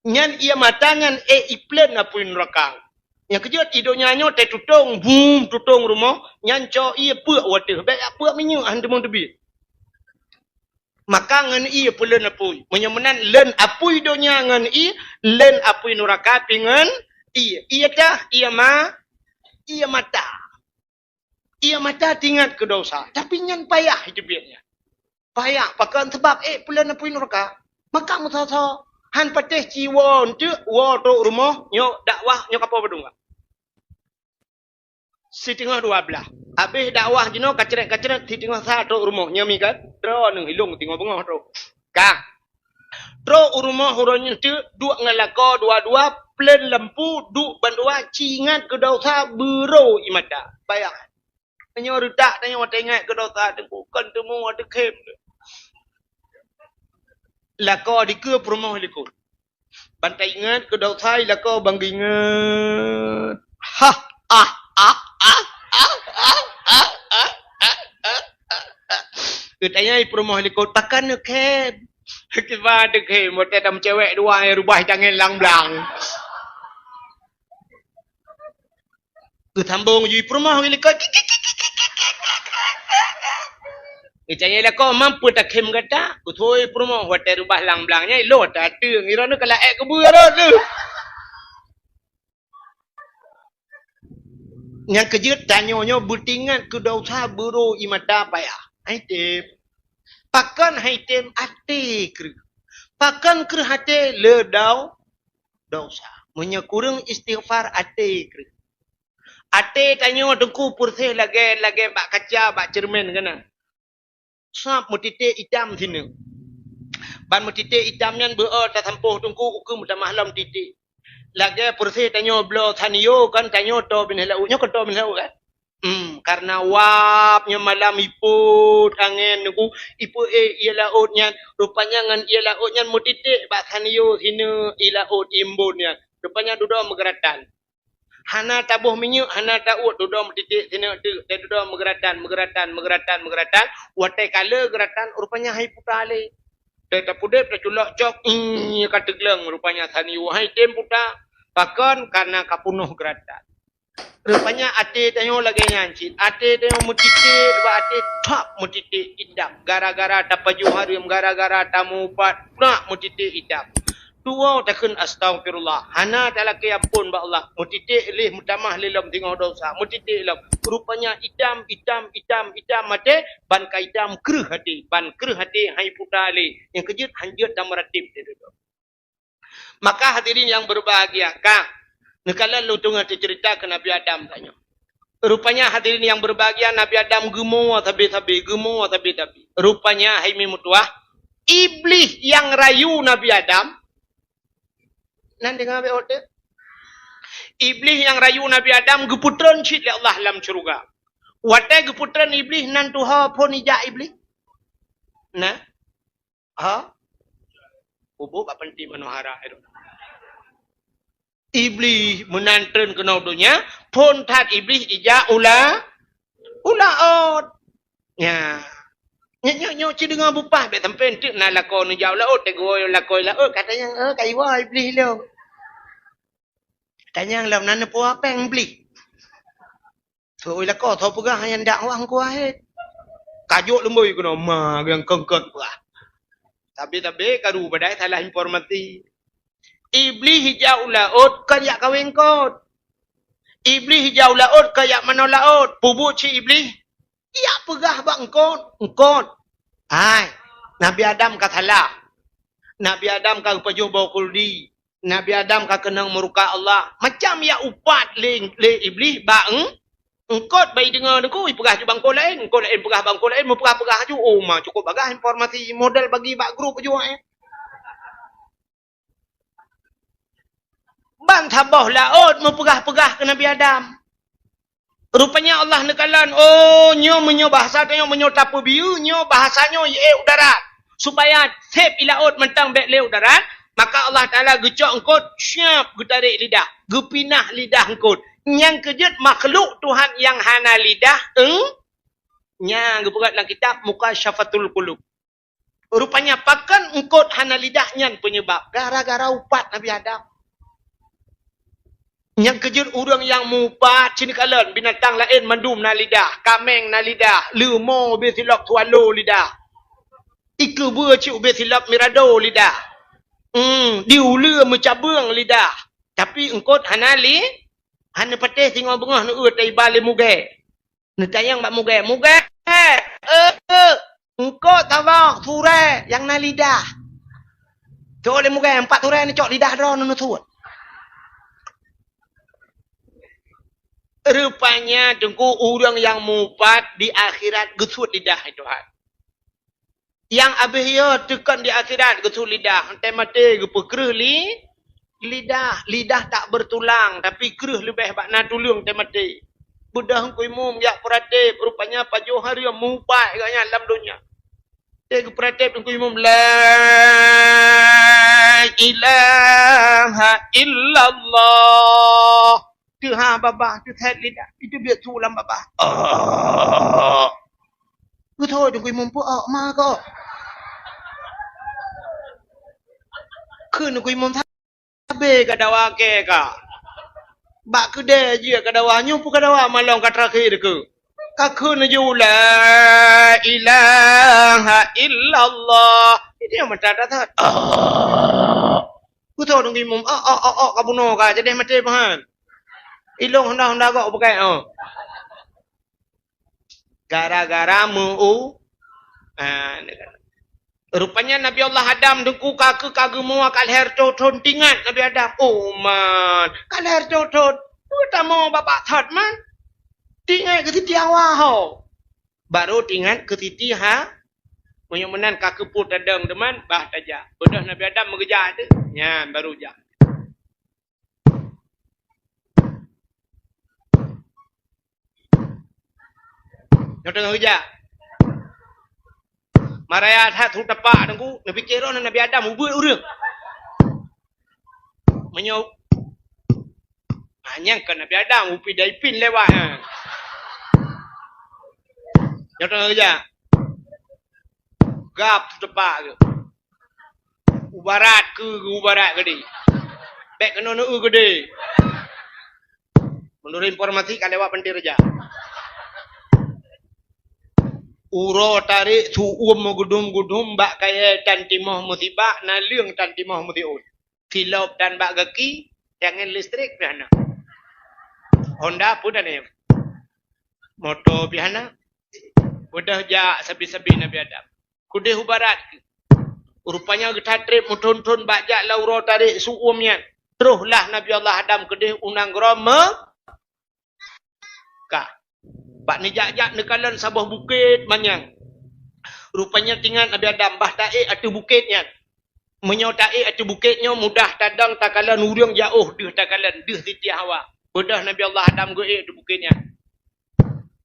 Nyan ié mata nyan ék iplén apui nuraka. Nyang keujeuet i donya nyoe teuh tutong, bum, tutong rumoh, nyan cok ié peuk u ateueh, bék jak peuk minyeuk han teumon teubiet. Maka ngon ié peulén apui. Meunyoe meunan lén apui donya ngon ié, lén apui nuraka pi ngon ié. Ié tah, ié ma-, ié mata. Ié mata teuingat keu desya, tapi nyan payah iteubiet nyan. Payah pakon? Sabab ék peulén apui nuraka. Maka meusoe-soe, han patéh ci woe eunteuk, woe trok rumoh, nyoe dakwah, nyoe kapoe padum ka. Siteungoh dua blaih. Abéh dakwah jinoe kacrét-kacrét, siteungoh sa trok rumoh, nyoe mi ka droeneuh ilong teungoh beungoh trok. Ka. Trok u rumoh uroe nyoe teuk duek ngon lakoe dua-dua, plén lampu, duek bandua, ci ingat keu desya, beuro ié mata. Payah. Meunyoe reutak tanyoe teuingat keu desya, Teungku, kon teumeuwoe teukhém. Lakoe dikeue peurumoh likot. Ban taingat keu desya, lakoe ban geuingat. Hah, ah, ah. Geutanyai peurumoh likot, "Pakon neukhém?" "Kiban teukhém, watée tameucewek dua, nyang rubah tangieng lam blang." Geusambong ju peurumoh geulikot. Geucaya lakoe, "Mampu takhém gata?" Geutôi peurumoh watée rubah lam blang nyan, ilot tateueng, iroe nyoe ka laék keubeue rot leuh. Nyang keujeuet tanyoe nyoe beuteuingat keu desya, beuro ié mata payah. Hai tem. Pakon hai tem? Até kreueh. Pakon kreueh até? Lé dau-, desya. Meunyoe kureueng istighfar, até kreueh. Até tanyoe Teungku peureuseh lagée, lagée bak kaca, bak ceureumen keunan. Sab meutiték itam sineuk. Ban meutiték itam nyan beu-o tasampôh Teungku, ukeue meutamah lom titék. Lagée peureuseh tanyoe bloe sanio kan, tanyoe toe binéh laôt. Nyoe kan toe binéh laôt kan? Hmm, karena wab nyoe malam ipot angén nunggu, ipot, eh, ié laôt nyan, rupanya ngon ié laôt nyan meutiték bak saniyô sineuk ié laôt ié embôn nyan. Rupanya dudoe meugeuratan. Hana taboh minyeuk, hana tauet, dudoe meutiték sineuk teuk, dan dudoe meugeuratan, meugeuratan, meugeuratan, meugeuratan. Watée ka le geuratan, rupanya hai puta lé. Dan tapudeb, taculok cok, ih, ka teugleng rupanya saniyô hai tem puta. Pakon? Karena ka punoh geuratan. Rupanya até tanyoe lagée nyan cit. Até tanyoe meutiték bak até, thap meutiték itam. Gara-gara tapajoh hareuem, gara-gara tamupat, prak meutiték itam. Tuwoe takheun astaghfirullah. Hana talakée ampôn bak Allah. Meutiték lé, meutamah lé lom singoh desya. Meutiték lom. Rupanya itam, itam, itam, itam até, ban ka itam kreueh até. Ban kreueh até hai puta lé. Nyang keujeuet hanjeuet tameuratéb teuh. Maka hadirin yang berbahagia, ka neukalon lôn teungoh teuceurita keu Nabi Adam tanyoe. Rupanya hadirin yang berbahagia, Nabi Adam geumoe sabe-sabe, geumoe sabe-sabe. Rupanya hai mi meutuwah, Iblih nyang rayu Nabi Adam, nan deungoe beuôt teuh. Iblih nyang rayu Nabi Adam geupeutreun cit lé Allah lam syeuruga. Watée geupeutreun Iblih nan tuha phon ijak Iblih. Nah, Ha? Peubuet bak panti manohara itu. Iblih meunan treun keunoe donya, phon that Iblih ijak u la-, u laôt. Nya. Nyoe, nyoe, nyoe ci deungoe bupah, bék sampoe enteuk na lakoe neujak u laôt, teugôi lakoe laôt, ka tanyong, "Eh, ka iwoe Iblih lom." Tanyong lom, "Na neupeue péng Iblih?" Soe lakoe, soe peugah nyan dak wah Teungku Wahid. Kajok leumboi keunoe, ma nyang keungkot peugah. Tapi, tapi karu padahai salah informasi. Iblih ijak u laôt kon jak kawén eungkot. Iblih ijak u laôt kon jak manoe laôt. Peubuet cit Iblih, jak peugah bak eungkot, eungkot. Hai, Nabi Adam ka salah. Nabi Adam ka geupajoh boh khuldi. Nabi Adam ka keunong murka Allah. Macam jak upat lé, lé Iblih bak eung-, eungkot, bak ideungoe Teungku, ipeugah ju bak eungkot laén, eungkot laén peugah bak eungkot laén, meupeugah-peugah ju. Oh, ma, cukup bagaih informasi model bagi bak grup ju, eh. Ban saboh laôt meupeugah-peugah keu Nabi Adam. Rupanya Allah neukalon, oh, nyoe meunyoe bahasa tanyoe meunyoe tapeubiyeu, nyoe bahasa nyoe ié u darat. Supaya sép i laôt mantong bék lé u darat, maka Allah Taala geucok eungkot siap geutarek lidah, geupinah lidah eungkot. Nyang keujeuet makhluk Tuhan nyang hana lidah, eung-, nyang geupeugah lam kitab Mukasyafatul Qulub. Rupanya pakon eungkot hana lidah nyan peunyeubab gara-gara upat Nabi Adam. Nyang keujeuet ureuëng nyang mupat, ci neukalon binatang laén mandum na lidah, kaméng na lidah, leumo ubé silop swallow lidah. Ikeubeue cit ubé silop mirado lidah. Hmm, di uleue meucabeueng lidah. Tapi eungkot hana li-, hana patéh singoh beungoh neueu taiba lé mugée. Neutanyong bak mugée, "Mugée, eh, eh, eungkot saboh surée nyang na lidah." Cok lé mugée, empat surée neucok lidah droe neuneusut. Rupanya Teungku ureuëng nyang mupat di akhirat geusut lidah Tuhan. Nyang abéh yo teukon di akhirat geusut lidah, teumaté geupeukreueh li-, lidah. Lidah tak bertulang, tapi kreueh leubeh bak na tuleueng teumaté. Beudôh Teungku Imum jak peuratéb, rupanya pajoh hareuem mupat gobnyan lam donya. Teu geupeurateb Teungku Imum, "La ilaha illallah." Teuha babah, teuthét lidah, itu biet su lam babah. Oh. Beutôi Teungku Imum peuok ma ko. Kheun Teungku Imum sabe ka dawa kée ka. Bak keudée jeuet ka dawa, nyoe peue ka dawa malong ka terakhir keu. Ka kheun ju, "La ilaha illallah." Ini yang mata datar. Oh. Beutôi Teungku Imum, "Oh, oh, oh, oh, ka bunoe ka, jadi maté pahan." Ilong honda-honda gok bukai, oh. Gara-gara meu-, ah, rupanya Nabi Allah Adam Teungku ka keu ka geumua ka lhèe reutôh thon tingat Nabi Adam. Oh, man, ka lhèe reutôh thon. Peue tamong babah that, man. Tingat keu Siti Hawa ho. Baru tingat keu Siti Ha-, meunyoe meunan ka keupeue tadong teuma, bah tajak. Beudôh Nabi Adam meugeujak teuh. Nyan baru jak. Nyoe teungoh geujak. Maraya that su tepak Teungku, neupike droe Nabi Adam ubeuet ureuëng. Meunyoe hanya ke Nabi Adam, upi daipin lewat ha. Nyoe teungoh geujak. Gab su tepak ke. Ubarat ke, ubarat gede. Bek kena neu gede. Menurut informasi ka lewat Pantai Raja. Uroe tarek su uem meugudum-gudum bak kayée tan timoh musibak, naleueng tan timoh musiun. Silop tan bak gaki, tangen listrik pih hana. Honda pun hana. Moto pih hana. Udah jak sabi-sabi Nabi Adam. Keudeh u barat. Rupanya geutatreb meuthon-thon bak jak lam uroe tarek su uem nyan. Troh lah Nabi Allah Adam keudeh u nanggroe Mekah. Bak neujak-jak neukalon saboh bukét manyang. Rupanya teuingat Nabi Adam bah taék ateueh bukét nyan. Meunyoe taék ateueh bukét nyoe mudah tadong takalon ureuëng jaoh deuh takalon deuh Siti Hawa. Beudôh Nabi Allah Adam geuék ateueh bukét nyan.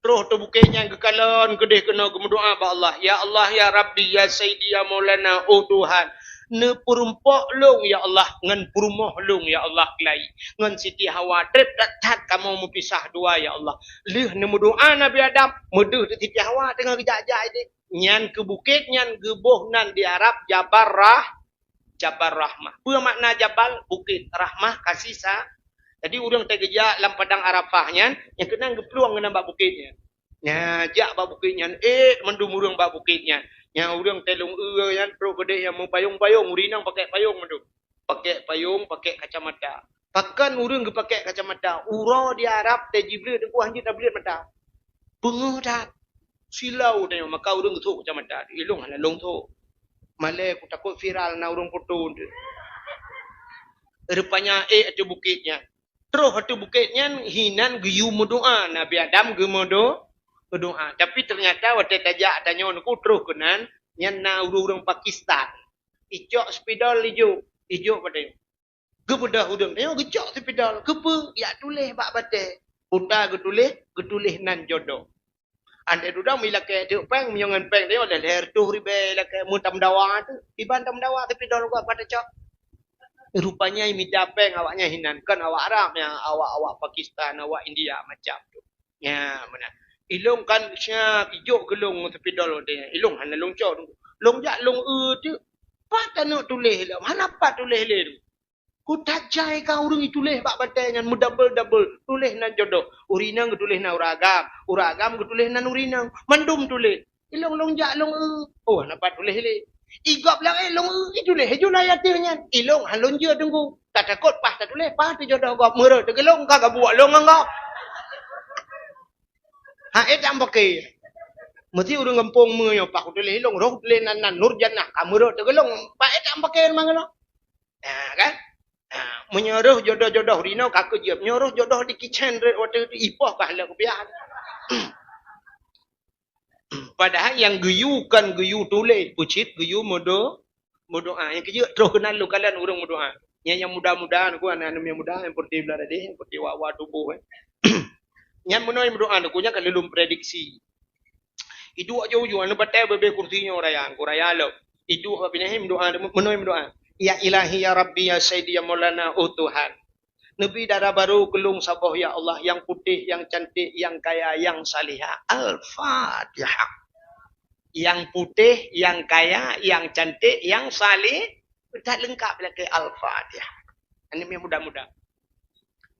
Troh ateueh bukét nyan geukalon keudeh keunoe geumeudoá bak Allah, "Ya Allah, ya Rabbi, ya Sayyidi, ya Maulana, oh Tuhan, neupeurumpok lôn ya Allah ngon peurumoh lôn ya Allah keulai ngon Siti Hawa treb that-that kamoe meupisah dua ya Allah." Lheueh neumeudoá Nabi Adam, meudeuh Siti Hawa teungoh geujak-jak ideh. Nyan keu bukét nyan geuboh nan di Arab Jabal Rah-, Jabal Rahmah. Peue makna jabal? Bukét. Rahmah, kasih sa-, jadi ureuëng teugeujak lam padang Arafah nyan, nyang keunan geuplueng keunan bak bukét nyan. Nya, jak bak bukét nyan, ék mandum ureuëng bak bukét nyan. Nya, ureuëng teuh lông eu nyan, trok keudeh nyang meupayong-payong, ureuëng inong pakai payong mandum. Pakai payong, pakai kacamata. Pakon ureuëng geupakai kacamata? Uroe di Arab teuh jibleuet teungku hanjeuet tableuet mata. Beungoh that. Silau tanyoe, maka ureuëng geusok kacamata. Ilong hana lông sok. Malée kutakot viral na ureuëng foto teuh. Rupanya ék ateueh bukét nyan. Troh ateueh bukét nyan hinan geuyue meudoá. Nabi Adam geumeudo-, meudoá. Tapi ternyata watée tajak tanyoe neuku troh keunan, nyan na ureuëng-ureuëng Pakistan. Icok spidol ijok, ijok padé. Geubeudôh ureuëng tanyoe geucok spidol, keupeue? Jak tuléh bak batée. Peue geutuléh, geutuléh nan jodoh. Andai dudoe meulakée teuk péng, meunyoe ngon péng tanyoe lhée-lhée reutôh ribée lakée meutameudawa teuk. Iban tameudawa spidol gop ka tacok. Rupanya mita péng awaknyan hinan, kon awak Arab nyan, awak-awak Pakistan, awak India macam tu. Nya, meunan. Ilong kan siap ijok keu long spidol watée nyan. Ilong hana long cok. Long jak long eu teuk. Pat taneuk tuléh lom. Hana pat tuléh lé tu. Kutajai ka ureuëng ituléh bak batée nyan meudabel-dabel. Tuléh nan jodoh. Ureuëng inong geutuléh nan ureuëng agam. Ureuëng agam geutuléh nan ureuëng inong. Mandum tuléh. Ilong long jak long eu. Oh, hana pat tuléh lé. Igop lagée long eu, ituléh ju na ateueh nyan. Ilong han lôn jeuet teungku. Tatakot paih tatuléh, paih teujodoh gop meureuet teugeulong ka gabuek long ngon gop. Ha, ék tam paké. Meusti ureuëng gampông meunyoe paih kutuléh ilong, roh tuléh nan, nan Nur Jannah ka meureuet teugeulong, paih ék tam paké mangkeunoe. Ha, kan? Ha, meunyoe roh jodoh-jodoh rinoe ka keuh jeuet, nyoe roh jodoh di kitchen rot watée ipoh ka lheueh kupiah. Padahai nyang geuyue kon geuyue tuléh, peucit geuyue meudo-, meudoá. Nyang keujeuet troh keunan lôn kalon ureuëng meudoá. Nyang, nyang muda-muda, nyoe ku aneuk-aneuk nyang muda, nyang peureutih blah dadeh, nyang peureutih wa-wa tuboh, eh. Nyan meunoe meudoá, nyoe ku nyan ka lôn prediksi. Iduek jauh-jauh, aneuk batée bebe kursi nyoe raya, ku raya lom. Iduek bak binéh meudoá, meunoe meudoá. Ya Ilahi, ya Rabbi, ya Sayyidi, ya Maulana, oh Tuhan. Neubi dara barô keu lôn saboh, ya Allah, nyang putéh, nyang cantik, nyang kaya, nyang salihah. Al-Fatihah. Nyang putéh, nyang kaya, nyang cantik, nyang salih, that leungkap lakée Al-Fatihah. Aneuk miet muda-muda.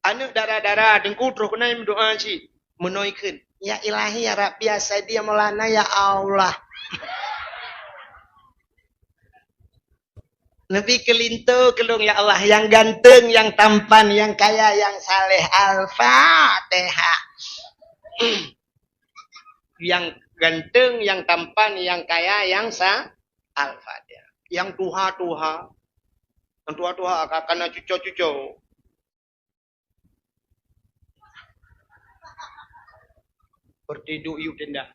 Aneuk dara-dara, teungku troh keunan meudoá cit. Meunoe kheun. Ya Ilahi, ya Rabbi, ya Sayyidi, ya Maulana, ya Allah. Neubi keu linto keu lôn, ya Allah, nyang ganteng, nyang tampan, nyang kaya, nyang saleh. Al-Fatihah. Nyang ganteng, nyang tampan, nyang kaya, nyang sa-, Al-Fatihah. Nyang tuha-tuha. Nyang tuha-tuha ka, ka na cuco-cuco. Seperti duek yub tenda.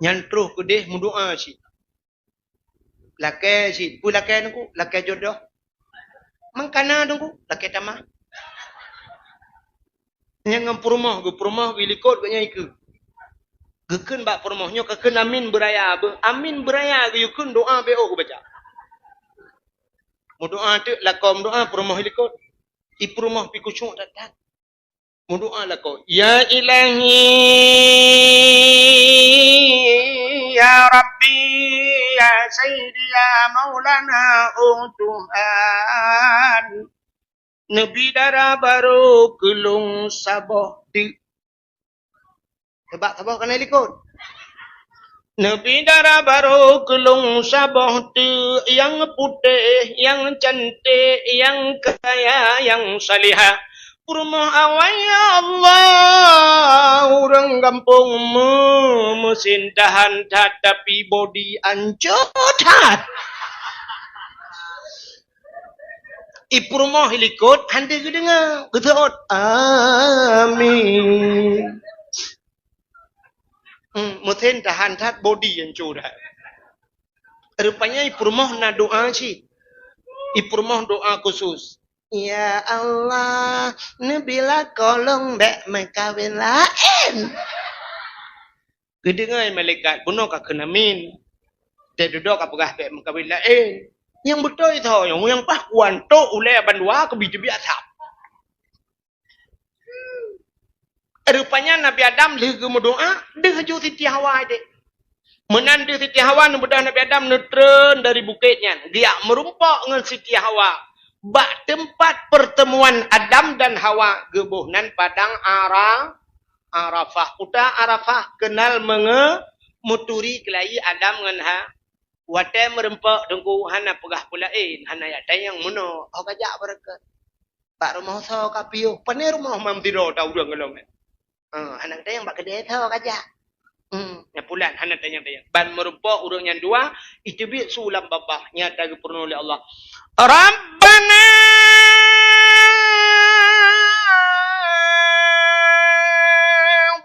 Nyan troh keudeh meudoá cit. Lakée cit, peue lakée teungku? Lakée jodoh. Mangkana teungku, lakée tamah. Nyang ngon peurumoh geuh, peurumoh geuh likot geuh nyang ikeu. Geukheun bak peurumoh nyoe ka kheun amin beuraya beuh. Amin beuraya geuyue kheun doa B O geubaca. Meudoa teuk lakoe meudoa peurumoh likot. I peurumoh pi khusyuk that-that. Meudoa lakoe, "Ya Ilahi, ya Rabbi, ya Sayyidi, ya Maulana, oh Tuhan." Neubi dara barô keu lôn saboh teuk. Sabab saboh ka na likot. Neubi dara barô keu lôn saboh teuk, nyang putéh, nyang canték, nyang kaya, nyang salihah. Peurumoh awai, ya Allah, ureuëng gampông meu-, meusin tahan that, tapi bodi ancô that. I peurumoh i likot hana geudeungoe, geuseuôt, "Amin." Hmm, meusen tahan that bodi nyang curah. Rupanya i peurumoh na doa cit. I peurumoh doa khusus. "Ya Allah, neubi lakoe lôn bék meukawen laén." Geudeungoe malaikat, bunoe ka kheun amin. Teududoe ka peugah bék meukawen laén. Nyang beutôi tho nyang, nyang paih kuantok ulée bandua keubi teubiet asam. Rupanya Nabi Adam lheueh geumeudoa, deuh ju Siti Hawa ideh. Meunan deuh Siti Hawa neubeudôh Nabi Adam neutreun dari bukét nyan, geujak meurumpok ngon Siti Hawa. Bak teumpat peurteumuan Adam dan Hawa geuboh nan padang Ara-, Arafah. Kuta Arafah keunal meunge-, meuturi keulayi Adam ngon Ha-, watée meurumpok teungku hana peugah peulaén, hana jak tanyong meunoe, oh ka jak beureukat. Bak rumoh soe ka piôh, pane rumoh mam sidroe ta ureuëng golom nyan. Ha, hana tanyong bak keudè soe ka jak. Hmm, nyan pulan hana tanyong-tanyong. Ban meurumpok ureuëng nyan dua, iteubiet su lam babah nyata geupeurunoe lé Allah. Rabbana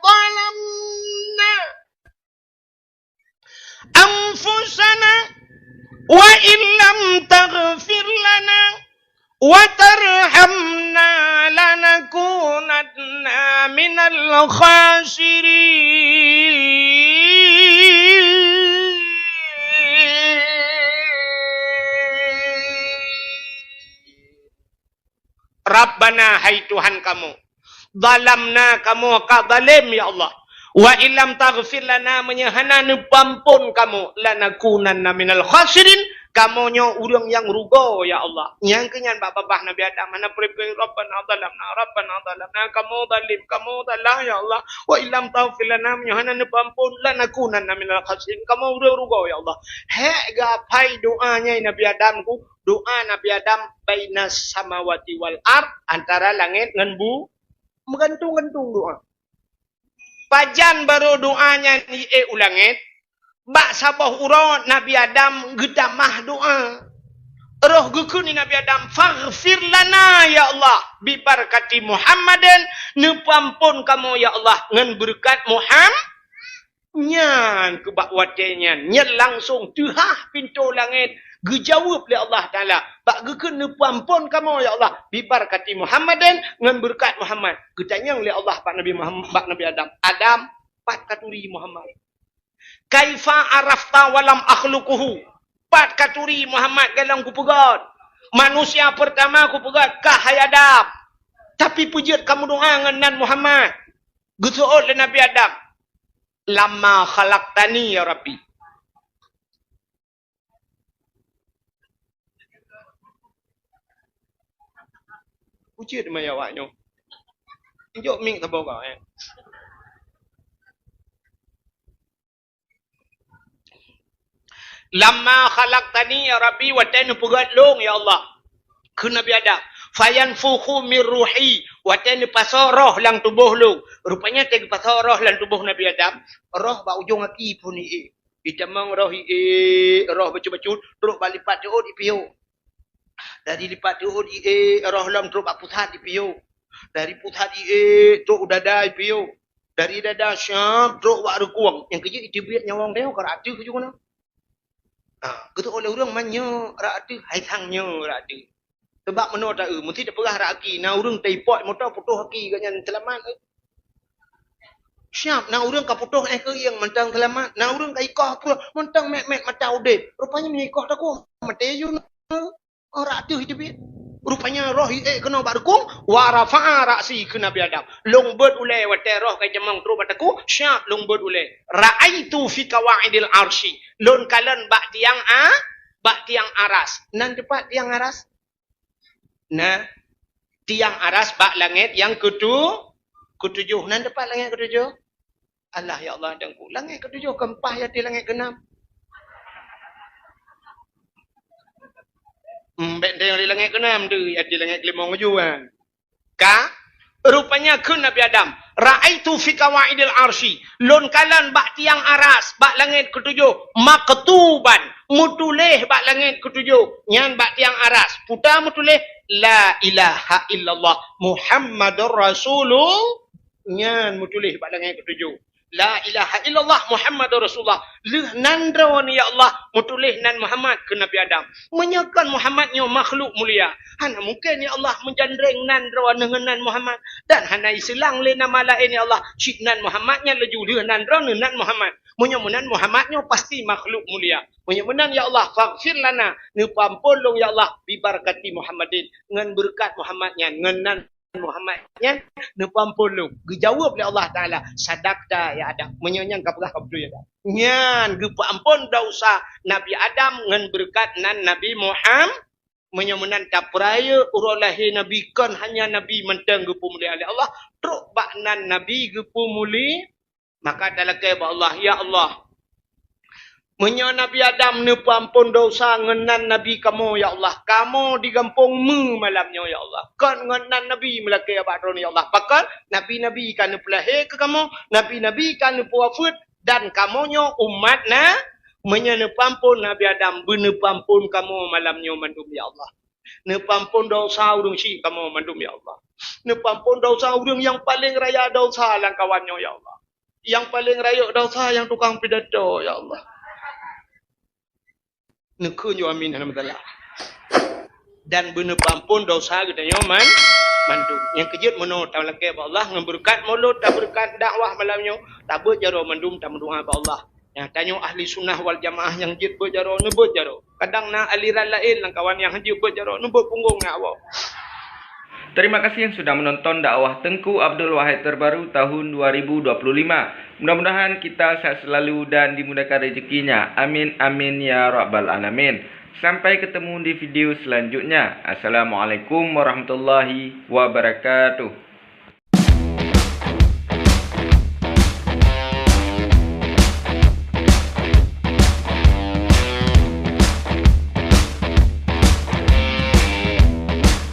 zalamna anfusana wa illam taghfir lana wa tarhamna lanakunanna minal khasirin. Rabbana, hai Tuhan kamoe, zalamna, kamoe ka zalem, ya Allah. Wa illam taghfir lana, meunyoe hana neupeuampôn kamoe, lanakunanna minal khasirin, kamoe nyoe ureuëng nyang rugoe, ya Allah. Nyang keu nyan bak babah Nabi Adam, hana peureupeue, Rabbana zalamna, Rabbana zalamna, kamoe zalem, kamoe salah, ya Allah. Wa illam taghfir lana, meunyoe hana neupeuampôn, lanakunanna minal khasirin, kamoe ureuëng rugoe, ya Allah. Hék geuapai doa nyan Nabi Adam ku, doa Nabi Adam bainas samawati wal ard, antara langét ngon bu-, meugantung-gantung doa. Pajan barô doa nyan jiék u langét, bak saboh uroe Nabi Adam geutamah doa. Roh geukheun Nabi Adam, "Faghfir lana, ya Allah, bibarakati Muhammadin," neupeuampôn kamoe, ya Allah, ngon beureukat Muham-, Nyan keu bak watée nyan, nyan langsong teuhah pintoe langét geujaweueb lé Allah Taala. Bak geukheun neupeuampôn kamoe, ya Allah, bibarakati Muhammadin, ngon beureukat Muhammad. Geutanyong lé Allah bak Nabi Muhammad, bak Nabi Adam, "Adam, pat ka turi Muhammad? Kaifa arafta walam akhluquhu? Pat ka turi Muhammad golom kupeugét? Manusia peurtama kupeugét kah, hai Adam. Tapi peue jeuet kamoe doa ngon nan Muhammad?" Geuseuôt lé Nabi Adam, "Lamma khalaqtani, ya Rabbi." Ucit maya awak nyoe. Jok mik saboh kau, eh. "Lamma khalaqtani, ya Rabbi," watée neupeugét lôn, ya Allah, kheun Nabi Adam, "fayanfukhu mir ruhi," watée neupasoe roh lam tuboh lôn. Rupanya watée geupasoe roh lam tuboh Nabi Adam, roh bak ujong aki phon ié. Itamong roh ié, roh bacut-bacut, trok bak lipat teuôt ipiôh. Dari lipat teuôt ié, roh lom trok bak pusat ipiôh. Dari pusat ié, trok u dada ipiôh. Dari dada syab trok bak reukueng. Nyang keujeuet iteubiet nyawöng teuh ka rot ateueh keujeuet keunoe. Ha, geuteuôt lé ureuëng man nyoe rot ateueh, hai sang nyoe rot ateueh. Sabab meunoe ta-, eu, meusti tapeugah raki, na ureuëng taipok moto putôh aki gobnyan seulamat. Siap, na ureuëng ka putôh éh keuieng mantong seulamat, na ureuëng ka ikoh pruet mantong mét-mét mata udeb. Rupanya meunyoe ikoh takue, maté ju na. Oh, rak teuh teubiet. Rupanya roh ék keunoe bak rukung, wa rafa'a ra'si kheun Nabi Adam. Lôn beuet ulée watée roh ka jimong trok bak takue, siap lôn beuet ulée. Ra'aitu fi qawa'idil arsy. Lôn kalon bak tiang a, bak tiang aras. Nan teupat tiang aras? Nah, tiang aras bak langét nyang keutu-, keutujoh. Nan teupat langét keutujoh? Allah, ya Allah, Teungku. Langét keutujoh keumpak ya di langét keunam. Hmm, bék teuh di langét keunam tu, ya di langét keulimong ju kan. Ka? Rupanya kheun Nabi Adam, "Ra'aitu fi qawa'idil arsy." Lôn kalon bak tiang aras, bak langét keutujoh, maktuban, meutuléh bak langét keutujoh, nyan bak tiang aras. Puta meutuléh, "La ilaha illallah Muhammadur Rasulullah." Nyan meutuléh bak langét keutujoh. "La ilaha illallah Muhammadur Rasulullah." Lheueh nan droeneuh, ya Allah, meutuléh nan Muhammad keu Nabi Adam. Meunyoe kon Muhammad nyoe makhluk mulia, hana mungken, ya Allah, meujandreng nan droeneuh ngon nan Muhammad. Dan hana iseulang lé nama laén, ya Allah, cit nan Muhammad nyan laju lheueh nan droeneuh nan Muhammad. Meunyoe meunan Muhammad nyoe pasti makhluk mulia. Meunyoe meunan, ya Allah, faghfir lana, neupeuampôn lôn, ya Allah, bibarakati Muhammadin, ngon beureukat Muhammad nyan, ngon nan Muhammad nyan neupeuampôn lôn. Geujaweueb lé Allah Taala, "Sadaqta ya Adam." Meunyoe nyan ka peugah ka beutôi ya Adam. Nyan geupeuampôn desya Nabi Adam ngon beureukat nan Nabi Muham-, meunyoe meunan tapeurayeuk uroe lahé Nabi kon hanya Nabi mantong geupeumulia lé Allah, trok bak nan Nabi geupeumuli-, Maka talakée bak Allah, "Ya Allah, meunyoe Nabi Adam neupeuampôn desya ngon nan Nabi kamoe, ya Allah, kamoe di gampông meu malam nyoe, ya Allah, kon ngon nan Nabi meulakée bak droeneuh, ya Allah. Pakon? Nabi-nabi ka neupeulahé keu kamoe, nabi-nabi ka neupeuwafeuet, dan kamoe nyoe umat na, meunyoe neupeuampôn Nabi Adam, beuneupeuampôn kamoe malam nyoe mandum, ya Allah. Neupeuampôn desya ureuëng syiek kamoe mandum, ya Allah. Neupeuampôn desya ureuëng nyang paleng raya desya lam kawan nyoe, ya Allah. Nyang paleng rayeuk desya nyang tukang pidato, ya Allah." Neukheun ju amin hana masalah. Dan beuneupeuampôn desya geutanyoe man-, mandum. Nyang keujeuet meunoe talakée bak Allah ngon beureukat mulod, tabeureukat dakwah malam nyoe, tabeuet jaroe mandum tameudoá bak Allah. Nyang tanyoe ahli sunnah wal jamaah nyang jeuet beuet jaroe, neubeuet jaroe. Kadang na aliran laén lam kawan nyang hanjeuet beuet jaroe, neubeuet punggong ngon awak. Terima kasih yang sudah menonton dakwah Teungku Abdul Wahid terbaru tahun dua ribu dua puluh lima. Mudah-mudahan kita sehat selalu dan dimudahkan rezekinya. Amin, amin, ya rabbal alamin. Sampai ketemu di video selanjutnya. Assalamualaikum warahmatullahi wabarakatuh.